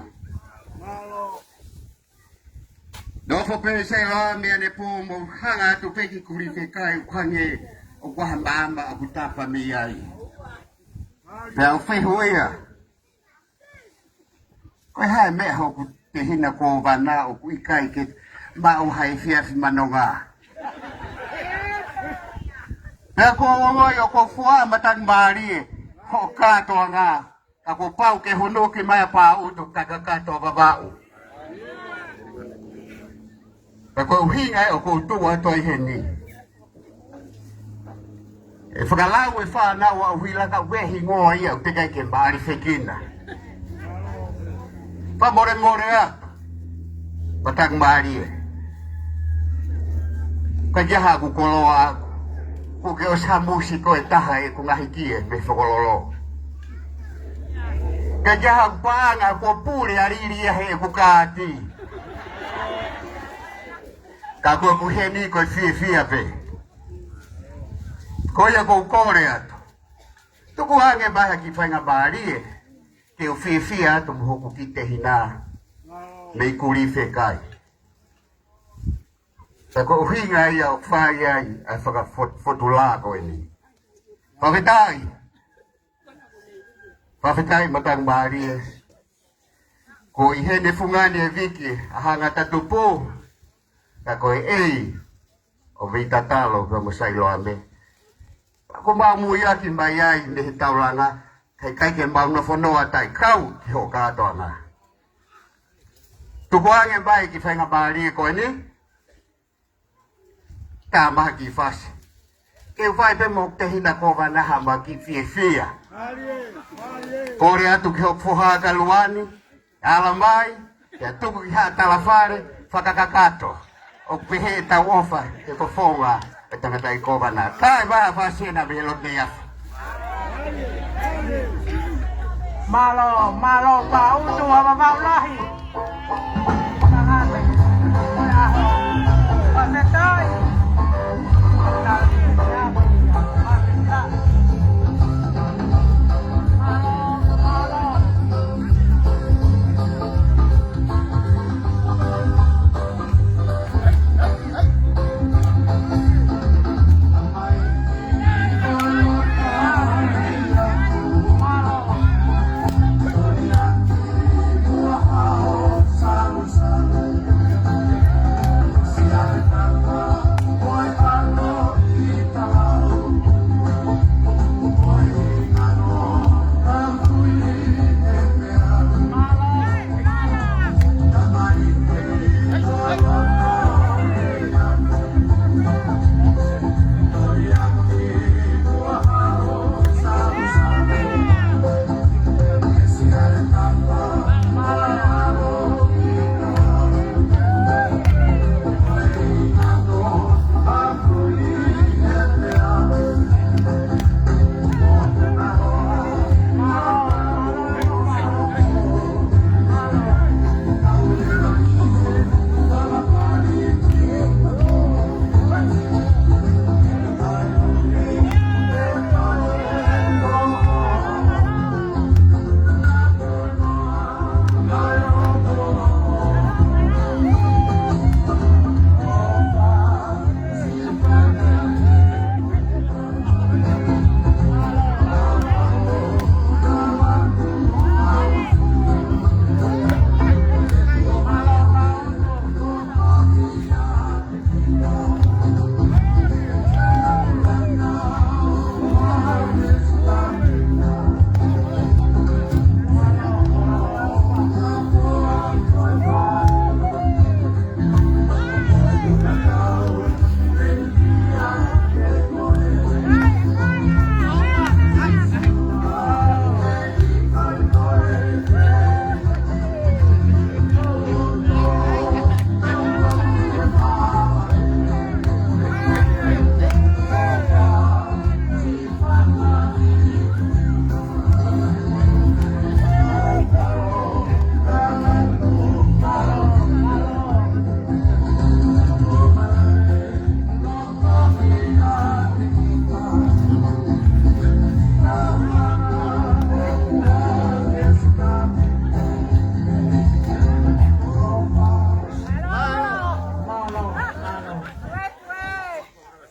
Nofo pē Sela mei ʻanepō mo hanga atu pē ki kulifekai ʻoku hangē ʻoku ʻi ai ha maama ʻoku tapa mei ai. Pea u fehuʻia. Ko e hā e meʻa hoku tehina ko Vana ʻoku ʻikai ke maʻu ha efiafi manonga. Pea ko Ongoi ʻoku fuʻu matangi mālie hoʻo kātoanga. Ka kuo pau ke hono ke mai a pā utu ka kakato a Vavaʻu. Pea ko e ʻuhinga ē ʻoku ou tuʻu atu ai heni. ʻE fakalau e fānau ʻa ʻUhila ka ʻoku ʻi ai e hingoa ia ʻoku teʻeki ai ke mālifekina. Fakamolemole atu, matangi mālie. Ka ʻi ai haʻaku koloa, kuo ke ʻosi hamusi koe taha ʻeku ngaahi kie mei Fokololo. Ka ʻi ai haʻaku paʻanga kuo pule ʻa Lili ia heʻeku kāti. Ka ko ʻeku heni ko e fiefia pē. Ko ia ʻoku ou kole atu, tuku ange mai ha kiʻi faingamālie ke u fiefia atu mo hoku kiʻi tehina mei Kulifekai. Ka ko e ʻuhinga ia ʻoku fai ai ʻa e fakafot-, fotulā ko eni. Fakafetaʻi. Fakafetaʻi matangi mālie. Ko ʻi heni fungani e viki ʻa Hangata Tupu, ka ko e ʻEiki ʻo Veitatalo pea mo Sailoame. Ko mau muiaki mai ai mei he taulanga, ka ʻikai ke mau nofo noa taʻekau ki hoʻo kātoanga. Tuku ange mai kiʻi faingamālie ko eni, tā mai ha kiʻi fasi ke u fai pē mo hoku tehina Kōvana ha kiʻi fiefia. Kole atu ki hoku foha ko Luani, ala mai, pea tuku ki Haʻa Talafale, fakakakato. ʻOku pehē ʻetau ʻofa ki he fofonga ʻo e tangataʻeiki Kōvana. Kae vaha fasi ena mei he lotu nei afa. Mālō, mālō, Pautu, Vavau Lahi.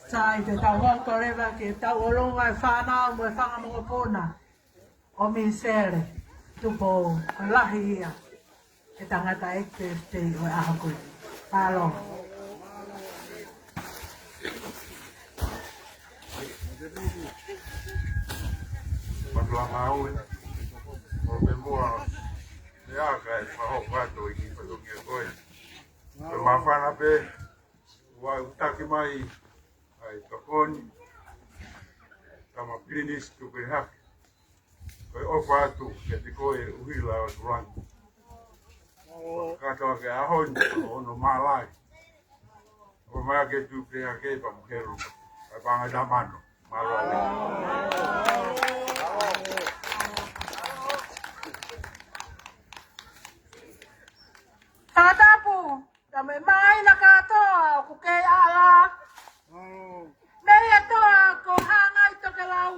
Sai, te tau hoko leva ki he tauʻolunga e fānau mo e fanga mokopuna ʻo Misele Tupou, ko e lahi ia e tangataʻeiki pēpē ʻo e ʻaho ko eni. Mālō. Mālō, mālō. ʻO pē mua, meʻa kae fakahoko atu ʻi he fatongia ko ē. Ko e māfana pē, ʻoku ou taki mai ʻa e tokoni, Tama Pilinisi Tupehake. Ko e ʻofa atu kiate koe ʻUhila ʻo Tulangi. Kātoa ki he ʻaho ni, ʻo hono mālō. ʻO mai ke tupea ke pa mukelu. Ka panga tamano. Mālō. Fakatapu, ka me mai na kātoa ʻoku kei ʻala. Mei he toa ko Hangai Tokelau.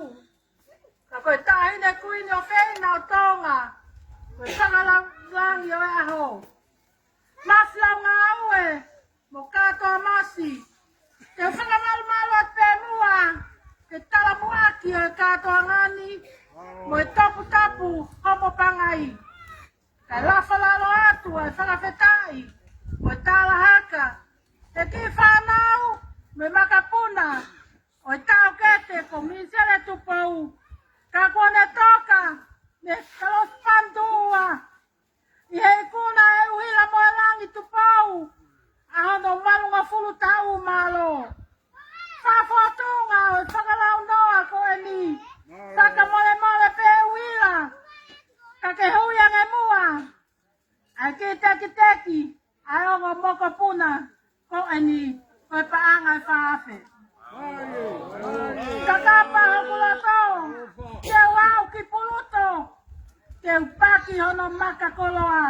Ka ko e Taʻahine Kuini ʻofeina ʻo Tonga, ko e Fakalāngilangi ʻo e ʻaho. Masi Laungāue mo Kātoa Masi. Te u fakamalumalu atu pē muʻa ki he talamuʻaki ʻo e kātoanga ni mo e toputapu Homo Pangai. Kae lafo lalo atu ʻa e fakafetaʻi mo e talahaka he kiʻi fānau mo e makapuna ʻo e taʻokete ko Misele Tupou. Ka kuo ne toka mei he kalosi Panutuʻua ʻi he ikuna ʻe ʻUhila Moelangi Tupou ʻa hono valungofulu taʻu. Mālō. Fakafōtunga ʻo e fakalaunoa ko eni. Fakamolemole pē ʻUhila, ka ke hui ange muʻa ʻa e kiʻi tekiteki ʻa e ongo mokopuna ko eni, ko e paʻanga ʻe fā afe. Kakapa hoku loto, te u aʻu ki Puluto, te u paki hono maka koloa,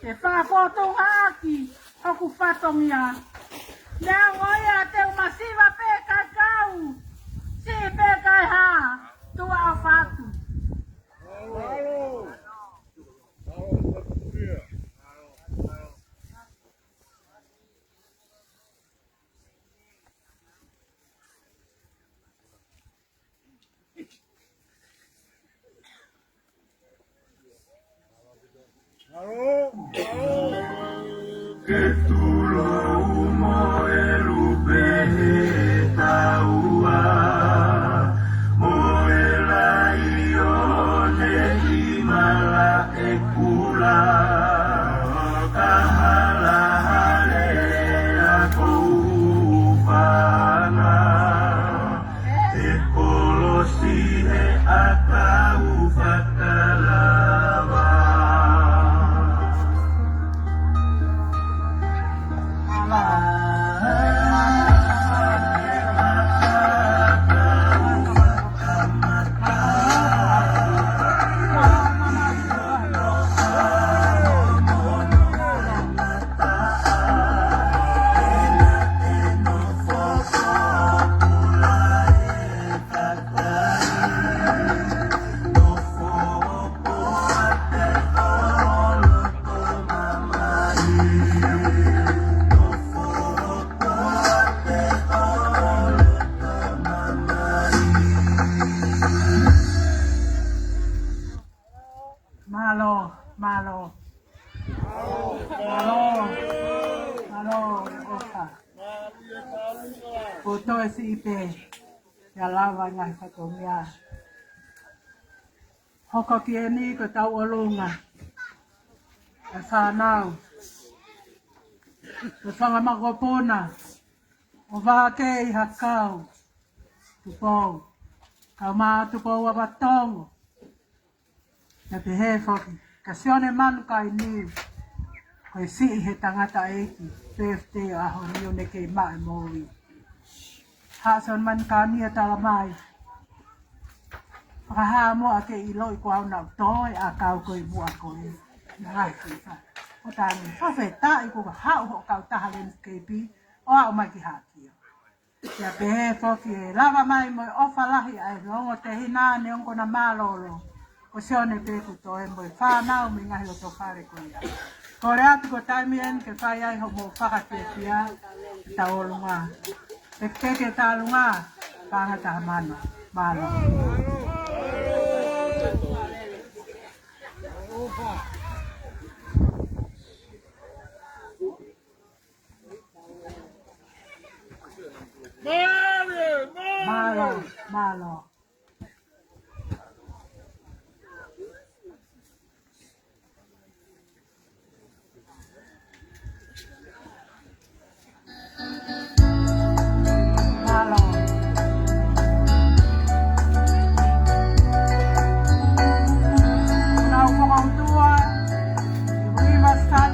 ke fakafōtungaʻaki hoku fatongia. Neongo ia te u masiva pē kae kau, siʻi pē kae hā, tuʻa ʻofa atu. Ke tulou mo e lupe he taua, mo e laione ʻi malaʻe kula, ka hala hale ʻa kou fanga, he kolosi he ʻakau fakalava. Mālō, mālō. Mālō, mālō, ʻofa. Ko e toe siʻi pē ia lava ngaahi fatongia. Hoko ki heni ko e tauʻolunga ʻa e fānau, ko e fanga makapuna ʻo Vākei Hakau Tupou, kae ʻumaʻā Tupou ʻAvatongo. Naʻe pehē foki kia Sione Manukainiu, ko e siʻi he tangataʻeiki, birthday ʻo e ʻaho ni ʻo ne kei maʻu e moʻui. Haʻa Sione Manukainiu ʻa e tala mai, fakahā muʻa ke ʻiloʻi ko au naʻa ku toe ʻakau ko e muʻa ko e. Naʻe ʻai ki fa. ʻO tani, fakafetaʻi kuo ka haʻu hoʻo kautaha Lens K P ʻo aʻu mai ki Haʻakio. Pea pehē foki ʻe lava mai mo e ʻofa lahi ʻa e ongo tehina neongo ʻena mālōlō. Ko Sione pē kuo toe mo e fānau mei he ngaahi loto fale ko ia. Kole atu ko e taimi eni ke fai ai hoʻomou fakafiefia, tauʻolunga. Pekepeke tauʻolunga, paʻanga taha mano. Mālō. Mālō, mālō. Mālō. Nau whakautua, we must start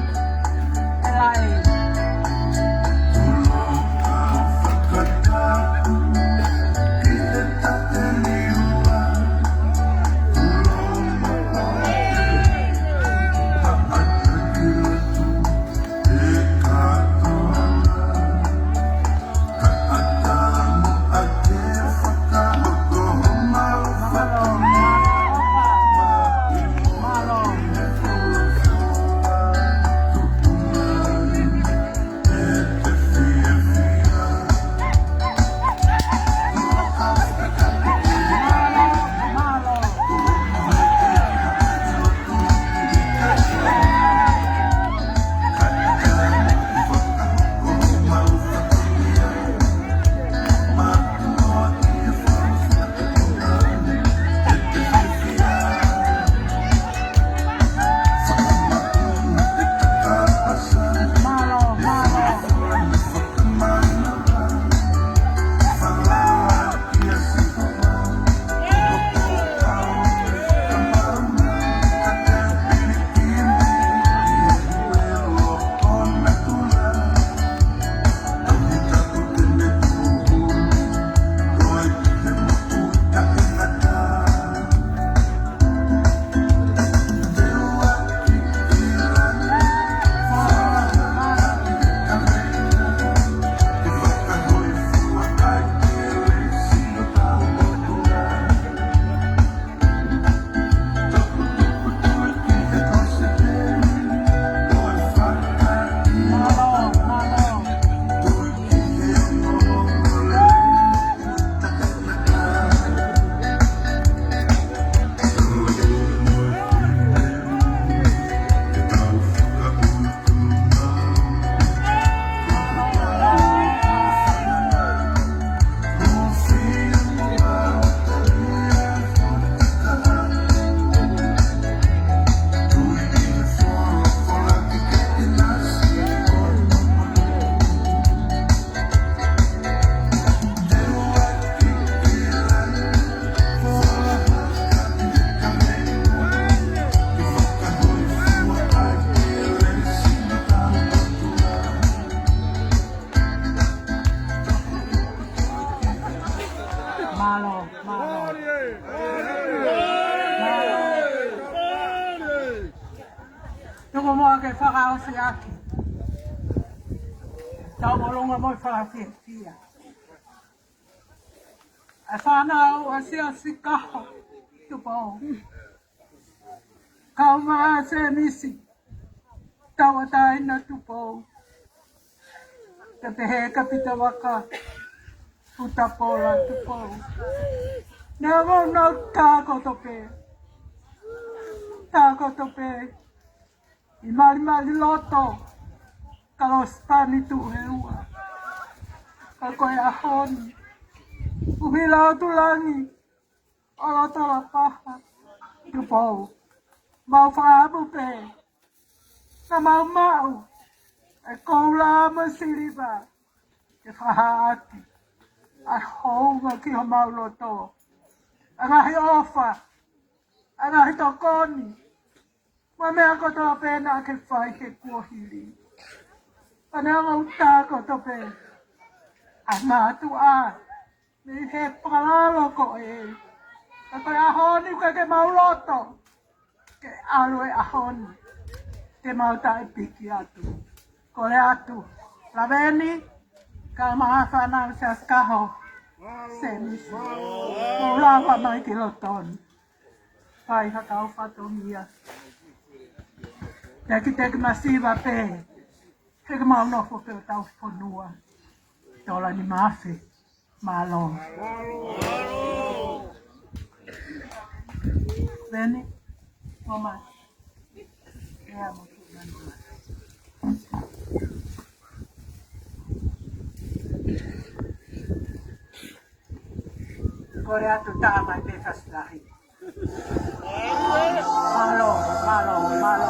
Tuku muʻa ke fakaʻosi ʻaki ʻetau mālōlō mo e fakafiefia ʻa e fānau ʻa Siaosi Kaho Tupou, kae ʻumaʻā Sēmisi Tauʻatāina Tupou, pea pehē kia Pita Vaka Putapola Tupou. Neongo ʻenau tākoto pē, tākoto pē ʻi Malimali Loto, Kalosipani Tuʻuheua. Ka ko e ʻaho ni, ʻUhila ʻOtu Langi ʻo Lotolapaha Tupou, mau fakaʻamu pē naʻa mau maʻu e koula mo e siliva ke fakahā ʻaki ʻa e hounga ki homau loto, ʻa e ngaahi ʻofa, ʻa e ngaahi tokoni, mo e meʻa kotoa pē naʻa ke fai he kuohili. Pea neongo ʻenau tākoto pē ʻa e mātuʻa mei he fakalalo ko ē, ka ko e ʻaho ni ʻoku ʻikai ke mau loto ke ʻalu e ʻaho ni ke mau taʻepiki atu. Kole atu, Laveni, kae ʻumaʻā e fānau Siaosi Kaho, Sēmisi, mou lava mai ki loto ni. Fai ha kau fatongia. Teki teki masiva pē, he ʻoku mau nofo pē ʻo tau fonua. Tola ni mafe. Mālō. Veni, mama. Ea mo tu manu. Kole atu tā mai pē fasilahi. Mālō, mālō, mālō.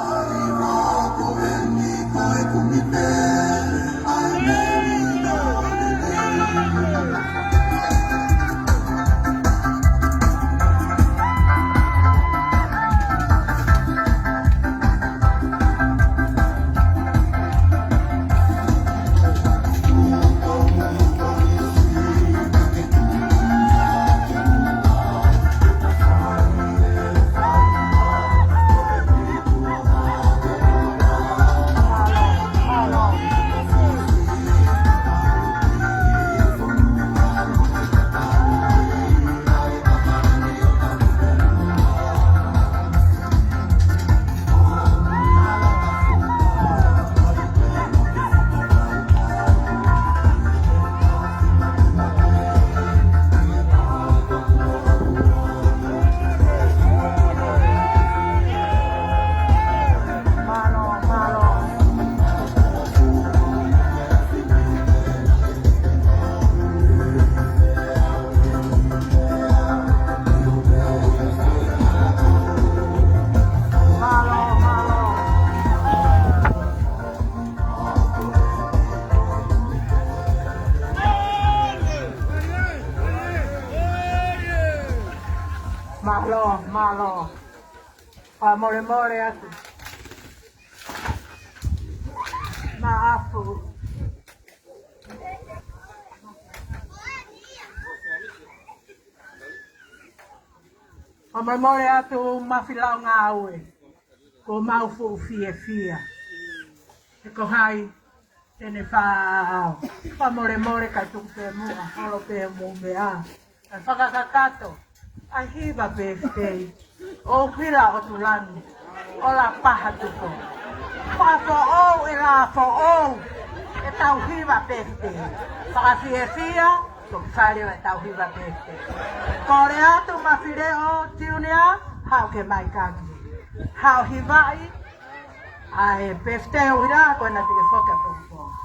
Mālō, mālō. Fakamolemole atu. Maʻafu. Fakamolemole atu Mafilaongāue, ko mau fuʻu fiefia. He ko hai te ne faʻao. Fakamolemole kae tuku pē muʻa, holo pē mo meʻa. Kae fakakakato ʻa e hiva pē fei ʻo ʻUhila ʻOtu Langi ʻo Lapaha Tupou. Fakafoʻou ʻe la foʻou ʻetau hiva pē fei. Fakafiefia, toki fale ʻetau hiva pē fei. Kole atu Mafileʻo Junior, haʻu ke mai kaki. Haʻu hivaʻi ʻa e pefitei ʻo ʻUhila, ko ena te ke foki ʻapongipongi.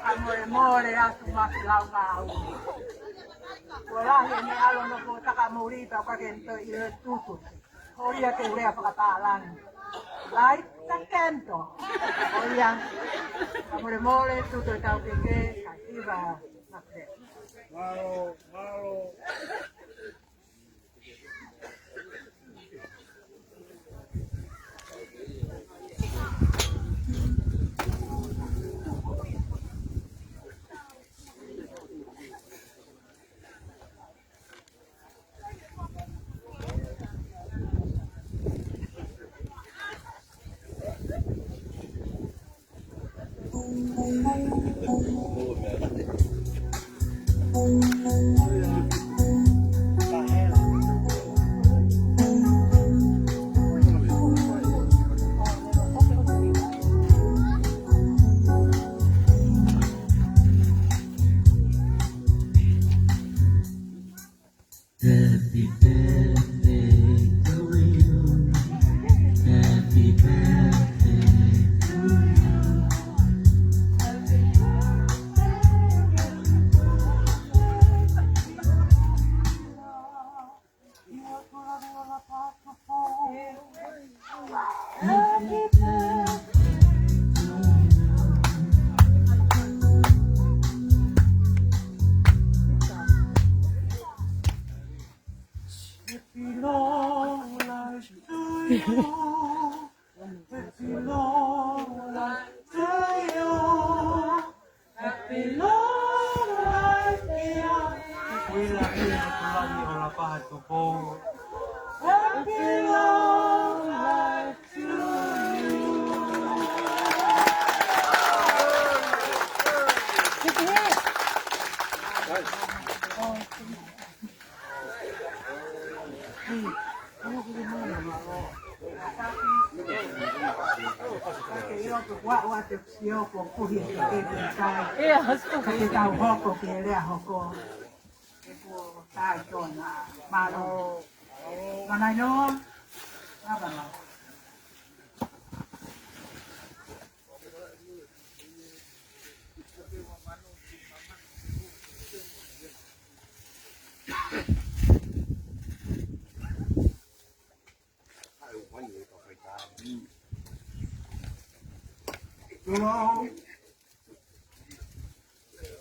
Fakamolemole atu Mafilaongāue. Kuo lahi ʻene ʻalu ʻo nofo takamuli pea ʻoku ʻikai ke ne toe ʻilo e tutu. Holi ia ke u lea fakapālangi. Lai, ta kento. Holi ia. Fakamolemole, tutu e tau keke. Mālō, mālō. Happy birthday to you. Happy birthday to you. Happy birthday. Happy birthday to you. Happy long life to you. Happy long life to you. Happy long life, dear. Happy long life to you. Tulou,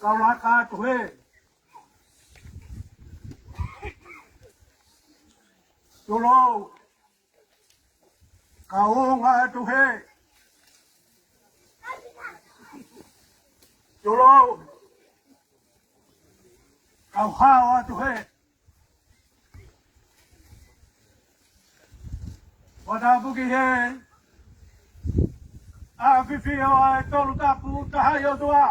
kau laka atu hē. Tulou, kau unga atu hē. Tulou, kau hao atu hē. Fakatapu ki he ʻafifio ʻa e Tolu Tapu Tahaʻi ʻOtua.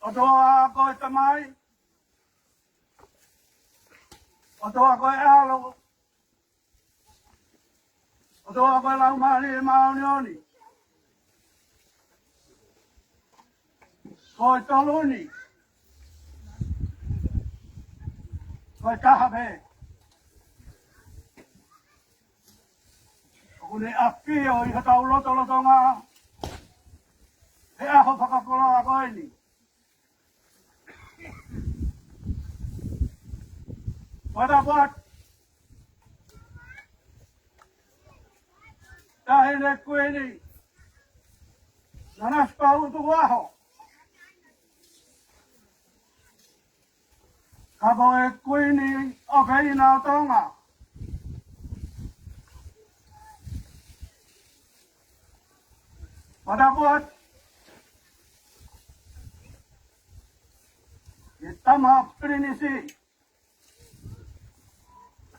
ʻOtua ko e Tamai, ʻOtua ko e ʻAlo, ʻOtua ko e Laumālie Māʻoniʻoni. Ko e tolu ni, ko e taha pē. ʻOku ne ʻafio ʻi hotau lotolotonga he ʻaho fakakoloa ko eni. Fakatapu atu Taʻahine Kuini Nanasipauʻu Tukuʻaho, ka ko e Kuini ʻofeina ʻo Tonga. Fakatapu atu ki he tama Pilinisi,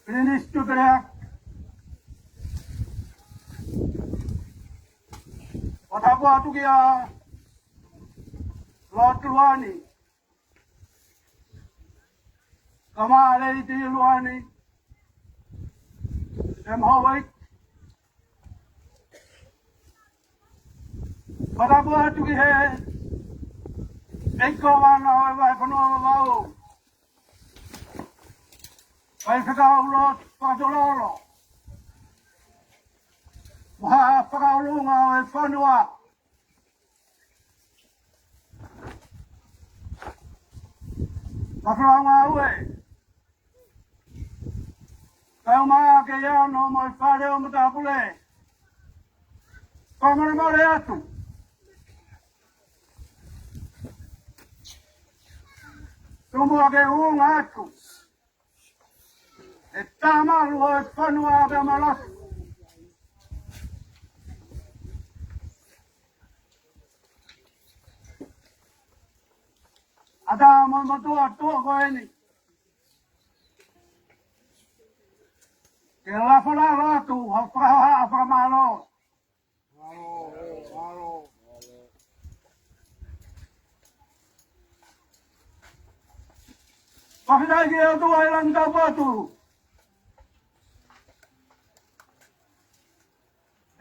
Pilinisi Tupileaki. Fakatapu atu kia Lord Luani, Kamaleleti Luani, M H O H. Fakatapu atu ki he ʻEiki Kōvana ʻo e Vahefonua Vavaʻu, Faifekau Lord Fakatololo, mo ha fakaʻolunga ʻo e fonua, fakafofonga ngāue, kae ʻumaʻā ʻa Keiano mo e fale ʻo matāpule. Fakamolemole atu Muʻa ke u ʻunga atu e tamalu ʻo e fonua pea mo e lotu. ʻAtā mo e motuʻa tuʻa ko eni ke lafo lalo atu ha fakahohaʻa fakamālō. Fakafetaʻi ki he ʻOtua ʻi langi taupotu,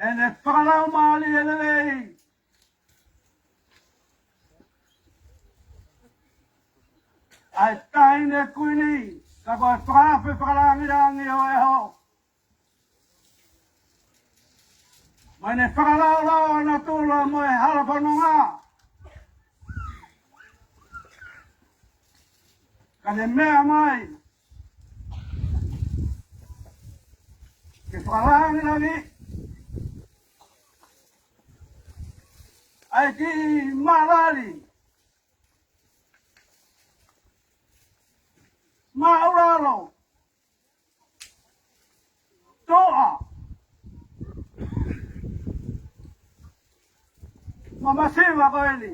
ʻene fakalaumālie lelei ʻa e Taʻahine Kuini, ka ko e fakaafe fakalāngilangi ʻo e ʻaho, mo ʻene fakalaolao ʻa natula mo e hala fononga, ka ne meʻa mai ke fakalāngilangi ʻa e kiʻi malali māʻulalo, toʻa mo masiva ko eni.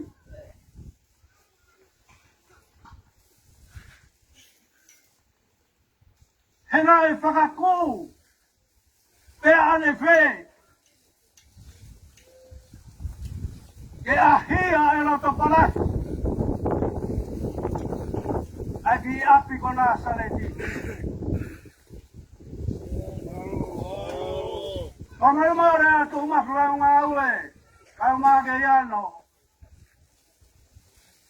He naʻe fakakū pea ʻanefē ke ʻahia e loto palasi ʻa e kiʻi ʻapi ko Nāsaleti. Ko e meʻa mālie atu Mafalaungāue, kae ʻumaʻā Keiano,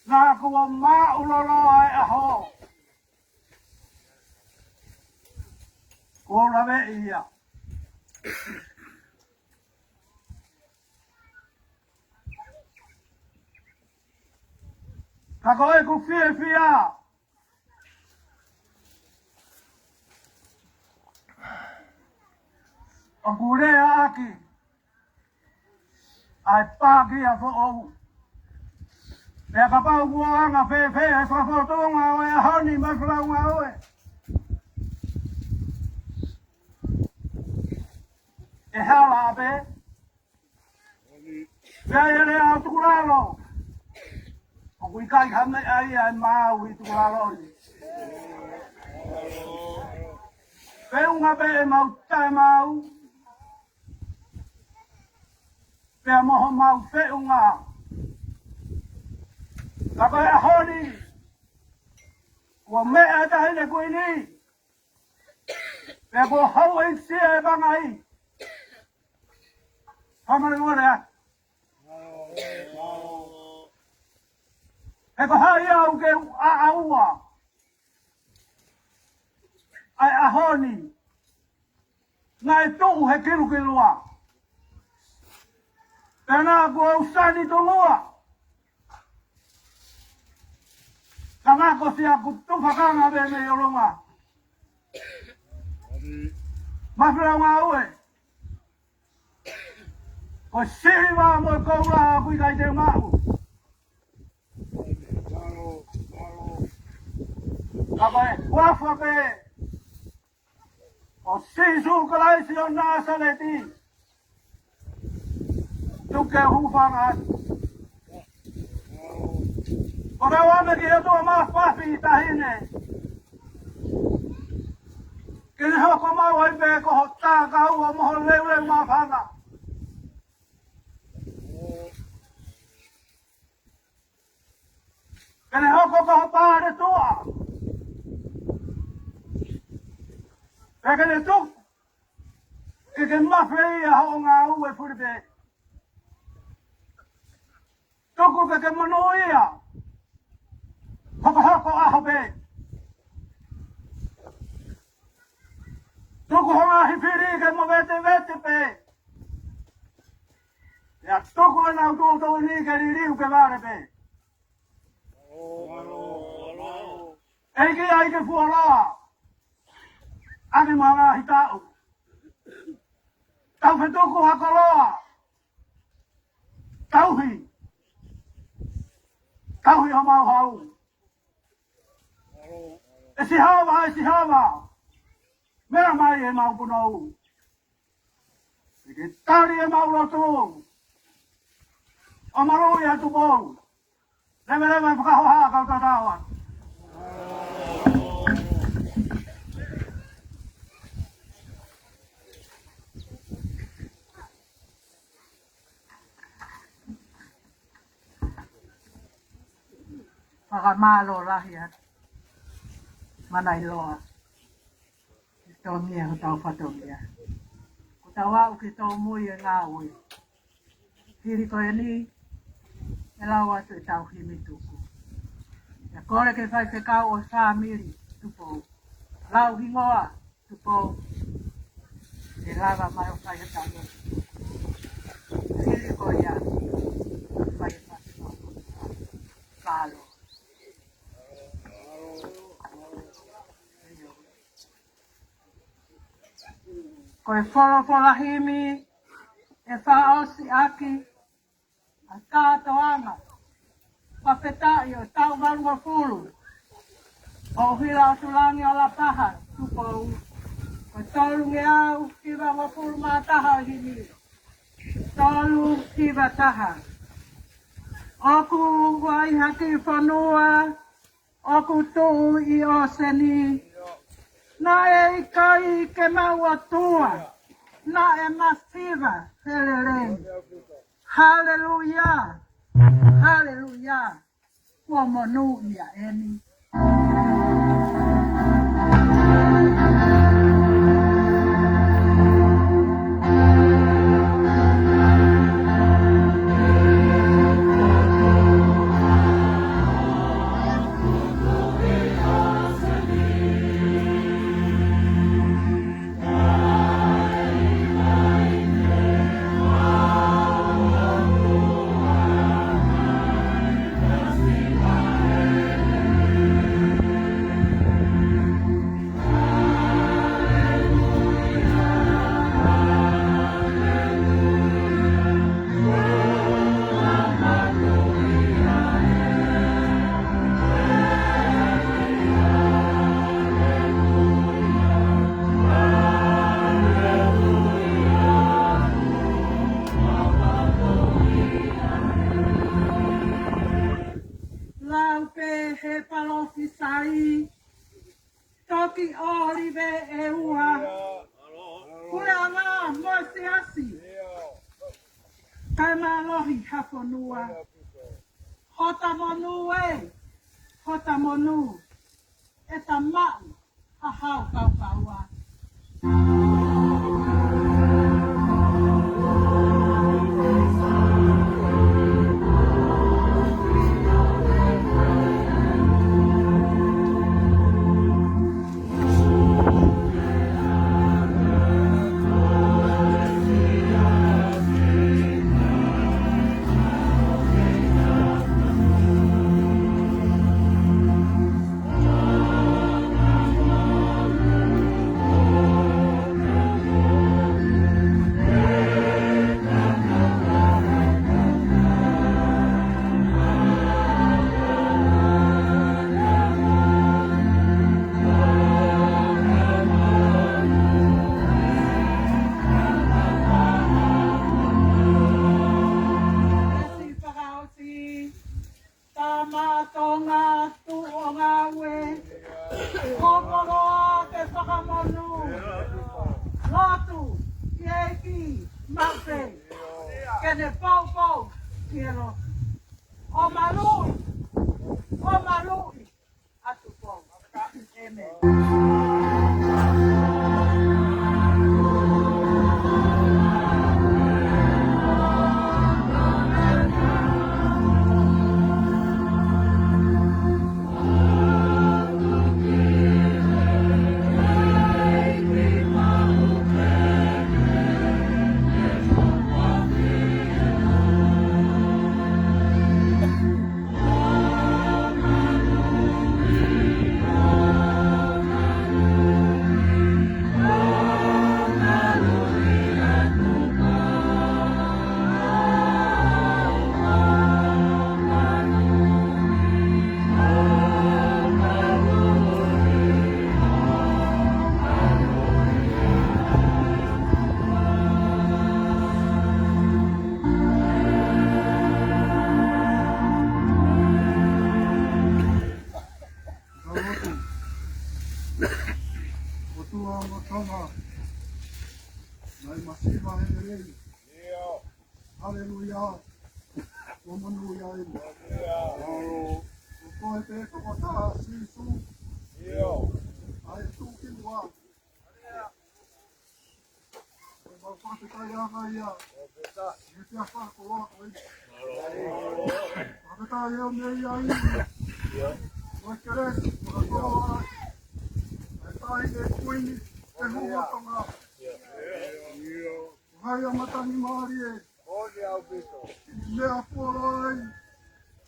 naʻa kuo māʻulalo e ʻaho. Kuo u laveʻi ia. Ka ko ʻeku fiefia, ʻoku leaʻaki ʻa e paaki ʻa foʻou. Pea kapau kuo anga fēfē e fakafotunga ʻo e ʻaho ni Mafalaungāue, ʻe hala pē. Pea ʻi he lea ʻa Tukulalo, ʻoku ʻikai ha meʻa ia ʻe maau ʻi Tukulalo ni. Feʻunga pē ʻemau taʻemaau pea mo homau feʻunga. Ka ko e ʻaho ni, kuo meʻa e Taʻahine Kuini, pea kuo houʻeiki e vangai. Fakamālō atu. He ko hai au ke u ʻaʻaua ʻa e ʻaho ni, naʻe tuʻu he kilukilua. Pea naʻa ku ʻosi ni tungua, ka naʻa ko siʻaku tufakanga pē mei ʻolunga. Mafalaungāue, ko e siliva mo e koula ʻoku ʻikai te u maʻu. Ka ko e huafa pē ʻo Sīsū Kalaisi ʻo Nāsaleti, tuku ke u hūfanga atu. Ko e ʻofa atu ki he ʻOtua Mafimafi Taʻahine, ke ne hoko mai pē ko ho takaua mo ho leuleu māfana. Ke ne hoko ko ho pāletuʻa. Pea ke ne tuku ke ke mafeia hoʻo ngāue fulipē. Tuku ke ke monūʻia hokohoko ʻaho pē. Tuku ho ngaahi fili ke movetevete pē. Pea tuku ʻenau tuʻutuʻuni ke liliu ke vale pē. ʻEiki ʻai ke fuoloa ʻaki mo e ngaahi taʻu. Tau fetuku ha koloa. Tauhi. Tauhi homau hau. ʻE Sihova, ʻe Sihova, meʻa mai ʻemau punou. Ke ke tali ʻemau lotu. ʻO maluʻi ʻa Tupou. Leveleva e fakahoha, kau tatau atu. Fakamālō lahi atu. Mana ʻiloa. Ke tōmia hotau fatongia. Ko tau aʻu ke tōmui e ngāue. Hili ko eni, ʻe lau atu ʻetau himi tuku. ʻE kole ke fai fekau ʻo e fāmili Tupou. Lau hingoa Tupou. ʻE lava mai ʻo fai hotau himi tuku. Hili ko ia, fai e fai. Mālō. Ko e folofola himi ʻe fakaʻosi ʻaki ʻa e kātoanga fakafetaʻi ʻo e taʻu valungofulu ʻo Hila ʻo Tulangi ʻo Lapaha Tupou. Ko e tolungeau hivangofulu mā taha ʻo e himi. Tolu hiva taha. ʻOku ʻi ai ha kiʻi fonua ʻoku tuʻu ʻi ʻōseni. Naʻe ʻikai ke maʻu ʻOtua, naʻe masiva he lelei. Haleluia! Haleluia! Kuo monūʻia eni. Lau pē he palōfisai, toki ʻōlive ʻe ua, puleʻanga mo e siasi, kae mālohi ha fonua. Hota monū ē, hota monū, ʻe ta maʻu ha hau kaukaua. Tama Tonga, tuʻu ʻo ngāue, kopoloa ke fakamonū. Lotu ki he ʻEiki, mape, ke ne poupou ki he lotu. ʻO maluʻi, ʻo maluʻi ʻa Tupou. ʻĒmeni. Hiva he lelei. ʻIo. Haleluia. Ko monūʻia eni. Haleluia. Ko koe pē tokotaha Sīsū. ʻIo. ʻA e tuʻukimuʻa. Mau fakafetaʻi ʻaupito ia. Fakafetaʻi. He pea fakakoloa ko eni. Fakafetaʻi ʻEiki ʻi he ʻEiki. Ko e kelesi, fakakoloa. ʻA e Taʻahine Kuini, ʻa e Hū ʻo Tonga. Ko hai ʻa matangi mālie. Meʻa fuoloa ai.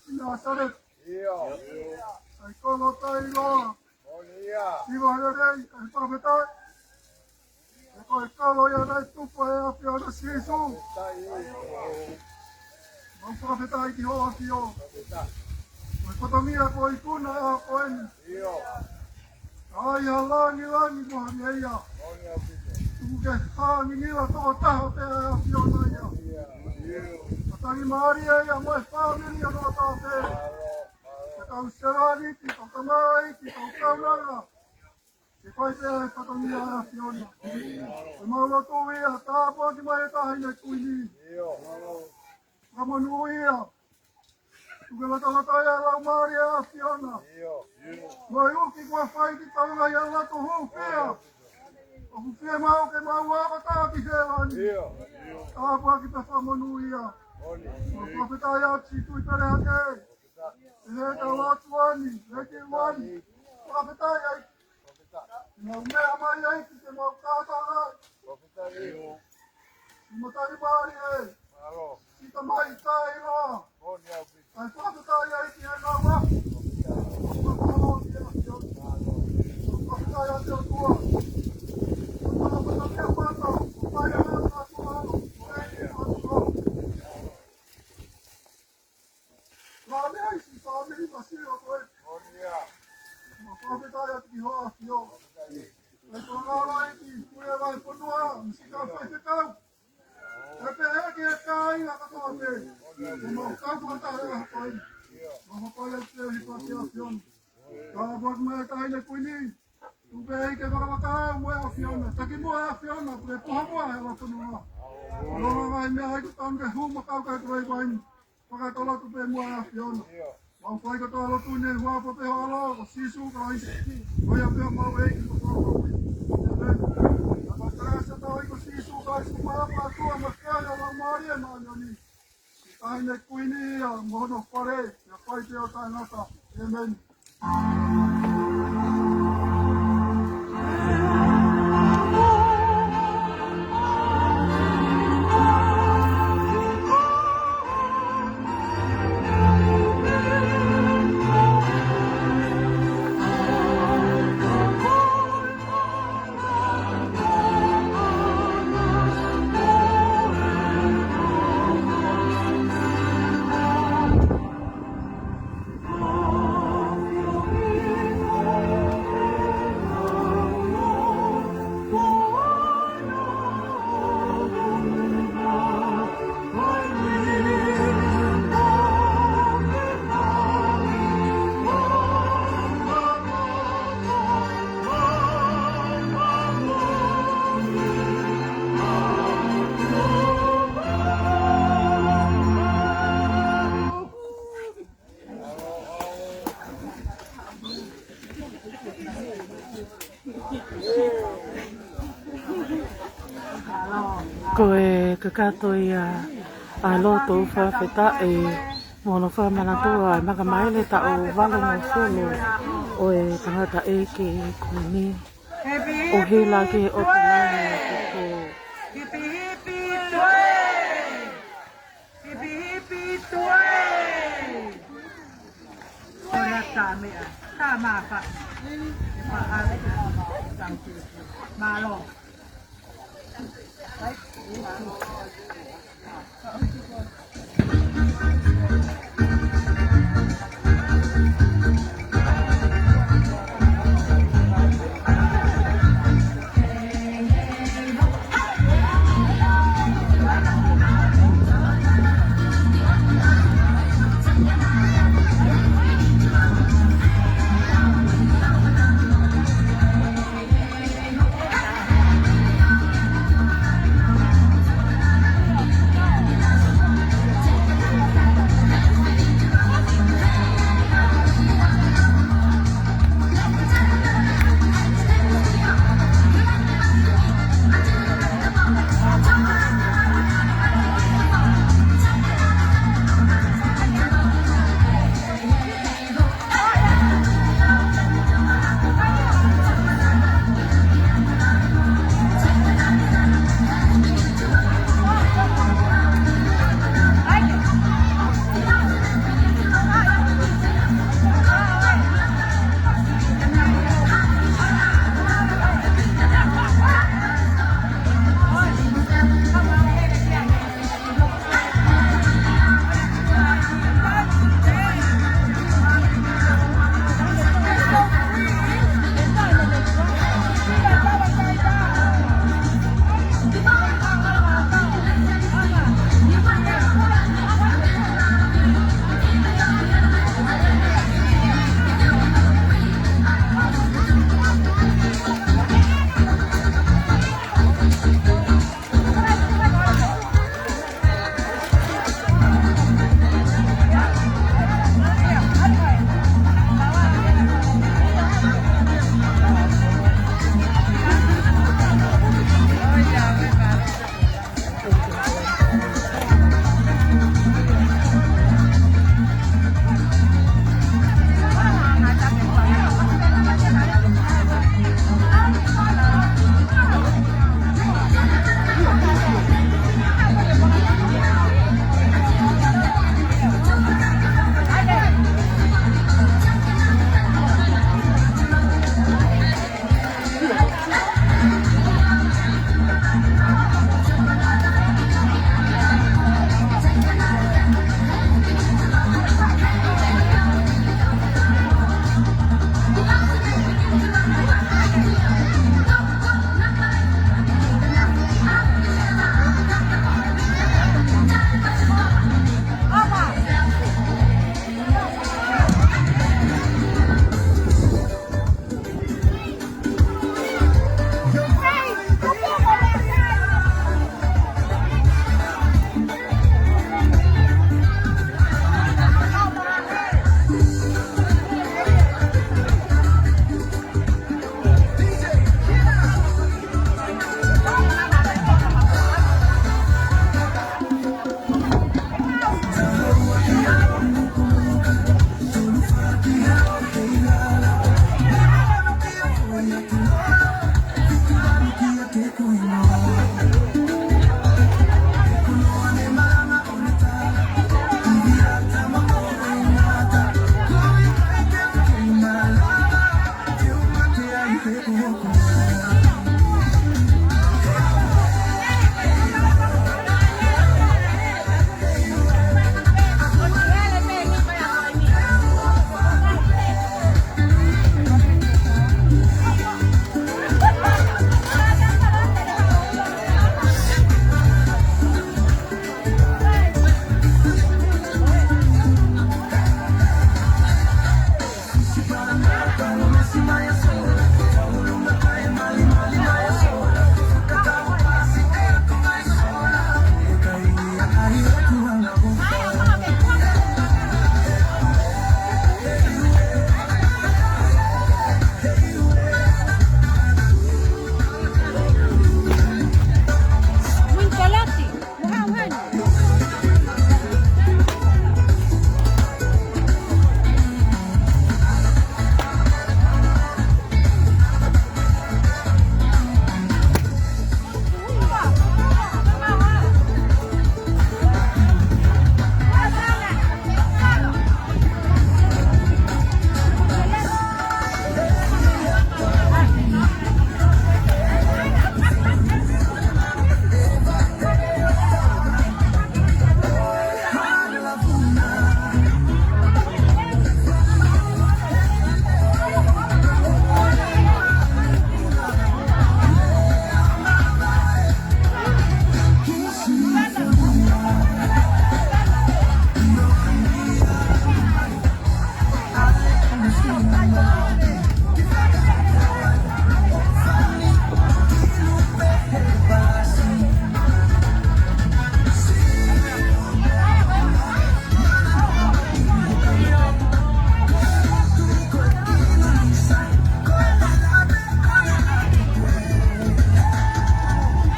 ʻI Nāsaleti. ʻA e kolo tailoa. Hiva he lelei, kae fakafetaʻi. He ko e kolo ia naʻe tupu ʻe he ʻAfiona Sīsū. Mau fakafetaʻi ki hoʻo ʻAfio. Ko e fatongia ko e ikuna ʻo e ʻaho ko eni. ʻA ia langilangi mo ha ngeia. Tuku ke hangingila tokotaha pē ʻa e ʻAfiona ia. Matangi mālie ia mo e fāmili ʻo tokotaha pē. Ke tau sevāniti, tau tamaiki, tau kaunanga. Ke fai pē ʻa e fatongia ʻa e ʻAfiona. Ko ʻemau lotu ia, tāpuaki mai e Taʻahine Kuini. Fakamonūʻia. Tuku ke latalata ʻa e Laumālie ʻa e ʻAfiona. Mo e uki kuo fai ki taunga ia lato hūfia. ʻOku fiemaʻu ke mau ako taha ki hēvani. Tāpuaki pea fakamonūʻia. Mau fakafetaʻi atu ki Tuʻi Pelehake. ʻE he tau atu ani, ʻe he ke uani. Fakafetaʻi ai. Mau meʻa mai ai ki te mau kātanga. Mau tali mai e. Kita mai tai loa. Ai fakafetaʻi ai ki he ngāue. Fakafetaʻi ai ki he ʻOtua. Fakafetaʻi ai ki he ʻOtua. Fakafetaʻi ai ki he ʻOtua. Lale ai si fāmili masiva ko e. Mau fakafetaʻi atu ki hoʻo ʻAfio. ʻE tō ngā lai ki kuia lai fonua, misi ka faifekau. ʻE pehē ki he kāinga katoa pē. Mau kau fakataha ʻa koe. Mau hapai atu ki he ʻAfio. Tāpuaki mai e Taʻahine Kuini. Tuku pē ke fakavakau mo e ʻAfiona. Taki muʻa e ʻAfiona, ke puha muʻa he ʻaho fonua. Aloha mai meʻa ai ko tanu ke hū makau kai kurai vai. Fakatau lotu pē muʻa e ʻAfiona. Mau fai kotoa lotu ni he huafa pē ho ʻAlo, ko Sīsū Kalaisi. Ko ia pē homau ʻEiki mo homau Fakamoʻui. ʻĒmeni. Ka ko e kalasi ʻa hotau ʻEiki ko Sīsū Kalaisi, mo e ʻofa ʻa e ʻOtua, mo e feohi ʻa e Laumālie Māʻoniʻoni. Taʻahine Kuini ia mo hono fale, ʻo fai pē ʻo taʻengata. ʻĒmeni. Ko e kakato ia ʻa e lotu fakafetaʻi mo hono fakamanatua ʻa e makamaile taʻu valungofulu ʻo e tangata ʻeiki ko eni. ʻUhila ki he ʻOtua ʻa e kupu. Hipi hipi toe! Hipi hipi toe! Ko e tā meʻa, tā māfasi. Mālō.